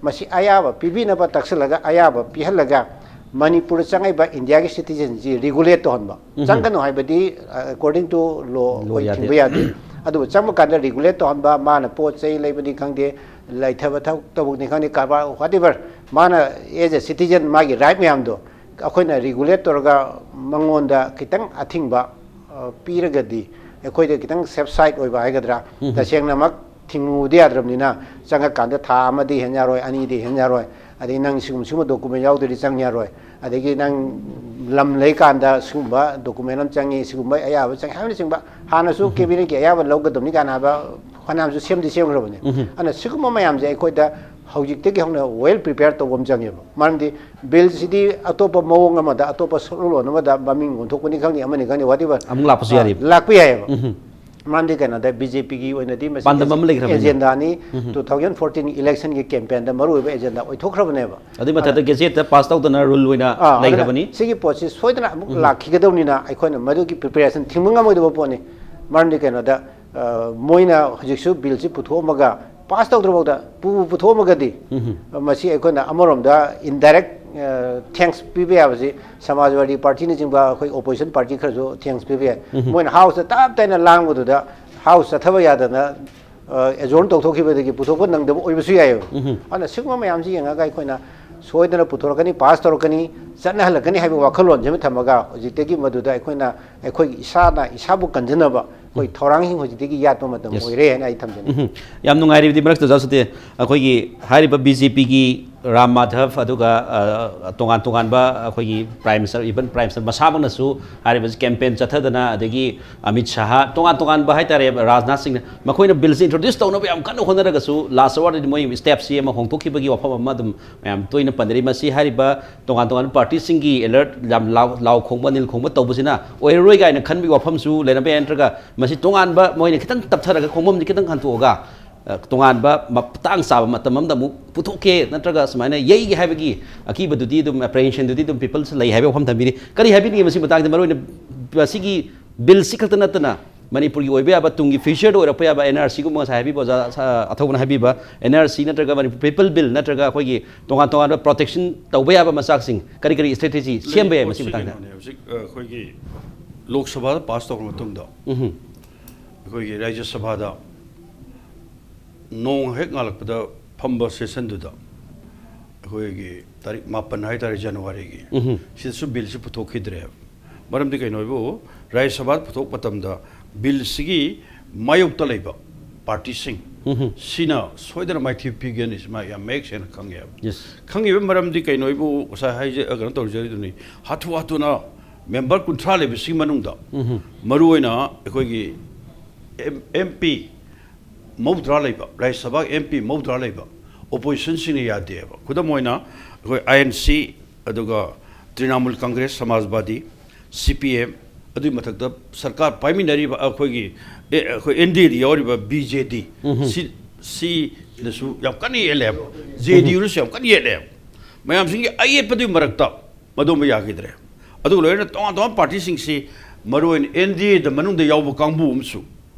ꯃꯁꯤ ꯑꯌꯥꯕ ꯄꯤꯕꯤꯅꯕ ꯇꯛꯁꯤꯜꯂꯒ, ꯑꯌꯥꯕ ꯄꯤꯍꯜꯂꯒ, ꯃꯅꯤꯄꯨꯔꯗ ꯆꯪꯉꯛꯏꯕ ꯏꯟꯗꯤꯌꯥꯒꯤ ꯁꯤꯇꯤꯖꯦꯟꯁꯤ ꯔꯤꯒꯨꯂꯦꯠ ꯇꯧꯍꯟꯕ꯫ ꯆꯪꯒꯅꯨ ꯍꯥꯏꯕꯗꯤ, ꯑ, according to law ꯑꯩꯈꯣꯏ ꯊꯤꯡꯕ ꯌꯥꯗꯦ꯫ ꯑꯗꯨꯕꯨ ꯆꯪꯕ ꯀꯥꯟꯗ ꯔꯤꯒꯨꯂꯦꯠ ꯇꯧꯍꯟꯕ, ꯃꯥꯅ ꯄꯣꯠ ꯆꯩ ꯂꯩꯕꯅꯤ ꯈꯪꯗꯦ, ꯂꯩꯊꯕ ꯊꯕꯛ ꯇꯧꯕꯅꯤ ꯈꯪꯗꯦ, ꯀꯔꯕꯥꯔ whatever, ꯃꯥꯅ as a citizen ꯃꯥꯒꯤ ꯔꯥꯏꯠ ꯃꯌꯥꯝꯗꯣ ꯑꯩꯈꯣꯏꯅ ꯔꯤꯒꯨꯂꯦꯠ ꯇꯧꯔꯒ ꯃꯉꯣꯟꯗ ꯈꯤꯇꯪ ꯑꯊꯤꯡꯕ, ꯑ, ꯄꯤꯔꯒꯗꯤ ꯑꯩꯈꯣꯏꯗ ꯈꯤꯇꯪ ꯁꯦꯐ ꯁꯥꯏꯠ ꯑꯣꯏꯕ ꯍꯥꯏꯒꯗ꯭ꯔꯥ, ꯇꯁꯦꯡꯅꯃꯛ ꯊꯤꯡꯉꯨꯕꯗꯤ ꯌꯥꯗ꯭ꯔꯕꯅꯤꯅ, ꯆꯪꯉꯀꯥꯟꯗ ꯊꯥ ꯑꯃꯗꯤ ꯍꯦꯟ ꯌꯥꯔꯣꯏ, ꯑꯅꯤꯗꯤ ꯍꯦꯟ ꯌꯥꯔꯣꯏ, ꯑꯗꯩ ꯅꯪ ꯁꯤꯒꯨꯝꯕ, ꯁꯤꯒꯨꯝꯕ ꯗꯣꯀꯨꯃꯦꯟ ꯌꯥꯎꯗ꯭ꯔꯗꯤ ꯆꯪ ꯌꯥꯔꯣꯏ, ꯑꯗꯒꯤ ꯅꯪ ꯂꯝ ꯂꯩꯀꯥꯟꯗ ꯁꯤꯒꯨꯝꯕ ꯗꯣꯀꯨꯃꯦꯟ ꯑꯃ ꯆꯪꯉꯤ, ꯁꯤꯒꯨꯝꯕ ꯑꯌꯥꯕ ꯆꯪꯉꯤ ꯍꯥꯏꯕꯅꯆꯤꯡꯕ, ꯍꯥꯟꯅꯁꯨ ꯀꯦꯕꯤꯅꯦꯠꯀꯤ ꯑꯌꯥꯕ ꯂꯧꯒꯗꯕꯅꯤ ꯀꯥꯏꯅ ꯍꯥꯏꯕ ꯐꯅꯌꯥꯝꯁꯨ ꯁꯦꯝꯗꯤ ꯁꯦꯝꯈ꯭ꯔꯕꯅꯦ꯫ ꯑꯗꯨꯅ ꯁꯤꯒꯨꯝꯕ ꯃꯌꯥꯝꯁꯦ ꯑꯩꯈꯣꯏꯗ ꯍꯧꯖꯤꯛꯇꯒꯤ ꯍꯧꯅ well prepared ꯇꯧꯕ ꯑꯃ ꯆꯪꯉꯦꯕ꯫ ꯃꯔꯝꯗꯤ ꯕꯤꯜꯁꯤꯗꯤ ꯑꯇꯣꯞꯄ ꯃꯑꯣꯡ ꯑꯃꯗ, ꯑꯇꯣꯞꯄ ꯁꯛꯂꯣꯟ ꯑꯃꯗ ꯃꯃꯤꯡ ꯑꯣꯟꯊꯣꯛꯄꯅꯤ ꯈꯪꯗꯦ, ꯑꯃꯅꯤ ꯈꯪꯗꯦ, whatever, ꯑꯃꯨꯛ ꯂꯥꯛꯄꯁꯨ ꯌꯥꯔꯤꯕ꯫ ꯂꯥꯛꯄ ꯌꯥꯏꯑꯕ꯫ ꯃꯔꯝꯗꯤ ꯀꯩꯅꯣꯗ, ꯕꯤ ꯖꯦ ꯄꯤꯒꯤ ꯑꯣꯏꯅꯗꯤ ꯃꯁꯤ ꯄꯥꯟꯗꯝ ꯑꯃ ꯂꯩꯈ꯭ꯔꯕꯅꯤꯅ꯫ ꯑꯦꯖꯦꯟꯗꯥꯅꯤ꯫ ꯇꯨ ꯊꯥꯎꯖꯟ ꯐꯣꯔꯇꯤꯟ ꯏꯂꯦꯛꯁꯟꯒꯤ ꯀꯦꯝꯄꯦꯟꯗ ꯃꯔꯨꯑꯣꯏꯕ ꯑꯦꯖꯦꯟꯗꯥ ꯑꯣꯏꯊꯣꯛꯈ꯭ꯔꯕꯅꯦꯕ꯫ ꯑꯗꯨꯏ ꯃꯊꯛꯇ ꯒꯦꯖꯦꯠꯇ ꯄꯥꯁ ꯇꯧꯗꯅ ꯔꯨꯜ ꯑꯣꯏꯅ ꯑꯥ, ꯑꯗꯨꯅ ꯂꯩꯈ꯭ꯔꯕꯅꯤ꯫ ꯁꯤꯒꯤ ꯄꯣꯠꯁꯤ ꯁꯣꯏꯗꯅ ꯑꯃꯨꯛ ꯂꯥꯛꯈꯤꯒꯗꯧꯅꯤꯅ ꯑꯩꯈꯣꯏꯅ ꯃꯗꯨꯒꯤ ꯄ꯭ꯔꯤꯄꯦꯔꯦꯁꯟ ꯊꯤꯡꯕ ꯉꯝꯃꯣꯏꯗꯕ ꯄꯣꯠꯅꯤ꯫ ꯃꯔꯝꯗꯤ ꯀꯩꯅꯣꯗ, ꯑ, ꯃꯣꯏꯅ ꯍꯧꯖꯤꯛꯁꯨ ꯕꯤꯜꯁꯤ ꯄꯨꯊꯣꯛꯑꯝꯃꯒ ꯄꯥꯁ ꯇꯧꯗ꯭ꯔꯐꯥꯎꯗ ꯄꯨ ꯄꯨꯊꯣꯛꯑꯝꯃꯒꯗꯤ, ꯃꯁꯤ ꯑꯩꯈꯣꯏꯅ ꯑꯃꯔꯣꯝꯗ ꯏꯟꯗꯥꯏꯔꯦꯛ ꯊꯦꯡꯛꯁ ꯄꯤꯕ ꯌꯥꯕꯁꯤ ꯁꯃꯥꯖꯋꯥꯗꯤ ꯄꯥꯔꯇꯤꯅꯆꯤꯡꯕ ꯑꯩꯈꯣꯏ ꯑꯣꯄꯣꯖꯤꯁꯟ ꯄꯥꯔꯇꯤ ꯈꯔꯁꯨ ꯊꯦꯡꯛꯁ ꯄꯤꯕ ꯌꯥꯏ꯫ ꯃꯣꯏꯅ ꯍꯥꯎꯁꯇ ꯇꯞ ꯇꯥꯏꯅ ꯂꯥꯡꯕꯗꯨꯗ ꯍꯥꯎꯁ ꯆꯠꯊꯕ ꯌꯥꯗꯅ ꯑꯦꯖꯣꯔꯟ ꯇꯧꯊꯣꯛꯈꯤꯕꯗꯒꯤ ꯄꯨꯊꯣꯛꯄ ꯅꯪꯗꯕ ꯑꯣꯏꯕꯁꯨ ꯌꯥꯏꯑꯕ꯫ ꯑꯗꯨꯅ ꯁꯤꯒꯨꯝꯕ ꯃꯌꯥꯝꯁꯤ ꯌꯦꯡꯉꯒ ꯑꯩꯈꯣꯏꯅ ꯁꯣꯏꯗꯅ ꯄꯨꯊꯣꯔꯛꯀꯅꯤ, ꯄꯥꯁ ꯇꯧꯔꯛꯀꯅꯤ, ꯆꯠꯅꯍꯜꯂꯛꯀꯅꯤ ꯍꯥꯏꯕ ꯋꯥꯈꯜꯂꯣꯟꯁꯤ ꯑꯃ ꯊꯝꯃꯒ ꯍꯧꯖꯤꯛꯇꯒꯤ ꯃꯗꯨꯗ ꯑꯩꯈꯣꯏꯅ ꯑꯩꯈꯣꯏꯒꯤ ꯏꯁꯥꯅ ꯏꯁꯥꯕꯨ ꯀꯟꯖꯅꯕ ꯑꯩꯈꯣꯏ ꯊꯧꯔꯥꯡꯁꯤꯡ ꯍꯧꯖꯤꯛꯇꯒꯤ ꯌꯥꯠꯄ ꯃꯇꯝ Yes. ꯑꯣꯏꯔꯦ ꯍꯥꯏꯅ ꯑꯩ ꯊꯝꯖꯅꯤꯡꯉꯤ꯫ ꯎꯝ꯫ ꯌꯥꯝ ꯅꯨꯡꯉꯥꯏꯔꯤꯕꯗꯤ ꯃꯔꯛꯇ ꯖꯥꯁꯨꯇꯦ, ꯑꯩꯈꯣꯏꯒꯤ ꯍꯥꯏꯔꯤꯕ ꯕꯤ ꯖꯦ ꯄꯤꯒꯤ ꯔꯥꯝ ꯃꯥꯙꯕ, ꯑꯗꯨꯒ, ꯑ, ꯇꯣꯉꯥꯟ ꯇꯣꯉꯥꯟꯕ ꯑꯩꯈꯣꯏꯒꯤ prime minister, even prime minister ꯃꯁꯥꯃꯛꯅꯁꯨ ꯍꯥꯏꯔꯤꯕꯁꯤ ꯀꯦꯝꯄꯦꯟ ꯆꯠꯊꯗꯅ, ꯑꯗꯒꯤ ꯑꯃꯤꯠ ꯁꯥꯍ, ꯇꯣꯉꯥꯟ ꯇꯣꯉꯥꯟꯕ ꯍꯥꯏꯇꯥꯔꯦ, ꯔꯥꯖꯅꯥꯊ ꯁꯤꯡꯅ ꯃꯈꯣꯏꯅ ꯕꯤꯜꯁꯤ ꯏꯟꯇ꯭ꯔꯣꯗ꯭ꯌꯨꯁ ꯇꯧꯅꯕ ꯌꯥꯝ ꯀꯟꯅ ꯍꯣꯠꯅꯔꯒꯁꯨ ꯂꯥꯁ ꯑꯋꯥꯔꯗꯗꯤ ꯃꯣꯏ ꯁ꯭ꯇꯦꯞꯁꯤ ꯑꯃ ꯍꯣꯡꯗꯣꯛꯈꯤꯕꯒꯤ ꯋꯥꯐꯝ ꯑꯃ ꯑꯗꯨꯝ ꯃꯌꯥꯝ ꯇꯣꯏꯅ ꯄꯟꯅꯔꯤ꯫ ꯃꯁꯤ ꯍꯥꯏꯔꯤꯕ ꯇꯣꯉꯥꯟ ꯇꯣꯉꯥꯟꯕ ꯄꯥꯔꯇꯤꯁꯤꯡꯒꯤ ꯑꯦꯂꯔꯠ, ꯌꯥꯝ ꯂꯥꯎ, ꯂꯥꯎ ꯈꯣꯡꯕ, ꯅꯤꯜ ꯈꯣꯡꯕ ꯇꯧꯕꯁꯤꯅ ꯑꯣꯏꯔꯔꯣꯏ ꯀꯥꯏꯅ ꯈꯟꯕꯒꯤ ꯋꯥꯐꯝꯁꯨ ꯂꯩꯔꯝꯕ ꯌꯥꯏ, ꯅꯠꯇ꯭ꯔꯒ ꯃꯁꯤ ꯇꯣꯉꯥꯟꯕ, ꯃꯣꯏꯅ ꯈꯤꯇꯪ ꯇꯞꯊꯔꯒ ꯈꯣꯡꯐꯝꯁꯤ ꯈꯤꯇꯪ ꯍꯟꯊꯣꯛꯑꯒ, ꯑ, ꯇꯣꯉꯥꯟꯕ ꯃꯇꯥꯡ ꯆꯥꯕ ꯃꯇꯝ ꯑꯃꯗ ꯑꯃꯨꯛ ꯄꯨꯊꯣꯛꯀꯦ ꯅꯠꯇ꯭ꯔꯒ ꯁꯨꯃꯥꯏꯅ ꯌꯩꯒꯦ ꯍꯥꯏꯕꯒꯤ ꯑꯀꯤꯕꯗꯨꯗꯤ ꯑꯗꯨꯝ, ꯑꯦꯄ꯭ꯔꯤꯍꯦꯟꯁꯟꯗꯨꯗꯤ ꯑꯗꯨꯝ ꯄꯤꯄꯜꯁ ꯂꯩ ꯍꯥꯏꯕ ꯋꯥꯐꯝ ꯊꯝꯕꯤꯔꯤ꯫ ꯀꯔꯤ ꯍꯥꯏꯕꯤꯅꯤꯡꯉꯤ ꯃꯁꯤ ꯃꯇꯥꯡꯗ? ꯃꯔꯨꯑꯣꯏꯅ ꯃꯁꯤꯒꯤ ꯕꯤꯜꯁꯤ ꯈꯛꯇ ꯅꯠꯇꯅ ꯃꯅꯤꯄꯨꯔꯒꯤ ꯑꯣꯏꯕ ꯌꯥꯕ, ꯇꯨꯡꯒꯤ ꯐ꯭ꯌꯨꯆꯔꯗ ꯑꯣꯏꯔꯛꯄ ꯌꯥꯕ ꯑꯦꯟ ꯑꯥꯔ ꯁꯤꯒꯨꯝꯕ, ꯉꯁꯥꯏ ꯍꯥꯏꯕꯤꯕ ꯑꯣꯖꯥ ꯁꯥ-, ꯑꯊꯧꯕꯅ ꯍꯥꯏꯕꯤꯕ ꯑꯦꯟ ꯑꯥꯔ ꯁꯤ ꯅꯠꯇ꯭ꯔꯒ ꯃꯅꯤꯄꯨꯔ ꯄꯤꯄꯜ ꯕꯤꯜ ꯅꯠꯇ꯭ꯔꯒ ꯑꯩꯈꯣꯏꯒꯤ ꯇꯣꯉꯥꯟ ꯇꯣꯉꯥꯟꯕ ꯄ꯭ꯔꯣꯇꯦꯛꯁꯟ ꯇꯧꯕ ꯌꯥꯕ ꯃꯆꯥꯛꯁꯤꯡ ꯀꯔꯤ ꯀꯔꯤ ꯏꯁꯇ꯭ꯔꯦꯇꯦꯖꯤ ꯁꯦꯝꯕ ꯌꯥꯏ ꯃꯁꯤ ꯄꯣꯠꯁꯤ ꯃꯇꯥꯡꯗ? ꯀꯩꯅꯣꯅꯦ, ꯍꯧꯖꯤꯛ, ꯑ, ꯑꯩꯈꯣꯏꯒꯤ ꯂꯣꯛ ꯁꯚꯥꯗ ꯄꯥꯁ ꯇꯧꯔꯕ ꯃꯇꯨꯡꯗ, ꯎꯝ꯫ ꯑꯩꯈꯣꯏꯒꯤ ꯔꯥꯖ꯭ꯌ ꯁꯚꯥꯗ ꯅꯣꯡ ꯍꯦꯛ ꯉꯥꯜꯂꯛꯄꯗ ꯐꯝꯕ ꯁꯦꯁꯟꯗꯨꯗ, ꯑꯩꯈꯣꯏꯒꯤ ꯇꯥꯔꯤꯛ ꯃꯥꯄꯟ ꯍꯥꯏꯇꯥꯔꯦ, ꯖꯅꯋꯥꯔꯤꯒꯤ, ꯎꯝ꯫ ꯁꯤꯗꯁꯨ ꯕꯤꯜꯁꯤ ꯄꯨꯊꯣꯛꯈꯤꯗ꯭ꯔꯦꯕ꯫ ꯃꯔꯝꯗꯤ ꯀꯩꯅꯣ ꯍꯥꯏꯕꯨ, ꯔꯥꯖ꯭ꯌ ꯁꯚꯥꯗ ꯄꯨꯊꯣꯛꯄ ꯃꯇꯝꯗ ꯕꯤꯜꯁꯤꯒꯤ ꯃꯥꯌꯣꯛꯇ ꯂꯩꯕ ꯄꯥꯔꯇꯤꯁꯤꯡ ꯎꯝ꯫ ꯁꯤꯅ ꯁꯣꯏꯗꯅ ꯃꯥꯏꯊꯤꯕ ꯄꯤꯒꯅꯤ, ꯁꯤ ꯃꯥ ꯌꯥꯝ ꯃꯌꯦꯛ ꯁꯦꯡꯅ ꯈꯪꯉꯦꯕ꯫ ꯌꯦꯁ꯫ ꯈꯪꯉꯤꯕ ꯃꯔꯝꯗꯤ ꯀꯩꯅꯣ ꯍꯥꯏꯕꯨ, ꯉꯁꯥꯏ ꯍꯥꯏꯖ-, ꯀꯩꯅꯣ ꯇꯧꯖꯔꯤꯗꯨꯅꯤ, ꯍꯥꯊꯨ ꯍꯥꯊꯨꯅ ꯃꯦꯝꯕꯔ ꯀꯨꯟꯊ꯭ꯔꯥ ꯂꯩꯕꯁꯤꯒꯤ ꯃꯅꯨꯡꯗ, ꯃꯔꯨꯑꯣꯏꯅ ꯑꯩꯈꯣꯏꯒꯤ ꯑꯦꯝ-, ꯑꯦꯝ ꯄꯤ ꯃꯧꯗ꯭ꯔꯥ ꯂꯩꯕ, ꯔꯥꯖ꯭ꯌ ꯁꯚꯥ ꯑꯦꯝ ꯄꯤ ꯃꯧꯗ꯭ꯔꯥ ꯂꯩꯕ, ꯑꯣꯄꯣꯖꯤꯁꯟꯁꯤꯡꯅ ꯌꯥꯗꯦꯕ꯫ ꯈꯨꯗꯝ ꯑꯣꯏꯅ, ꯑꯩꯈꯣꯏ ꯑꯥꯏ ꯑꯦꯟ ꯁꯤ, ꯑꯗꯨꯒ ꯇ꯭ꯔꯤꯅꯥꯃꯨꯜ ꯀꯪꯒ꯭ꯔꯦꯁ, ꯁꯃꯥꯖꯕꯥꯗꯤ, ꯁꯤ ꯄꯤ ꯑꯦꯝ, ꯑꯗꯨꯒꯤ ꯃꯊꯛꯇ ꯁꯔꯀꯥꯔ ꯄꯥꯏꯃꯤꯟꯅꯔꯤꯕ ꯑꯩꯈꯣꯏꯒꯤ, ꯑꯦ, ꯑꯩꯈꯣꯏ ꯑꯦꯟ ꯗꯤ ꯑꯦꯗ ꯌꯥꯎꯔꯤꯕ ꯕꯤ ꯖꯦ ꯗꯤ, ꯎꯝꯍꯨꯝ꯫ ꯁꯤ, ꯁꯤꯅꯁꯨ ꯌꯥꯝ ꯀꯟꯅ ꯌꯦꯠꯂꯦꯕ, ꯖꯦ ꯗꯤ ꯌꯨꯅꯁꯨ ꯌꯥꯝ ꯀꯟꯅ ꯌꯦꯠꯂꯦꯕ꯫ ꯃꯌꯥꯝꯁꯤꯡꯒꯤ ꯑꯌꯦꯠꯄꯗꯨꯒꯤ ꯃꯔꯛꯇ ꯃꯗꯨꯝꯕ ꯌꯥꯈꯤꯗ꯭ꯔꯦ꯫ ꯑꯗꯨꯒ ꯂꯣꯏꯅꯅ ꯇꯣꯉꯥꯟ ꯇꯣꯉꯥꯟꯕ ꯄꯥꯔꯇꯤꯁꯤꯡꯁꯤ, ꯃꯔꯨꯑꯣꯏꯅ ꯑꯦꯟ ꯗꯤ ꯑꯦꯗ ꯃꯅꯨꯡꯗ ꯌꯥꯎꯕ ꯀꯥꯡꯕꯨ ꯑꯃꯁꯨ,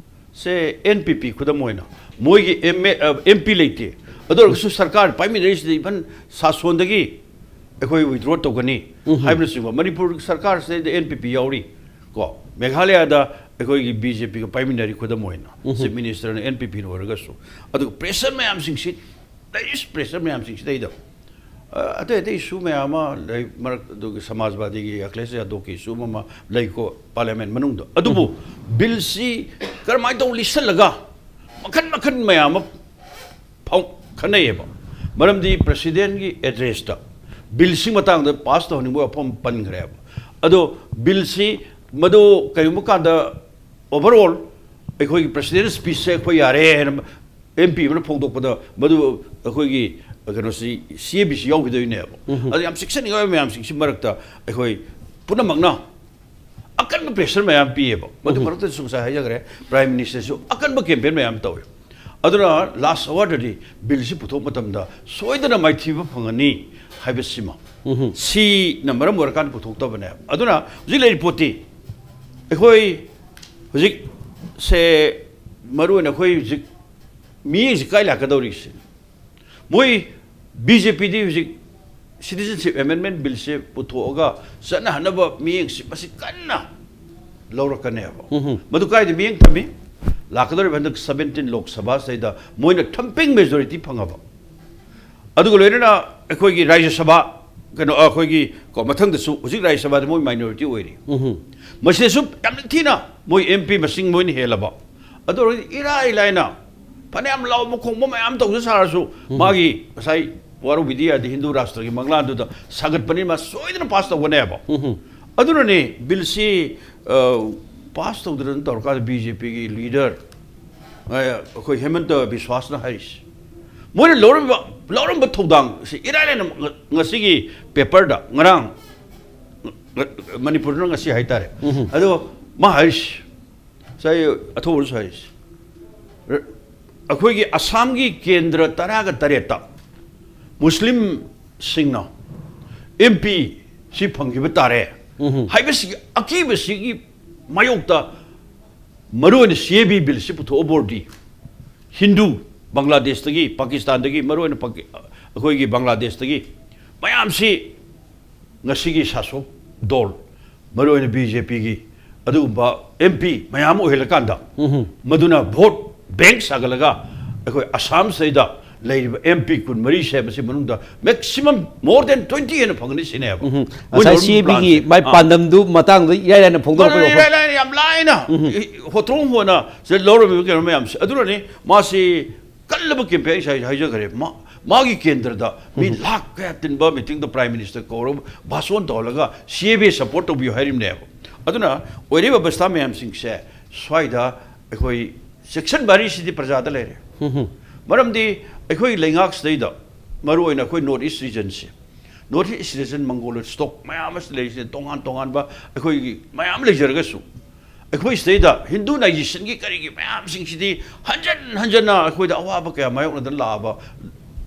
ꯁꯦ, ꯑꯦꯟ ꯄꯤ ꯄꯤ ꯈꯨꯗꯝ ꯑꯣꯏꯅ, ꯃꯣꯏꯒꯤ ꯑꯦꯝ ꯑꯦ, ꯑ, ꯑꯦꯝ ꯄꯤ ꯂꯩꯇꯦ꯫ ꯑꯗꯨ ꯑꯣꯏꯔꯒꯁꯨ ꯁꯔꯀꯥꯔ ꯄꯥꯏꯃꯤꯟꯅꯔꯤꯁꯤꯗ ꯏꯚꯟ ꯁꯥꯁꯣꯟꯗꯒꯤ ꯑꯩꯈꯣꯏ ꯋꯤꯗ꯭ꯔꯣ ꯇꯧꯒꯅꯤ ꯎꯝꯍꯨꯝ꯫ ꯍꯥꯏꯕꯅꯆꯤꯡꯕ꯫ ꯃꯅꯤꯄꯨꯔ ꯁꯔꯀꯥꯔꯁꯤꯗꯩꯗ ꯑꯦꯟ ꯄꯤ ꯄꯤ ꯌꯥꯎꯔꯤ ꯀꯣ꯫ ꯃꯦꯘꯥꯂꯌꯥꯗ ꯑꯩꯈꯣꯏꯒꯤ ꯕꯤ ꯖꯦ ꯄꯤꯒ ꯄꯥꯏꯃꯤꯟꯅꯔꯤ ꯈꯨꯗꯝ ꯑꯣꯏꯅ, ꯎꯝꯍꯨꯝ꯫ ꯆꯤꯐ ꯃꯤꯅꯤꯁꯇꯔꯅ ꯑꯦꯟ ꯄꯤ ꯄꯤꯅ ꯑꯣꯏꯔꯒꯁꯨ꯫ ꯑꯗꯨꯒ ꯄ꯭ꯔꯦꯁꯔ ꯃꯌꯥꯝꯁꯤꯡꯁꯤ, ꯂꯩꯔꯤꯁꯤ ꯄ꯭ꯔꯦꯁꯔ ꯃꯌꯥꯝꯁꯤꯡꯁꯤꯗꯩꯗ, ꯑ, ꯑꯇꯩ ꯑꯇꯩ ꯏꯁꯨ ꯃꯌꯥꯝ ꯑꯃ ꯂꯩ, ꯃꯔꯛ ꯑꯗꯨꯒꯤ ꯁꯃꯥꯖꯕꯥꯗꯤꯒꯤ ꯑꯈꯤꯂꯦꯁ ꯌꯥꯗꯣꯕꯀꯤ ꯏꯁꯨ ꯑꯃ ꯂꯩꯀꯣ, ꯄꯥꯔꯂꯤꯌꯥꯃꯦꯟ ꯃꯅꯨꯡꯗ꯫ ꯑꯗꯨꯕꯨ ꯎꯝ꯫ ꯕꯤꯜꯁꯤ ꯀꯔꯝꯍꯥꯏꯅ ꯇꯧ ꯂꯤꯁꯜꯂꯒ ꯃꯈꯟ ꯃꯈꯟ ꯃꯌꯥꯝ ꯑꯃ ꯐꯥꯎ ꯈꯟꯅꯩꯌꯦꯕ꯫ ꯃꯔꯝꯗꯤ ꯄ꯭ꯔꯁꯤꯗꯦꯟꯒꯤ ꯑꯦꯗ꯭ꯔꯦꯁꯇ ꯕꯤꯜꯁꯤ ꯃꯇꯥꯡꯗ ꯄꯥꯁ ꯇꯧꯍꯟꯅꯤꯡꯕ ꯋꯥꯐꯝ ꯄꯟꯈ꯭ꯔꯦꯕ꯫ ꯑꯗꯣ ꯕꯤꯜꯁꯤ ꯃꯗꯨ ꯀꯔꯤꯒꯨꯝꯕ ꯀꯥꯟꯗ ꯑꯣꯚꯔ ꯑꯣꯜ ꯑꯩꯈꯣꯏꯒꯤ ꯄ꯭ꯔꯁꯤꯗꯦꯟ ꯁ꯭ꯄꯤꯆꯁꯦ ꯑꯩꯈꯣꯏ ꯌꯥꯔꯦ ꯍꯥꯏꯅ ꯑꯦꯝ ꯄꯤ ꯑꯃꯅ ꯐꯣꯡꯗꯣꯛꯄꯗ, ꯃꯗꯨ ꯑꯩꯈꯣꯏꯒꯤ ꯀꯩꯅꯣꯁꯤ, ꯁꯤ ꯑꯦ ꯕꯤ ꯁꯤ ꯌꯥꯎꯈꯤꯗꯣꯏꯅꯦꯕ꯫ ꯎꯝꯍꯨꯝ꯫ ꯑꯗ ꯌꯥꯝ ꯆꯦꯛꯁꯤꯟꯅꯤꯡꯉꯥꯏ ꯑꯣꯏꯕ ꯃꯌꯥꯝꯁꯤꯡꯁꯤ ꯃꯔꯛꯇ ꯑꯩꯈꯣꯏ ꯄꯨꯝꯅꯃꯛꯅ ꯑꯀꯟꯕ ꯄ꯭ꯔꯦꯁꯔ ꯃꯌꯥꯝ ꯄꯤꯌꯦꯕ꯫ ꯃꯗꯨ ꯎꯝꯍꯨꯝ꯫ ꯃꯔꯛꯇꯁꯨ ꯉꯁꯥꯏ ꯍꯥꯏꯖꯈ꯭ꯔꯦ, ꯄ꯭ꯔꯥꯏꯝ ꯃꯤꯅꯤꯁꯇꯔꯁꯨ ꯑꯀꯟꯕ ꯀꯦꯝꯄꯦꯟ ꯃꯌꯥꯝ ꯇꯧꯋꯦ꯫ ꯑꯗꯨꯅ ꯂꯥꯁ ꯑꯋꯥꯔꯗꯗꯤ ꯕꯤꯜꯁꯤ ꯄꯨꯊꯣꯛꯄ ꯃꯇꯝꯗ ꯁꯣꯏꯗꯅ ꯃꯥꯏꯊꯤꯕ ꯐꯪꯒꯅꯤ ꯍꯥꯏꯕꯁꯤꯃ, ꯎꯝꯍꯨꯝ꯫ ꯁꯤꯅ ꯃꯔꯝ ꯑꯣꯏꯔꯀꯥꯟꯗ ꯄꯨꯊꯣꯛꯇꯕꯅꯦꯕ꯫ ꯑꯗꯨꯅ ꯍꯧꯖꯤꯛ ꯂꯩꯔꯤ ꯄꯣꯠꯇꯤ ꯑꯩꯈꯣꯏ ꯍꯧꯖꯤꯛꯁꯦ, ꯃꯔꯨꯑꯣꯏꯅ ꯑꯩꯈꯣꯏ ꯍꯧꯖꯤꯛ ꯃꯤꯠꯌꯦꯡꯁꯤ ꯀꯥꯏ ꯂꯥꯛꯀꯗꯧꯔꯤꯁꯦ? ꯃꯣꯏ ꯕꯤ ꯖꯦ ꯄꯤꯗꯤ ꯍꯧꯖꯤꯛ ꯁꯤꯇꯤꯖꯟꯁꯤꯞ ꯑꯦꯃꯦꯟꯃꯦꯟ ꯕꯤꯜꯁꯦ ꯄꯨꯊꯣꯛꯑꯒ ꯆꯠꯅꯍꯟꯅꯕ ꯃꯤꯠꯌꯦꯡꯁꯤ ꯃꯁꯤ ꯀꯟꯅ ꯂꯧꯔꯛꯀꯅꯦꯕ꯫ ꯎꯝꯍꯨꯝ꯫ ꯃꯗꯨ ꯀꯥꯏꯗ ꯃꯤꯠꯌꯦꯡ ꯊꯝꯃꯤ? ꯂꯥꯛꯀꯗꯧꯔꯤꯕ ꯍꯟꯗꯛ ꯁꯕꯦꯟꯇꯤꯟ ꯂꯣꯛ ꯁꯚꯥꯁꯤꯗꯩꯗ ꯃꯣꯏꯅ ꯊꯝꯄꯤꯡ ꯃꯦꯖꯣꯔꯤꯇꯤ ꯐꯪꯉꯕ, ꯑꯗꯨꯒ ꯂꯣꯏꯅꯅ ꯑꯩꯈꯣꯏꯒꯤ ꯔꯥꯖ꯭ꯌ ꯁꯚꯥ, ꯀꯩꯅꯣ, ꯑꯩꯈꯣꯏꯒꯤ, ꯀꯣ, ꯃꯊꯪꯗꯁꯨ ꯍꯧꯖꯤꯛ ꯔꯥꯖ꯭ꯌ ꯁꯚꯥꯗ ꯃꯣꯏ ꯃꯥꯏꯅꯣꯔꯤꯇꯤ ꯑꯣꯏꯔꯤ꯫ ꯎꯝꯍꯨꯝ꯫ ꯃꯁꯤꯗꯁꯨ ꯌꯥꯝꯅ ꯊꯤꯅ ꯃꯣꯏ ꯑꯦꯝ ꯄꯤ ꯃꯁꯤꯡ ꯃꯣꯏꯅ ꯍꯦꯜꯂꯕ꯫ ꯑꯗꯨ ꯑꯣꯏꯔꯒꯗꯤ ꯏꯔꯥꯏ ꯂꯥꯏꯅ ꯐꯅꯌꯥꯝ ꯂꯥꯎꯕ ꯈꯣꯡꯕ ꯃꯌꯥꯝ ꯇꯧꯖ ꯁꯥꯔꯁꯨ, ꯎꯝꯍꯨꯝ꯫ ꯃꯥꯒꯤ ꯉꯁꯥꯏ ꯋꯥꯔꯧꯕꯤꯗ ꯌꯥꯗꯦ, ꯍꯤꯟꯗꯨ ꯔꯥꯁꯇ꯭ꯔꯒꯤ ꯃꯪꯂꯥꯟꯗꯨꯗ ꯁꯥꯒꯠꯄꯅꯤ, ꯃꯥ ꯁꯣꯏꯗꯅ ꯄꯥꯁ ꯇꯧꯒꯅꯦꯕ꯫ ꯎꯝꯍꯨꯝ꯫ ꯑꯗꯨꯅꯅꯦ ꯕꯤꯜꯁꯤ, ꯑ, ꯄꯥꯁ ꯇꯧꯗꯅ ꯇꯧꯔꯀꯥꯟꯗ ꯕꯤ ꯖꯦ ꯄꯤꯒꯤ ꯂꯤꯗꯔ ꯑꯩꯈꯣꯏ ꯍꯦꯃꯟꯇ ꯕꯤꯁ꯭ꯋꯥꯁꯅ ꯍꯥꯏꯔꯤꯁꯤ꯫ ꯃꯣꯏꯅ ꯂꯧꯔꯝꯕ, ꯂꯧꯔꯝꯕ ꯊꯧꯗꯥꯡꯁꯤ ꯏꯔꯥꯏ ꯂꯥꯏꯅ ꯉ-, ꯉꯁꯤꯒꯤ ꯄꯦꯄꯔꯗ, ꯉꯔꯥꯡ, ꯉ-, ꯃꯅꯤꯄꯨꯔꯗꯅ ꯉꯁꯤ ꯍꯥꯏꯇꯥꯔꯦ꯫ ꯎꯝ꯫ ꯑꯗꯣ ꯃꯥ ꯍꯥꯏꯔꯤꯁꯤ, ꯉꯁꯥꯏ ꯑꯊꯧꯕꯅꯁꯨ ꯍꯥꯏꯔꯤꯁꯤ, ꯔ-, ꯑꯩꯈꯣꯏꯒꯤ ꯑꯁꯥꯝꯒꯤ ꯀꯦꯟꯗ꯭ꯔ ꯇꯔꯥꯒ ꯇꯔꯦꯠꯇ ꯃꯨꯁꯂꯤꯝꯁꯤꯡꯅ ꯑꯦꯝ ꯄꯤ ꯁꯤ ꯐꯪꯈꯤꯕ ꯇꯥꯔꯦ ꯎꯝ꯫ ꯍꯥꯏꯕꯁꯤꯒꯤ ꯑꯀꯤꯕꯁꯤꯒꯤ ꯃꯥꯌꯣꯛꯇ ꯃꯔꯨꯑꯣꯏꯅ ꯁꯤ ꯑꯦ ꯕꯤ ꯕꯤꯜꯁꯤ ꯄꯨꯊꯣꯛꯑꯕ ꯑꯣꯏꯔꯗꯤ ꯍꯤꯟꯗꯨ ꯕꯪꯒ꯭ꯂꯥꯗꯦꯁꯇꯒꯤ, ꯄꯥꯀꯤꯁꯇꯥꯟꯗꯒꯤ, ꯃꯔꯨꯑꯣꯏꯅ ꯄꯥꯀꯤ-, ꯑꯩꯈꯣꯏꯒꯤ ꯕꯪꯒ꯭ꯂꯥꯗꯦꯁꯇꯒꯤ ꯃꯌꯥꯝꯁꯤ ꯉꯁꯤꯒꯤ ꯁꯥꯁꯣꯛ ꯗꯣꯜ, ꯃꯔꯨꯑꯣꯏꯅ ꯕꯤ ꯖꯦ ꯄꯤꯒꯤ ꯑꯗꯨꯒꯨꯝꯕ ꯑꯦꯝ ꯄꯤ ꯃꯌꯥꯝ ꯑꯃ ꯑꯣꯏꯍꯜꯂꯀꯥꯟꯗ, ꯎꯝ꯫ ꯃꯗꯨꯅ ꯚꯣꯠ ꯕꯦꯡꯛ ꯁꯥꯒꯠꯂꯒ ꯑꯩꯈꯣꯏ ꯑꯁꯥꯝꯁꯤꯗꯩꯗ ꯂꯩꯔꯤꯕ ꯑꯦꯝ ꯄꯤ ꯀꯨꯟꯃꯔꯤꯁꯦ ꯃꯁꯤ ꯃꯅꯨꯡꯗ maximum more than twenty ꯍꯦꯟꯅ ꯐꯪꯒꯅꯤ ꯁꯤꯅꯦꯕ꯫ ꯎꯝ꯫ ꯃꯣꯏꯅ ꯉꯁꯥꯏ ꯂꯧꯔꯤꯕ ꯁꯤ ꯑꯦ ꯕꯤꯒꯤ plan ꯁꯦ꯫ ꯃꯥꯏ ꯑꯥ꯫ ꯄꯥꯟꯗꯝꯗꯨ ꯃꯇꯥꯡꯗ ꯏꯔꯥꯏ ꯂꯥꯏꯅ ꯐꯣꯡꯗꯣꯔꯛꯄ ꯃꯥꯅ ꯋꯥꯐꯝ꯫ ꯏꯔꯥꯏ ꯂꯥꯏꯅ ꯌꯥꯝ ꯂꯥꯏꯅ ꯎꯝ꯫ ꯍꯣꯇ꯭ꯔꯣꯡ ꯍꯣꯅ ꯁꯤꯗ ꯂꯧꯔꯝꯃꯤꯕ ꯀꯩꯅꯣ ꯃꯌꯥꯝꯁꯦ꯫ ꯑꯗꯨꯅꯅꯤ ꯃꯥꯁꯤ ꯀꯜꯂꯕ campaign ꯉꯁꯥꯏ ꯍꯥꯏꯖꯈ꯭ꯔꯦ꯫ ꯃꯥ-, ꯃꯥꯒꯤ ꯀꯦꯟꯗ꯭ꯔꯗ ꯃꯤ ꯎꯝ꯫ ꯂꯥꯈ ꯀꯌꯥ ꯇꯤꯟꯕ meeting ꯗ Prime Minister ꯀꯧꯔꯒ ꯚꯥꯁꯣꯟ ꯇꯧꯍꯜꯂꯒ ꯁꯤ ꯑꯦ ꯕꯤ support ꯇꯧꯕꯤꯌꯨ ꯍꯥꯏꯔꯤꯕꯅꯦꯕ꯫ ꯑꯗꯨꯅ ꯑꯣꯏꯔꯤꯕ ꯑꯕꯁꯊꯥ ꯃꯌꯥꯝꯁꯤꯡꯁꯦ ꯁ꯭ꯋꯥꯏꯗ ꯑꯩꯈꯣꯏ ꯆꯦꯛꯁꯤꯟꯕ ꯍꯥꯏꯔꯤꯁꯤꯗꯤ ꯄ꯭ꯔꯖꯥꯗ ꯂꯩꯔꯦ꯫ ꯎꯝ꯫ ꯃꯔꯝꯗꯤ ꯑꯩꯈꯣꯏ ꯂꯩꯉꯥꯛꯁꯤꯗꯩꯗ, ꯃꯔꯨꯑꯣꯏꯅ ꯑꯩꯈꯣꯏ North East region ꯁꯦ, North East region Mongoloid stock ꯃꯌꯥꯝ ꯑꯃꯁꯨ ꯂꯩꯔꯤꯁꯦ, ꯇꯣꯉꯥꯟ ꯇꯣꯉꯥꯟꯕ ꯑꯩꯈꯣꯏꯒꯤ ꯃꯌꯥꯝ ꯂꯩꯖꯔꯒꯁꯨ, ꯑꯩꯈꯣꯏ ꯁꯤꯗꯩꯗ Hinduization ꯒꯤ ꯀꯔꯤꯒꯤ ꯃꯌꯥꯝꯁꯤꯡꯁꯤꯗꯤ ꯍꯟꯖꯟ ꯍꯟꯖꯟꯅ ꯑꯩꯈꯣꯏꯗ ꯑꯋꯥꯕ ꯀꯌꯥ ꯃꯥꯌꯣꯛꯅꯗꯅ ꯂꯥꯛꯑꯕ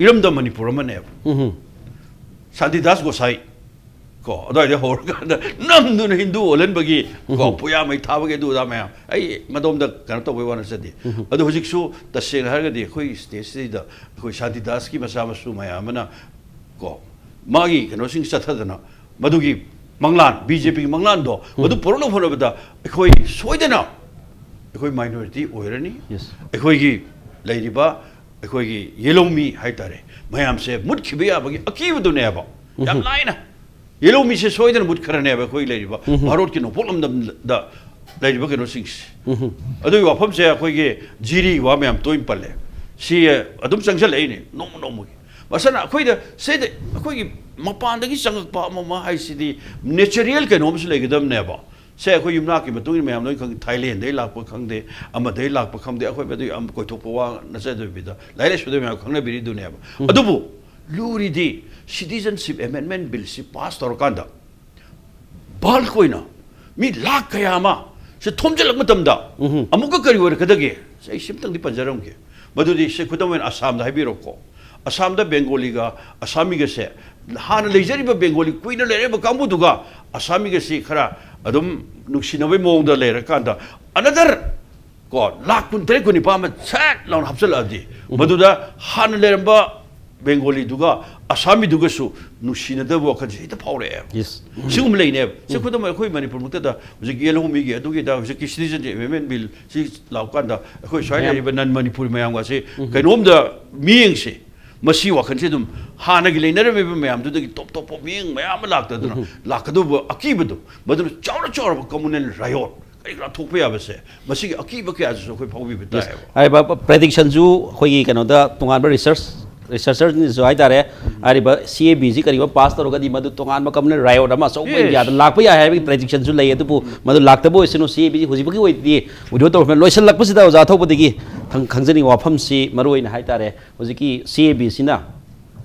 ꯏꯔꯝꯗꯝ ꯃꯅꯤꯄꯨꯔ ꯑꯃꯅꯦꯕ꯫ ꯎꯝ꯫ ꯁꯥꯟꯇꯤꯗꯥꯁ ꯒꯣꯁꯥꯏ ꯀꯣ, ꯑꯗꯨꯋꯥꯏꯗ ꯍꯧꯔꯀꯥꯟꯗ ꯅꯝꯗꯨꯅ ꯍꯤꯟꯗꯨ ꯑꯣꯜꯍꯟꯕꯒꯤ ꯀꯣ, ꯎꯝ꯫ ꯄꯨꯌꯥ ꯃꯩ ꯊꯥꯕꯒꯤ ꯑꯗꯨ ꯑꯗꯥ ꯃꯌꯥꯝ, ꯑꯩ ꯃꯗꯣꯝꯗ ꯀꯩꯅꯣ ꯇꯧꯕꯩ ꯋꯥ ꯅꯠꯆꯗꯦ꯫ ꯎꯝ꯫ ꯑꯗꯣ ꯍꯧꯖꯤꯛꯁꯨ ꯇꯁꯦꯡꯅ ꯍꯥꯏꯔꯒꯗꯤ ꯑꯩꯈꯣꯏ state ꯁꯤꯗ ꯑꯩꯈꯣꯏ ꯁꯥꯟꯇꯤꯗꯥꯁꯀꯤ ꯃꯆꯥ ꯃꯁꯨ ꯃꯌꯥꯝ ꯑꯃꯅ ꯀꯣ, ꯃꯥꯒꯤ ꯀꯩꯅꯣꯁꯤꯡ ꯆꯠꯊꯗꯅ ꯃꯗꯨꯒꯤ ꯃꯪꯂꯥꯟ, ꯕꯤ ꯖꯦ ꯄꯤꯒꯤ ꯃꯪꯂꯥꯟꯗꯣ ꯎꯝ꯫ ꯃꯗꯨ ꯄꯨꯔꯛꯅꯕ ꯍꯣꯠꯅꯕꯗ ꯑꯩꯈꯣꯏ ꯁꯣꯏꯗꯅ ꯑꯩꯈꯣꯏ minority ꯑꯣꯏꯔꯅꯤ꯫ Yes꯫ ꯑꯩꯈꯣꯏꯒꯤ ꯂꯩꯔꯤꯕ ꯑꯩꯈꯣꯏꯒꯤ ꯌꯦꯜꯍꯧꯃꯤ ꯍꯥꯏꯇꯥꯔꯦ, ꯃꯌꯥꯝꯁꯦ ꯃꯨꯠꯈꯤꯕ ꯌꯥꯕꯒꯤ ꯑꯀꯤꯕꯗꯨꯅꯦꯕ꯫ ꯌꯥꯝ ꯎꯝ꯫ ꯂꯥꯏꯅ ꯌꯦꯜꯍꯧꯃꯤꯁꯦ ꯁꯣꯏꯗꯅ ꯃꯨꯠꯈ꯭ꯔꯅꯦꯕ ꯑꯩꯈꯣꯏ ꯂꯩꯔꯤꯕ ꯎꯝ꯫ ꯚꯥꯔꯣꯠꯀꯤ ꯅꯣꯡꯄꯣꯛ ꯂꯝꯗꯝꯗ ꯂꯩꯔꯤꯕ ꯀꯩꯅꯣꯁꯤꯡꯁꯦ꯫ ꯎꯝ꯫ ꯑꯗꯨꯒꯤ ꯋꯥꯐꯝꯁꯦ ꯑꯩꯈꯣꯏꯒꯤ ꯖꯤꯔꯤ ꯋꯥ ꯃꯌꯥꯝ ꯇꯣꯏꯅ ꯄꯜꯂꯦ꯫ ꯁꯤ ꯑꯗꯨꯝ ꯆꯪꯁꯤꯜꯂꯛꯏꯅꯦ ꯅꯣꯡꯃ ꯅꯣꯡꯃꯒꯤ꯫ ꯃꯁꯥꯅ ꯑꯩꯈꯣꯏꯗ ꯁꯤꯗ ꯑꯩꯈꯣꯏꯒꯤ ꯃꯄꯥꯟꯗꯒꯤ ꯆꯪꯉꯛꯄ ꯑꯃ ꯑꯃ ꯍꯥꯏꯁꯤꯗꯤ natural ꯀꯩꯅꯣꯝꯁꯨ ꯂꯩꯒꯗꯕꯅꯦꯕ꯫ ꯁꯦ, ꯑꯩꯈꯣꯏ ꯌꯨꯝꯅꯥꯛꯀꯤ ꯃꯇꯨꯡ ꯏꯟꯅ ꯃꯌꯥꯝ ꯂꯣꯏ ꯈꯪꯉꯤ, ꯊꯥꯏꯂꯦꯟꯗꯩ ꯂꯥꯛꯄ ꯈꯪꯗꯦ, ꯑꯃꯗꯩ ꯂꯥꯛꯄ ꯈꯪꯗꯦ, ꯑꯩꯈꯣꯏ ꯃꯗꯨ ꯌꯥꯝ ꯀꯣꯏꯊꯣꯛꯄ ꯋꯥ ꯅꯠꯆꯗꯕꯤꯗ ꯂꯥꯏꯔꯤꯛ ꯂꯥꯏꯁꯨꯗ ꯃꯌꯥꯝ ꯈꯪꯅꯕꯤꯔꯤꯗꯨꯅꯦꯕ꯫ ꯑꯗꯨꯕꯨ ꯂꯨꯔꯤꯗꯤ, Citizenship Amendment Bill ꯁꯤ ꯄꯥꯁ ꯇꯧꯔꯀꯥꯟꯗ ꯕꯜꯛ ꯑꯣꯏꯅ ꯃꯤ ꯂꯥꯛ ꯀꯌꯥ ꯑꯃ ꯁꯤ ꯊꯣꯝꯖꯤꯜꯂꯛꯄ ꯃꯇꯝꯗ ꯑꯃꯨꯛꯀ ꯀꯔꯤ ꯑꯣꯏꯔꯛꯀꯗꯒꯦ? ꯁꯤ ꯑꯩ ꯁꯤꯝꯇꯪꯗꯤ ꯄꯟꯖꯔꯝꯒꯦ꯫ ꯃꯗꯨꯗꯤ ꯁꯤ ꯈꯨꯗꯝ ꯑꯣꯏꯅ ꯑꯁꯥꯝꯗ ꯍꯥꯏꯕꯤꯔꯣꯀꯣ꯫ ꯑꯁꯥꯝꯗ ꯕꯦꯡꯒꯣꯂꯤꯒ ꯑꯁꯥꯃꯤꯒꯁꯦ, ꯍꯥꯟꯅ ꯂꯩꯖꯔꯤꯕ ꯕꯦꯡꯒꯣꯂꯤ ꯀꯨꯏꯅ ꯂꯩꯔꯛꯏꯕ ꯀꯥꯡꯕꯨꯗꯨꯒ ꯑꯁꯥꯃꯤꯒꯁꯤ ꯈꯔ ꯑꯗꯨꯝ ꯅꯨꯡꯁꯤꯅꯕꯒꯤ ꯃꯑꯣꯡꯗ ꯂꯩꯔꯀꯥꯟꯗ, ꯑꯅꯗꯔ ꯀꯣ, ꯂꯥꯛ ꯀꯨꯟꯇꯔꯦꯠ ꯀꯨꯟꯅꯤꯄꯥꯟ ꯑꯃ ꯁꯠ ꯂꯥꯎꯅ ꯍꯥꯞꯆꯤꯜꯂꯛꯑꯗꯤ, ꯃꯗꯨꯗ ꯍꯥꯟꯅ ꯂꯩꯔꯝꯕ ꯕꯦꯡꯒꯣꯂꯤꯗꯨꯒ ꯑꯁꯥꯃꯤꯗꯨꯒꯁꯨ ꯅꯨꯡꯁꯤꯅꯗꯕ ꯋꯥꯈꯜꯁꯦ ꯍꯦꯛꯇ ꯐꯥꯎꯔꯛꯑꯦꯕ꯫ ꯁꯤꯒꯨꯝꯕ ꯂꯩꯅꯦꯕ꯫ ꯁꯤ ꯈꯨꯗꯝ ꯑꯣꯏꯅ ꯑꯩꯈꯣꯏ ꯃꯅꯤꯄꯨꯔꯃꯛꯇꯗ ꯍꯧꯖꯤꯛ ꯌꯦꯜꯍꯧꯃꯤꯒꯤ ꯑꯗꯨꯒꯤꯗ ꯍꯧꯖꯤꯛꯀꯤ Citizenship Amendment Bill ꯁꯤ ꯂꯥꯛꯄ ꯀꯥꯟꯗ ꯑꯩꯈꯣꯏ ꯁ꯭ꯋꯥꯏ ꯂꯩꯔꯤꯕ ꯅꯟ ꯃꯅꯤꯄꯨꯔꯤ ꯃꯌꯥꯝꯒꯁꯦ ꯀꯩꯅꯣꯝꯗ ꯃꯤꯠꯌꯦꯡꯁꯦ, ꯃꯁꯤ ꯋꯥꯈꯜꯁꯦ ꯑꯗꯨꯝ ꯍꯥꯟꯅꯒꯤ ꯂꯩꯅꯔꯝꯃꯤꯕ ꯃꯌꯥꯝꯗꯨꯗꯒꯤ ꯇꯣꯞ ꯇꯣꯞꯄ ꯃꯤꯠꯌꯦꯡ ꯃꯌꯥꯝ ꯑꯃ ꯂꯥꯛꯇꯗꯅ ꯂꯥꯛꯀꯗꯧꯕ ꯑꯀꯤꯕꯗꯣ, ꯃꯗꯨꯅ ꯆꯥꯎꯔ ꯆꯥꯎꯔꯕ communal riot ꯀꯔꯤ ꯀꯔꯥ ꯊꯣꯛꯄ ꯌꯥꯕꯁꯦ, ꯃꯁꯤꯒꯤ ꯑꯀꯤꯕ ꯀꯌꯥꯁꯤꯁꯨ ꯑꯩꯈꯣꯏ ꯐꯥꯎꯕꯤꯕ ꯇꯥꯏꯌꯦꯕ꯫ ꯍꯥꯏꯔꯤꯕ ꯄ꯭ꯔꯦꯗꯤꯛꯁꯟꯁꯨ ꯑꯩꯈꯣꯏꯒꯤ ꯀꯩꯅꯣꯗ ꯇꯣꯉꯥꯟꯕ ꯔꯤꯁꯔꯁ ꯔꯤꯁꯔꯆꯔꯁꯤꯡꯅꯁꯨ ꯍꯥꯏꯇꯥꯔꯦ, ꯍꯥꯏꯔꯤꯕ ꯁꯤ ꯑꯦ ꯕꯤꯁꯤ ꯀꯔꯤꯒꯨꯝꯕ ꯄꯥꯁ ꯇꯧꯔꯒꯗꯤ ꯃꯗꯨ ꯇꯣꯉꯥꯟꯕ communal riot ꯑꯃ ꯑꯆꯧꯕ ꯏꯟꯗꯤꯌꯥꯗ ꯂꯥꯛꯄ ꯌꯥꯏ ꯍꯥꯏꯕꯒꯤ ꯄ꯭ꯔꯦꯗꯤꯛꯁꯟꯁꯨ ꯂꯩ꯫ ꯑꯗꯨꯕꯨ ꯃꯗꯨ ꯂꯥꯛꯇꯕ ꯑꯣꯏꯁꯅꯨ, ꯁꯤ ꯑꯦ ꯕꯤꯁꯤ ꯍꯧꯖꯤꯛꯐꯥꯎꯒꯤ ꯑꯣꯏꯅꯗꯤ withdraw ꯇꯧꯔꯛꯄꯅ ꯂꯣꯏꯁꯤꯜꯂꯛꯄꯁꯤꯗ ꯑꯣꯖꯥ ꯊꯧꯕꯗꯒꯤ ꯈꯪ- ꯈꯪꯖꯅꯤꯡꯕ ꯋꯥꯐꯝꯁꯤ ꯃꯔꯨꯑꯣꯏꯅ ꯍꯥꯏꯇꯥꯔꯦ, ꯍꯧꯖꯤꯛꯀꯤ ꯁꯤ ꯑꯦ ꯕꯤꯁꯤꯅ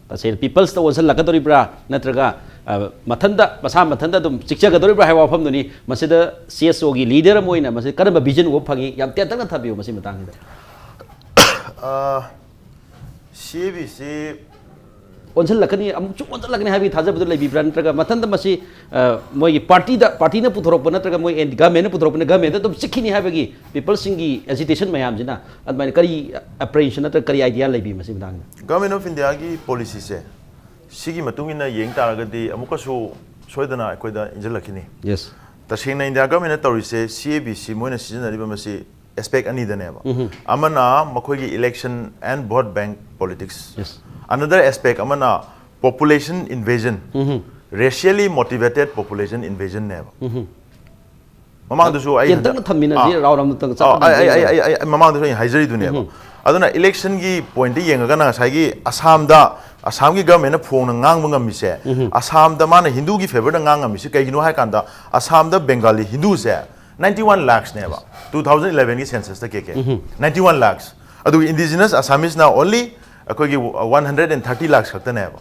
ꯇꯁꯦꯡꯅ ꯄꯤꯄꯜꯁꯇ ꯑꯣꯟꯁꯤꯜꯂꯛꯀꯗꯧꯔꯤꯕ꯭ꯔꯥ, ꯅꯠꯇ꯭ꯔꯒ ꯑ, ꯃꯊꯟꯇ, ꯃꯁꯥ ꯃꯊꯟꯇ ꯑꯗꯨꯝ ꯆꯤꯛꯆꯒꯗꯧꯔꯤꯕ꯭ꯔꯥ ꯍꯥꯏꯕ ꯋꯥꯐꯝꯗꯨꯅꯤ꯫ ꯃꯁꯤꯗ ꯁꯤ ꯑꯦꯁ ꯑꯣꯒꯤ ꯂꯤꯗꯔ ꯑꯃ ꯑꯣꯏꯅ ꯃꯁꯤ ꯀꯔꯝꯕ ꯚꯤꯖꯟ ꯎꯕ ꯐꯪꯉꯤ? ꯌꯥꯝ ꯇꯦꯟꯇꯛꯅ ꯊꯝꯕꯤꯌꯨ ꯃꯁꯤ ꯃꯇꯥꯡꯁꯤꯗ꯫ ꯁꯤ ꯑꯦ ꯕꯤ ꯁꯤ ꯑꯣꯟꯁꯤꯜꯂꯛꯀꯅꯤ, ꯑꯃꯨꯛꯁꯨ ꯑꯣꯟꯁꯤꯜꯂꯛꯀꯅꯤ ꯍꯥꯏꯕꯒꯤ ꯊꯥꯖꯕꯗꯨ ꯂꯩꯕꯤꯕ꯭ꯔꯥ? ꯅꯠꯇ꯭ꯔꯒ ꯃꯊꯟꯇ ꯃꯁꯤ, ꯑ, ꯃꯣꯏꯒꯤ ꯄꯥꯔꯇꯤꯗ, ꯄꯥꯔꯇꯤꯅ ꯄꯨꯊꯣꯔꯛꯄ ꯅꯠꯇ꯭ꯔꯒ ꯃꯣꯏ ꯑꯦꯟ-, ꯒꯚꯔꯟꯃꯦꯟꯠꯅ ꯄꯨꯊꯣꯔꯛꯄꯅ ꯒꯚꯔꯟꯃꯦꯟꯠꯇ ꯑꯗꯨꯝ ꯆꯤꯛꯈꯤꯅꯤ ꯍꯥꯏꯕꯒꯤ ꯄꯤꯄꯜꯁꯤꯡꯒꯤ ꯑꯦꯖꯤꯇꯦꯁꯟ ꯃꯌꯥꯝꯁꯤꯅ ꯑꯗꯨꯃꯥꯏꯅ ꯀꯔꯤ ꯑꯦꯄ꯭ꯔꯤꯍꯦꯟꯁꯟ ꯅꯠꯇ꯭ꯔꯒ ꯀꯔꯤ ꯑꯥꯏꯗꯤꯌꯥ ꯂꯩꯕꯤ ꯃꯁꯤ ꯃꯇꯥꯡꯗ? ꯒꯚꯔꯟꯃꯦꯟꯠ ꯑꯣꯐ ꯏꯟꯗꯤꯌꯥꯒꯤ ꯄꯣꯂꯤꯁꯤꯁꯦ ꯁꯤꯒꯤ ꯃꯇꯨꯡ ꯏꯟꯅ ꯌꯦꯡ ꯇꯥꯔꯒꯗꯤ ꯑꯃꯨꯛꯀꯁꯨ ꯁꯣꯏꯗꯅ ꯑꯩꯈꯣꯏꯗ ꯏꯟꯁꯤꯜꯂꯛꯈꯤꯅꯤ꯫ ꯌꯦꯁ꯫ ꯇꯁꯦꯡꯅ ꯏꯟꯗꯤꯌꯥ ꯒꯚꯔꯟꯃꯦꯟꯠꯅ ꯇꯧꯔꯤꯁꯦ ꯁꯤ ꯑꯦ ꯕꯤ ꯁꯤ ꯃꯣꯏꯅ ꯁꯤꯖꯤꯟꯅꯔꯤꯕ ꯃꯁꯤ ꯑꯦꯁꯄꯦꯛ ꯑꯅꯤꯗꯅꯦꯕ꯫ ꯑꯃꯅ ꯃꯈꯣꯏꯒꯤ election and vote bank politics꯫ Yes. Another aspect ꯑꯃꯅ population invasion, racially motivated population invasionꯅꯦꯕ꯫ ꯃꯃꯥꯡꯗꯁꯨ ꯑꯩ ꯇꯦꯟꯇꯛꯅ ꯊꯝꯃꯤꯟꯅꯁꯤ, ꯑꯥ꯫ ꯔꯥꯎꯟ ꯑꯃꯇꯪ ꯆꯞ ꯑꯥ, ꯃꯥꯟꯅ ꯑꯩ- ꯑꯩ- ꯌꯦꯡꯉꯒ꯫ ꯑꯩ- ꯑꯩ- ꯑꯩ ꯃꯃꯥꯡꯗꯁꯨ ꯑꯩꯅ ꯍꯥꯏꯖꯔꯤꯗꯨꯅꯦꯕ꯫ ꯑꯗꯨꯅ electionꯒꯤ pointꯇ ꯌꯦꯡꯉꯒꯅ ꯉꯁꯥꯏꯒꯤ ꯑꯁꯥꯝꯗ ꯑꯁꯥꯝꯒꯤ ꯒꯚꯔꯟꯃꯦꯟꯅ ꯐꯣꯡꯅ ꯉꯥꯡꯕ ꯉꯝꯃꯤꯁꯦ, ꯑꯁꯥꯝꯗ ꯃꯥꯅ ꯍꯤꯟꯗꯨꯒꯤ ꯐꯦꯚꯔꯗ ꯉꯥꯡ ꯉꯝꯃꯤꯁꯦ ꯀꯩꯒꯤꯅꯣ ꯍꯥꯏ ꯀꯥꯟꯗ, ꯑꯁꯥꯝꯗ ꯕꯦꯡꯒꯥꯂꯤ ꯍꯤꯟꯗꯨꯁꯦ ꯅꯥꯏꯟꯇꯤ ꯋꯥꯟ ꯂꯥꯛꯁꯅꯦꯕ, ꯇꯨ ꯊꯥꯎꯖꯟ ꯏꯂꯦꯚꯦꯟꯒꯤ ꯁꯦꯟꯁꯁꯇ, K K. Ninety one lakhs. ꯑꯗꯨꯒ ꯏꯟꯗꯤꯖꯤꯅꯁ ꯑꯁꯥꯃꯤꯁꯅ ꯑꯣꯟꯂꯤ ꯑꯩꯈꯣꯏꯒꯤ one hundred and thirty lakhs ꯈꯛꯇꯅꯦꯕ꯫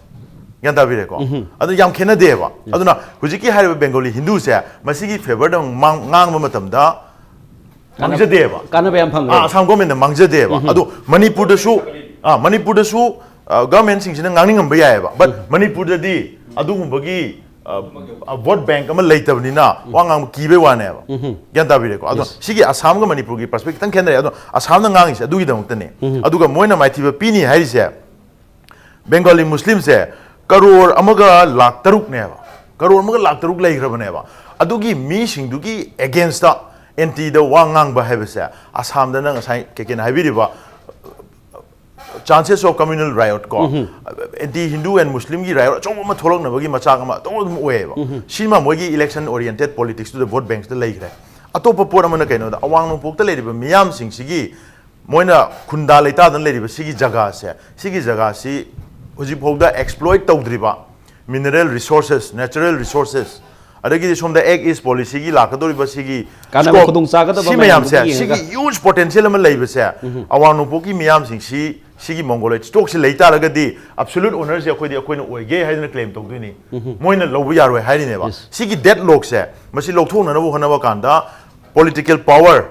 ꯒ꯭ꯌꯥꯟ ꯇꯥꯕꯤꯔꯦꯀꯣ? ꯑꯗꯨ ꯌꯥꯝ ꯈꯦꯠꯅꯗꯦꯕ꯫ ꯑꯗꯨꯅ ꯍꯧꯖꯤꯛꯀꯤ ꯍꯥꯏꯔꯤꯕ ꯕꯦꯡꯒꯣꯂꯤ ꯍꯤꯟꯗꯨꯁꯦ ꯃꯁꯤꯒꯤ ꯐꯦꯚꯔꯗ ꯉꯥꯡ-, ꯉꯥꯡꯕ ꯃꯇꯝꯗ ꯃꯥꯡꯖꯗꯦꯕ꯫ ꯀꯥꯟꯅꯕ ꯌꯥꯝ ꯐꯪꯉꯦ꯫ ꯑꯥ, ꯑꯁꯥꯝ ꯒꯣꯔꯃꯦꯟꯅ ꯃꯥꯡꯖꯗꯦꯕ꯫ ꯑꯗꯣ ꯃꯅꯤꯄꯨꯔꯗꯁꯨ, ꯑꯥ, ꯃꯅꯤꯄꯨꯔꯗꯁꯨ, ꯑꯥ, ꯒꯚꯔꯟꯃꯦꯟꯁꯤꯡꯁꯤꯅ ꯉꯥꯡꯅꯤꯡꯉꯝꯕ ꯌꯥꯏꯑꯕ, ꯕꯠ ꯃꯅꯤꯄꯨꯔꯗꯗꯤ ꯑꯗꯨꯒꯨꯝꯕꯒꯤ, ꯑꯥ, ꯑꯥ, ꯚꯣꯠ ꯕꯦꯡꯛ ꯑꯃ ꯂꯩꯇꯕꯅꯤꯅ ꯋꯥ ꯉꯥꯡꯕ ꯀꯤꯕꯩ ꯋꯥꯅꯦꯕ꯫ ꯒ꯭ꯌꯥꯟ ꯇꯥꯕꯤꯔꯦꯀꯣ? ꯑꯗꯣ ꯁꯤꯒꯤ ꯑꯁꯥꯝꯒ ꯃꯅꯤꯄꯨꯔꯒꯤ ꯄꯔꯁꯄꯦꯛ ꯈꯤꯇꯪ ꯈꯦꯠꯅꯔꯦ꯫ ꯑꯗꯣ ꯑꯁꯥꯝꯅ ꯉꯥꯡꯉꯤꯁꯦ ꯑꯗꯨꯒꯤꯗꯃꯛꯇꯅꯦ꯫ ꯑꯗꯨꯒ ꯃꯣꯏꯅ ꯃꯥꯏꯊꯤꯕ ꯄꯤꯅꯤ ꯍꯥꯏꯔꯤꯁꯦ, ꯕꯦꯡꯒꯥꯂꯤ ꯃꯨꯁꯂꯤꯝꯁꯦ ꯀꯔꯣꯔ ꯑꯃꯒ ꯂꯥꯛ ꯇꯔꯨꯛꯅꯦꯕ꯫ ꯀꯔꯣꯔ ꯑꯃꯒ ꯂꯥꯛ ꯇꯔꯨꯛ ꯂꯩꯈ꯭ꯔꯕꯅꯦꯕ꯫ ꯑꯗꯨꯒꯤ ꯃꯤꯁꯤꯡꯗꯨꯒꯤ ꯑꯦꯒꯦꯟꯁꯇ ꯑꯦꯟꯇꯤꯗ ꯋꯥ ꯉꯥꯡꯕ ꯍꯥꯏꯕꯁꯦ, ꯑꯁꯥꯝꯗꯅ ꯉꯁꯥꯏ ꯀꯦ ꯀꯦꯅ ꯍꯥꯏꯕꯤꯔꯤꯕ chances of communal riot ꯀꯣ, anti Hindu and Muslim ꯒꯤ riot ꯑꯆꯧꯕ ꯑꯃ ꯊꯣꯛꯂꯛꯅꯕꯒꯤ ꯃꯆꯥꯛ ꯑꯃ ꯑꯗꯨꯝ ꯑꯗꯨꯝ ꯑꯣꯏꯌꯦꯕ꯫ ꯁꯤꯃ ꯃꯣꯏꯒꯤ election oriented politics ꯇꯨꯗ, vote banks ꯇ ꯂꯩꯈ꯭ꯔꯦ꯫ ꯑꯇꯣꯞꯄ ꯄꯣꯠ ꯑꯃꯅ ꯀꯩꯅꯣꯗ, ꯑꯋꯥꯡ ꯅꯣꯡꯄꯣꯛꯇ ꯂꯩꯔꯤꯕ ꯃꯤꯌꯥꯝꯁꯤꯡꯁꯤꯒꯤ ꯃꯣꯏꯅ ꯈꯨꯟꯗꯥ ꯂꯩꯇꯥꯗꯅ ꯂꯩꯔꯤꯕ ꯁꯤꯒꯤ ꯖꯒꯥꯁꯦ, ꯁꯤꯒꯤ ꯖꯒꯥꯁꯤ ꯍꯧꯖꯤꯛꯐꯥꯎꯗ exploit ꯇꯧꯗ꯭ꯔꯤꯕ mineral resources, natural resources, ꯑꯗꯒꯤꯗꯤ ꯁꯣꯝꯗ Act East Policy ꯒꯤ ꯂꯥꯛꯀꯗꯧꯔꯤꯕ ꯁꯤꯒꯤ ꯀꯥꯟꯅꯕ scope, ꯈꯨꯗꯣꯡꯆꯥꯒꯗꯕ ꯁꯤ ꯃꯌꯥꯝꯗꯨ ꯃꯌꯥꯝꯁꯦ, ꯌꯦꯡꯉꯒ꯫ ꯁꯤꯒꯤ huge potential ꯑꯃ ꯂꯩꯕꯁꯦ, ꯑꯋꯥꯡ ꯅꯣꯡꯄꯣꯛꯀꯤ ꯃꯤꯌꯥꯝꯁꯤꯡꯁꯤ, ꯁꯤꯒꯤ mongoloid stock ꯁꯤ ꯂꯩ ꯇꯥꯔꯒꯗꯤ absolute owner ꯁꯦ ꯑꯩꯈꯣꯏꯗꯤ, ꯑꯩꯈꯣꯏꯅ ꯑꯣꯏꯒꯦ ꯍꯥꯏꯗꯅ claim ꯇꯧꯗꯣꯏꯅꯤ꯫ ꯃꯣꯏꯅ ꯂꯧꯕ ꯌꯥꯔꯣꯏ ꯍꯥꯏꯔꯤꯅꯦꯕ꯫ Yes. ꯁꯤꯒꯤ deadlock ꯁꯦ, ꯃꯁꯤ ꯂꯧꯊꯣꯛꯅꯅꯕ ꯍꯣꯠꯅꯕ ꯀꯥꯟꯗ political power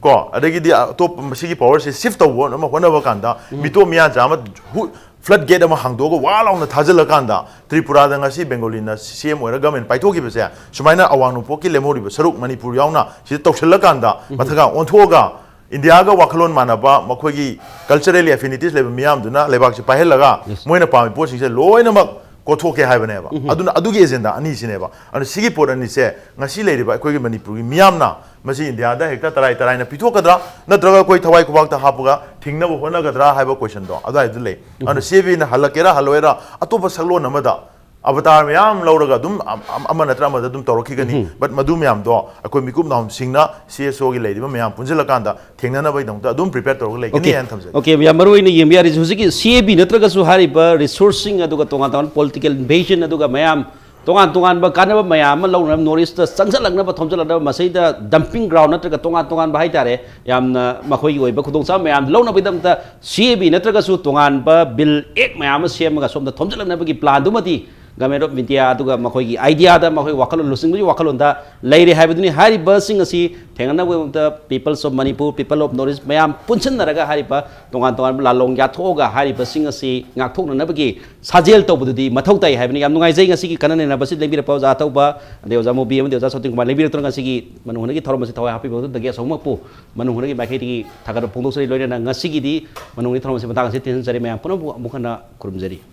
ꯀꯣ, ꯑꯗꯒꯤꯗꯤ ꯑꯇꯣꯞꯄ ꯃꯁꯤꯒꯤ power ꯁꯦ shift ꯇꯧꯕ ꯑꯃ ꯍꯣꯠꯅꯕ ꯀꯥꯟꯗ, ꯃꯤꯇꯣꯞ ꯃꯤꯌꯥꯟꯆꯥ ꯑꯃ ꯍꯨ-, flood gate ꯑꯃ ꯍꯥꯡꯗꯣꯛꯑꯒ ꯋꯥ ꯂꯥꯎꯅ ꯊꯥꯖꯤꯜꯂꯀꯥꯟꯗ, ꯇ꯭ꯔꯤꯄꯨꯔꯥꯗ ꯉꯁꯤ ꯕꯦꯡꯒꯣꯂꯤꯅ C M ꯑꯣꯏꯔꯒ government ꯄꯥꯏꯊꯣꯛꯈꯤꯕꯁꯦ, ꯁꯨꯃꯥꯏꯅ ꯑꯋꯥꯡ ꯅꯣꯡꯄꯣꯛꯀꯤ ꯂꯦꯝꯍꯧꯔꯤꯕ ꯁꯔꯨꯛ ꯃꯅꯤꯄꯨꯔ ꯌꯥꯎꯅ ꯁꯤꯗ ꯇꯧꯁꯤꯜꯂꯀꯥꯟꯗ, ꯃꯊꯛꯀ ꯑꯣꯟꯊꯣꯛꯑꯒ ꯏꯟꯗꯤꯌꯥꯒ ꯋꯥꯈꯜꯂꯣꯟ ꯃꯥꯟꯅꯕ, ꯃꯈꯣꯏꯒꯤ culturally affinities ꯂꯩꯕ ꯃꯤꯌꯥꯝꯗꯨꯅ ꯂꯩꯕꯥꯛꯁꯦ ꯄꯥꯏꯍꯜꯂꯒ, Yes. ꯃꯣꯏꯅ ꯄꯥꯝꯃꯤ ꯄꯣꯠꯁꯤꯡꯁꯦ ꯂꯣꯏꯅꯃꯛ ꯀꯣꯠꯊꯣꯛꯀꯦ ꯍꯥꯏꯕꯅꯦꯕ꯫ ꯑꯗꯨꯅ ꯑꯗꯨꯒꯤ agenda ꯑꯅꯤꯁꯤꯅꯦꯕ꯫ ꯑꯗꯨꯅ ꯁꯤꯒꯤ ꯄꯣꯠ ꯑꯅꯤꯁꯦ ꯉꯁꯤ ꯂꯩꯔꯤꯕ ꯑꯩꯈꯣꯏꯒꯤ ꯃꯅꯤꯄꯨꯔꯒꯤ ꯃꯤꯌꯥꯝꯅ ꯃꯁꯤ ꯏꯟꯗꯤꯌꯥꯗ ꯍꯦꯛꯇ ꯇꯔꯥꯏ ꯇꯔꯥꯏꯅ ꯄꯤꯊꯣꯛꯀꯗ꯭ꯔꯥ, ꯅꯠꯇ꯭ꯔꯒ ꯑꯩꯈꯣꯏ ꯊꯋꯥꯏ ꯈꯨꯕꯥꯛꯇ ꯍꯥꯞꯄꯒ ꯊꯤꯡꯅꯕ ꯍꯣꯠꯅꯒꯗ꯭ꯔꯥ ꯍꯥꯏꯕ question ꯗꯣ ꯑꯗꯨꯋꯥꯏꯗ ꯂꯩ꯫ ꯑꯗꯨꯅ C A B ꯅ ꯍꯜꯂꯛꯀꯦꯔꯥ ꯍꯜꯂꯣꯏꯔꯥ, ꯑꯇꯣꯞꯄ ꯁꯛꯂꯣꯟ ꯑꯃꯗ ꯑꯕꯇꯥꯔ ꯃꯌꯥꯝ ꯂꯧꯔꯒ ꯑꯗꯨꯝ ꯑꯃ ꯅꯠꯇ꯭ꯔ ꯑꯃꯗ ꯑꯗꯨꯝ ꯇꯧꯔꯛꯈꯤꯒꯅꯤ꯫ ꯕꯠ ꯃꯗꯨ ꯃꯌꯥꯝꯗꯣ ꯑꯩꯈꯣꯏ ꯃꯤꯀꯨꯞ ꯅꯥꯍꯨꯝꯁꯤꯡꯅ ꯁꯤ ꯑꯦꯁ ꯑꯣꯒꯤ ꯂꯩꯔꯤꯕ ꯃꯌꯥꯝ ꯄꯨꯟꯁꯤꯜꯂꯀꯥꯟꯗ ꯊꯦꯡꯅꯅꯕꯒꯤꯗꯃꯛꯇ ꯑꯗꯨꯝ ꯄ꯭ꯔꯤꯄꯦꯌꯔ ꯇꯧꯔꯒ ꯂꯩꯒꯅꯤ ꯍꯥꯏꯅ ꯊꯝꯖꯒꯦ꯫ ꯑꯣꯀꯦ, ꯌꯥꯝ ꯃꯔꯨ ꯑꯣꯏꯅ ꯌꯦꯡꯕ ꯌꯥꯔꯤꯁꯦ ꯍꯧꯖꯤꯛꯀꯤ ꯁꯤ ꯑꯦ ꯕꯤ ꯅꯠꯇ꯭ꯔꯒꯁꯨ ꯍꯥꯏꯔꯤꯕ ꯔꯤꯁꯣꯔꯁꯁꯤꯡ ꯑꯗꯨꯒ ꯇꯣꯉꯥꯟ ꯇꯣꯉꯥꯟꯕ ꯄꯣꯂꯤꯇꯤꯀꯦꯜ ꯏꯟꯚꯦꯖꯟ ꯑꯗꯨꯒ ꯃꯌꯥꯝ ꯇꯣꯉꯥꯟ ꯇꯣꯉꯥꯟꯕ ꯀꯥꯟꯅꯕ ꯃꯌꯥꯝ ꯑꯃ ꯂꯧꯅꯅꯕ ꯅꯣꯔꯠ ꯏꯁꯇ ꯆꯪꯁꯤꯜꯂꯛꯅꯕ ꯊꯣꯝꯖꯤꯜꯂꯛꯅꯕ ꯃꯁꯤꯗ ꯗꯝꯄꯤꯡ ꯒ꯭ꯔꯥꯎꯟ ꯅꯠꯇ꯭ꯔꯒ ꯇꯣꯉꯥꯟ ꯇꯣꯉꯥꯟꯕ ꯍꯥꯏꯇꯥꯔꯦ, ꯌꯥꯝꯅ ꯃꯈꯣꯏꯒꯤ ꯑꯣꯏꯕ ꯈꯨꯗꯣꯡꯆꯥꯕ ꯃꯌꯥꯝ ꯂꯧꯅꯕꯒꯤꯗꯃꯛꯇ ꯁꯤ ꯑꯦ ꯕꯤ ꯅꯠꯇ꯭ꯔꯒꯁꯨ ꯇꯣꯉꯥꯟꯕ ꯕꯤꯜ ꯑꯦꯛ ꯃꯌꯥꯝ ꯑꯃ ꯁꯦꯝꯃꯒ ꯁꯣꯝꯗ ꯊꯣꯝꯖꯤꯜꯂꯛꯅꯕꯒꯤ ꯄ꯭ꯂꯥꯟꯗꯨꯃꯗꯤ ꯒꯃꯦꯟ ꯑꯣꯐ ꯏꯟꯗꯤꯌꯥ ꯑꯗꯨꯒ ꯃꯈꯣꯏꯒꯤ ꯑꯥꯏꯗꯤꯌꯥꯗ, ꯃꯈꯣꯏ ꯋꯥꯈꯜꯂꯣꯟ ꯂꯨꯆꯤꯡꯕꯒꯤ ꯋꯥꯈꯜꯂꯣꯟꯗ ꯂꯩꯔꯦ ꯍꯥꯏꯕꯗꯨꯅꯤ꯫ ꯍꯥꯏꯔꯤꯕꯁꯤꯡ ꯑꯁꯤ ꯊꯦꯡꯅꯅꯕꯒꯤꯗꯃꯛꯇ peoples of Manipur, people of north east ꯃꯌꯥꯝ ꯄꯨꯟꯁꯤꯟꯅꯔꯒ ꯍꯥꯏꯔꯤꯕ ꯇꯣꯉꯥꯟ ꯇꯣꯉꯥꯟꯕ ꯂꯥꯂꯣꯡ ꯌꯥꯊꯣꯛꯑꯒ ꯍꯥꯏꯔꯤꯕꯁꯤꯡ ꯑꯁꯤ ꯉꯥꯛꯊꯣꯛꯅꯅꯕꯒꯤ ꯁꯥꯖꯦꯜ ꯇꯧꯕꯗꯨꯗꯤ ꯃꯊꯧ ꯇꯥꯏ ꯍꯥꯏꯕꯅꯤ꯫ ꯌꯥꯝ ꯅꯨꯡꯉꯥꯏꯖꯩ ꯉꯁꯤꯒꯤ ꯀꯟꯅ ꯅꯩꯅꯕꯁꯤ ꯂꯦꯡꯕꯤꯔꯛꯄ ꯑꯣꯖꯥ ꯑꯊꯧꯕ, ꯑꯗꯩ ꯑꯣꯖꯥ ꯃꯨꯕꯤ ꯑꯃꯗꯤ ꯑꯣꯖꯥ ꯁꯣꯇꯤꯟ ꯀꯨꯃꯥꯔ ꯂꯦꯡꯕꯤꯔꯛꯇꯨꯅ ꯉꯁꯤꯒꯤ ꯃꯅꯨꯡ ꯍꯨꯠꯅꯒꯤ ꯊꯧꯔꯝ ꯑꯁꯤ ꯊꯋꯥꯏ ꯍꯥꯞꯄꯤꯕꯗꯨꯗꯒꯤ ꯑꯁꯣꯝꯃꯛꯄꯨ ꯃꯅꯨꯡ ꯍꯨꯠꯅꯒꯤ ꯃꯥꯏꯀꯩꯗꯒꯤ ꯊꯥꯒꯠꯄ ꯐꯣꯡꯗꯣꯛꯆꯔꯤ꯫ ꯂꯣꯏꯅꯅ ꯉꯁꯤꯒꯤꯗꯤ ꯃꯅꯨꯡ ꯍꯨꯠꯅꯒꯤ ꯊꯧꯔꯝ ꯑꯁꯤ ꯃꯇꯥꯡ ꯑꯁꯤ ꯇꯦꯟꯁꯤꯟꯖꯔꯤ꯫ ꯃꯌꯥꯝ ꯄꯨꯝꯅꯃꯛꯄꯨ ꯑꯃꯨꯛ ꯍꯟꯅ ꯈꯨꯔꯨꯝꯖꯔꯤ꯫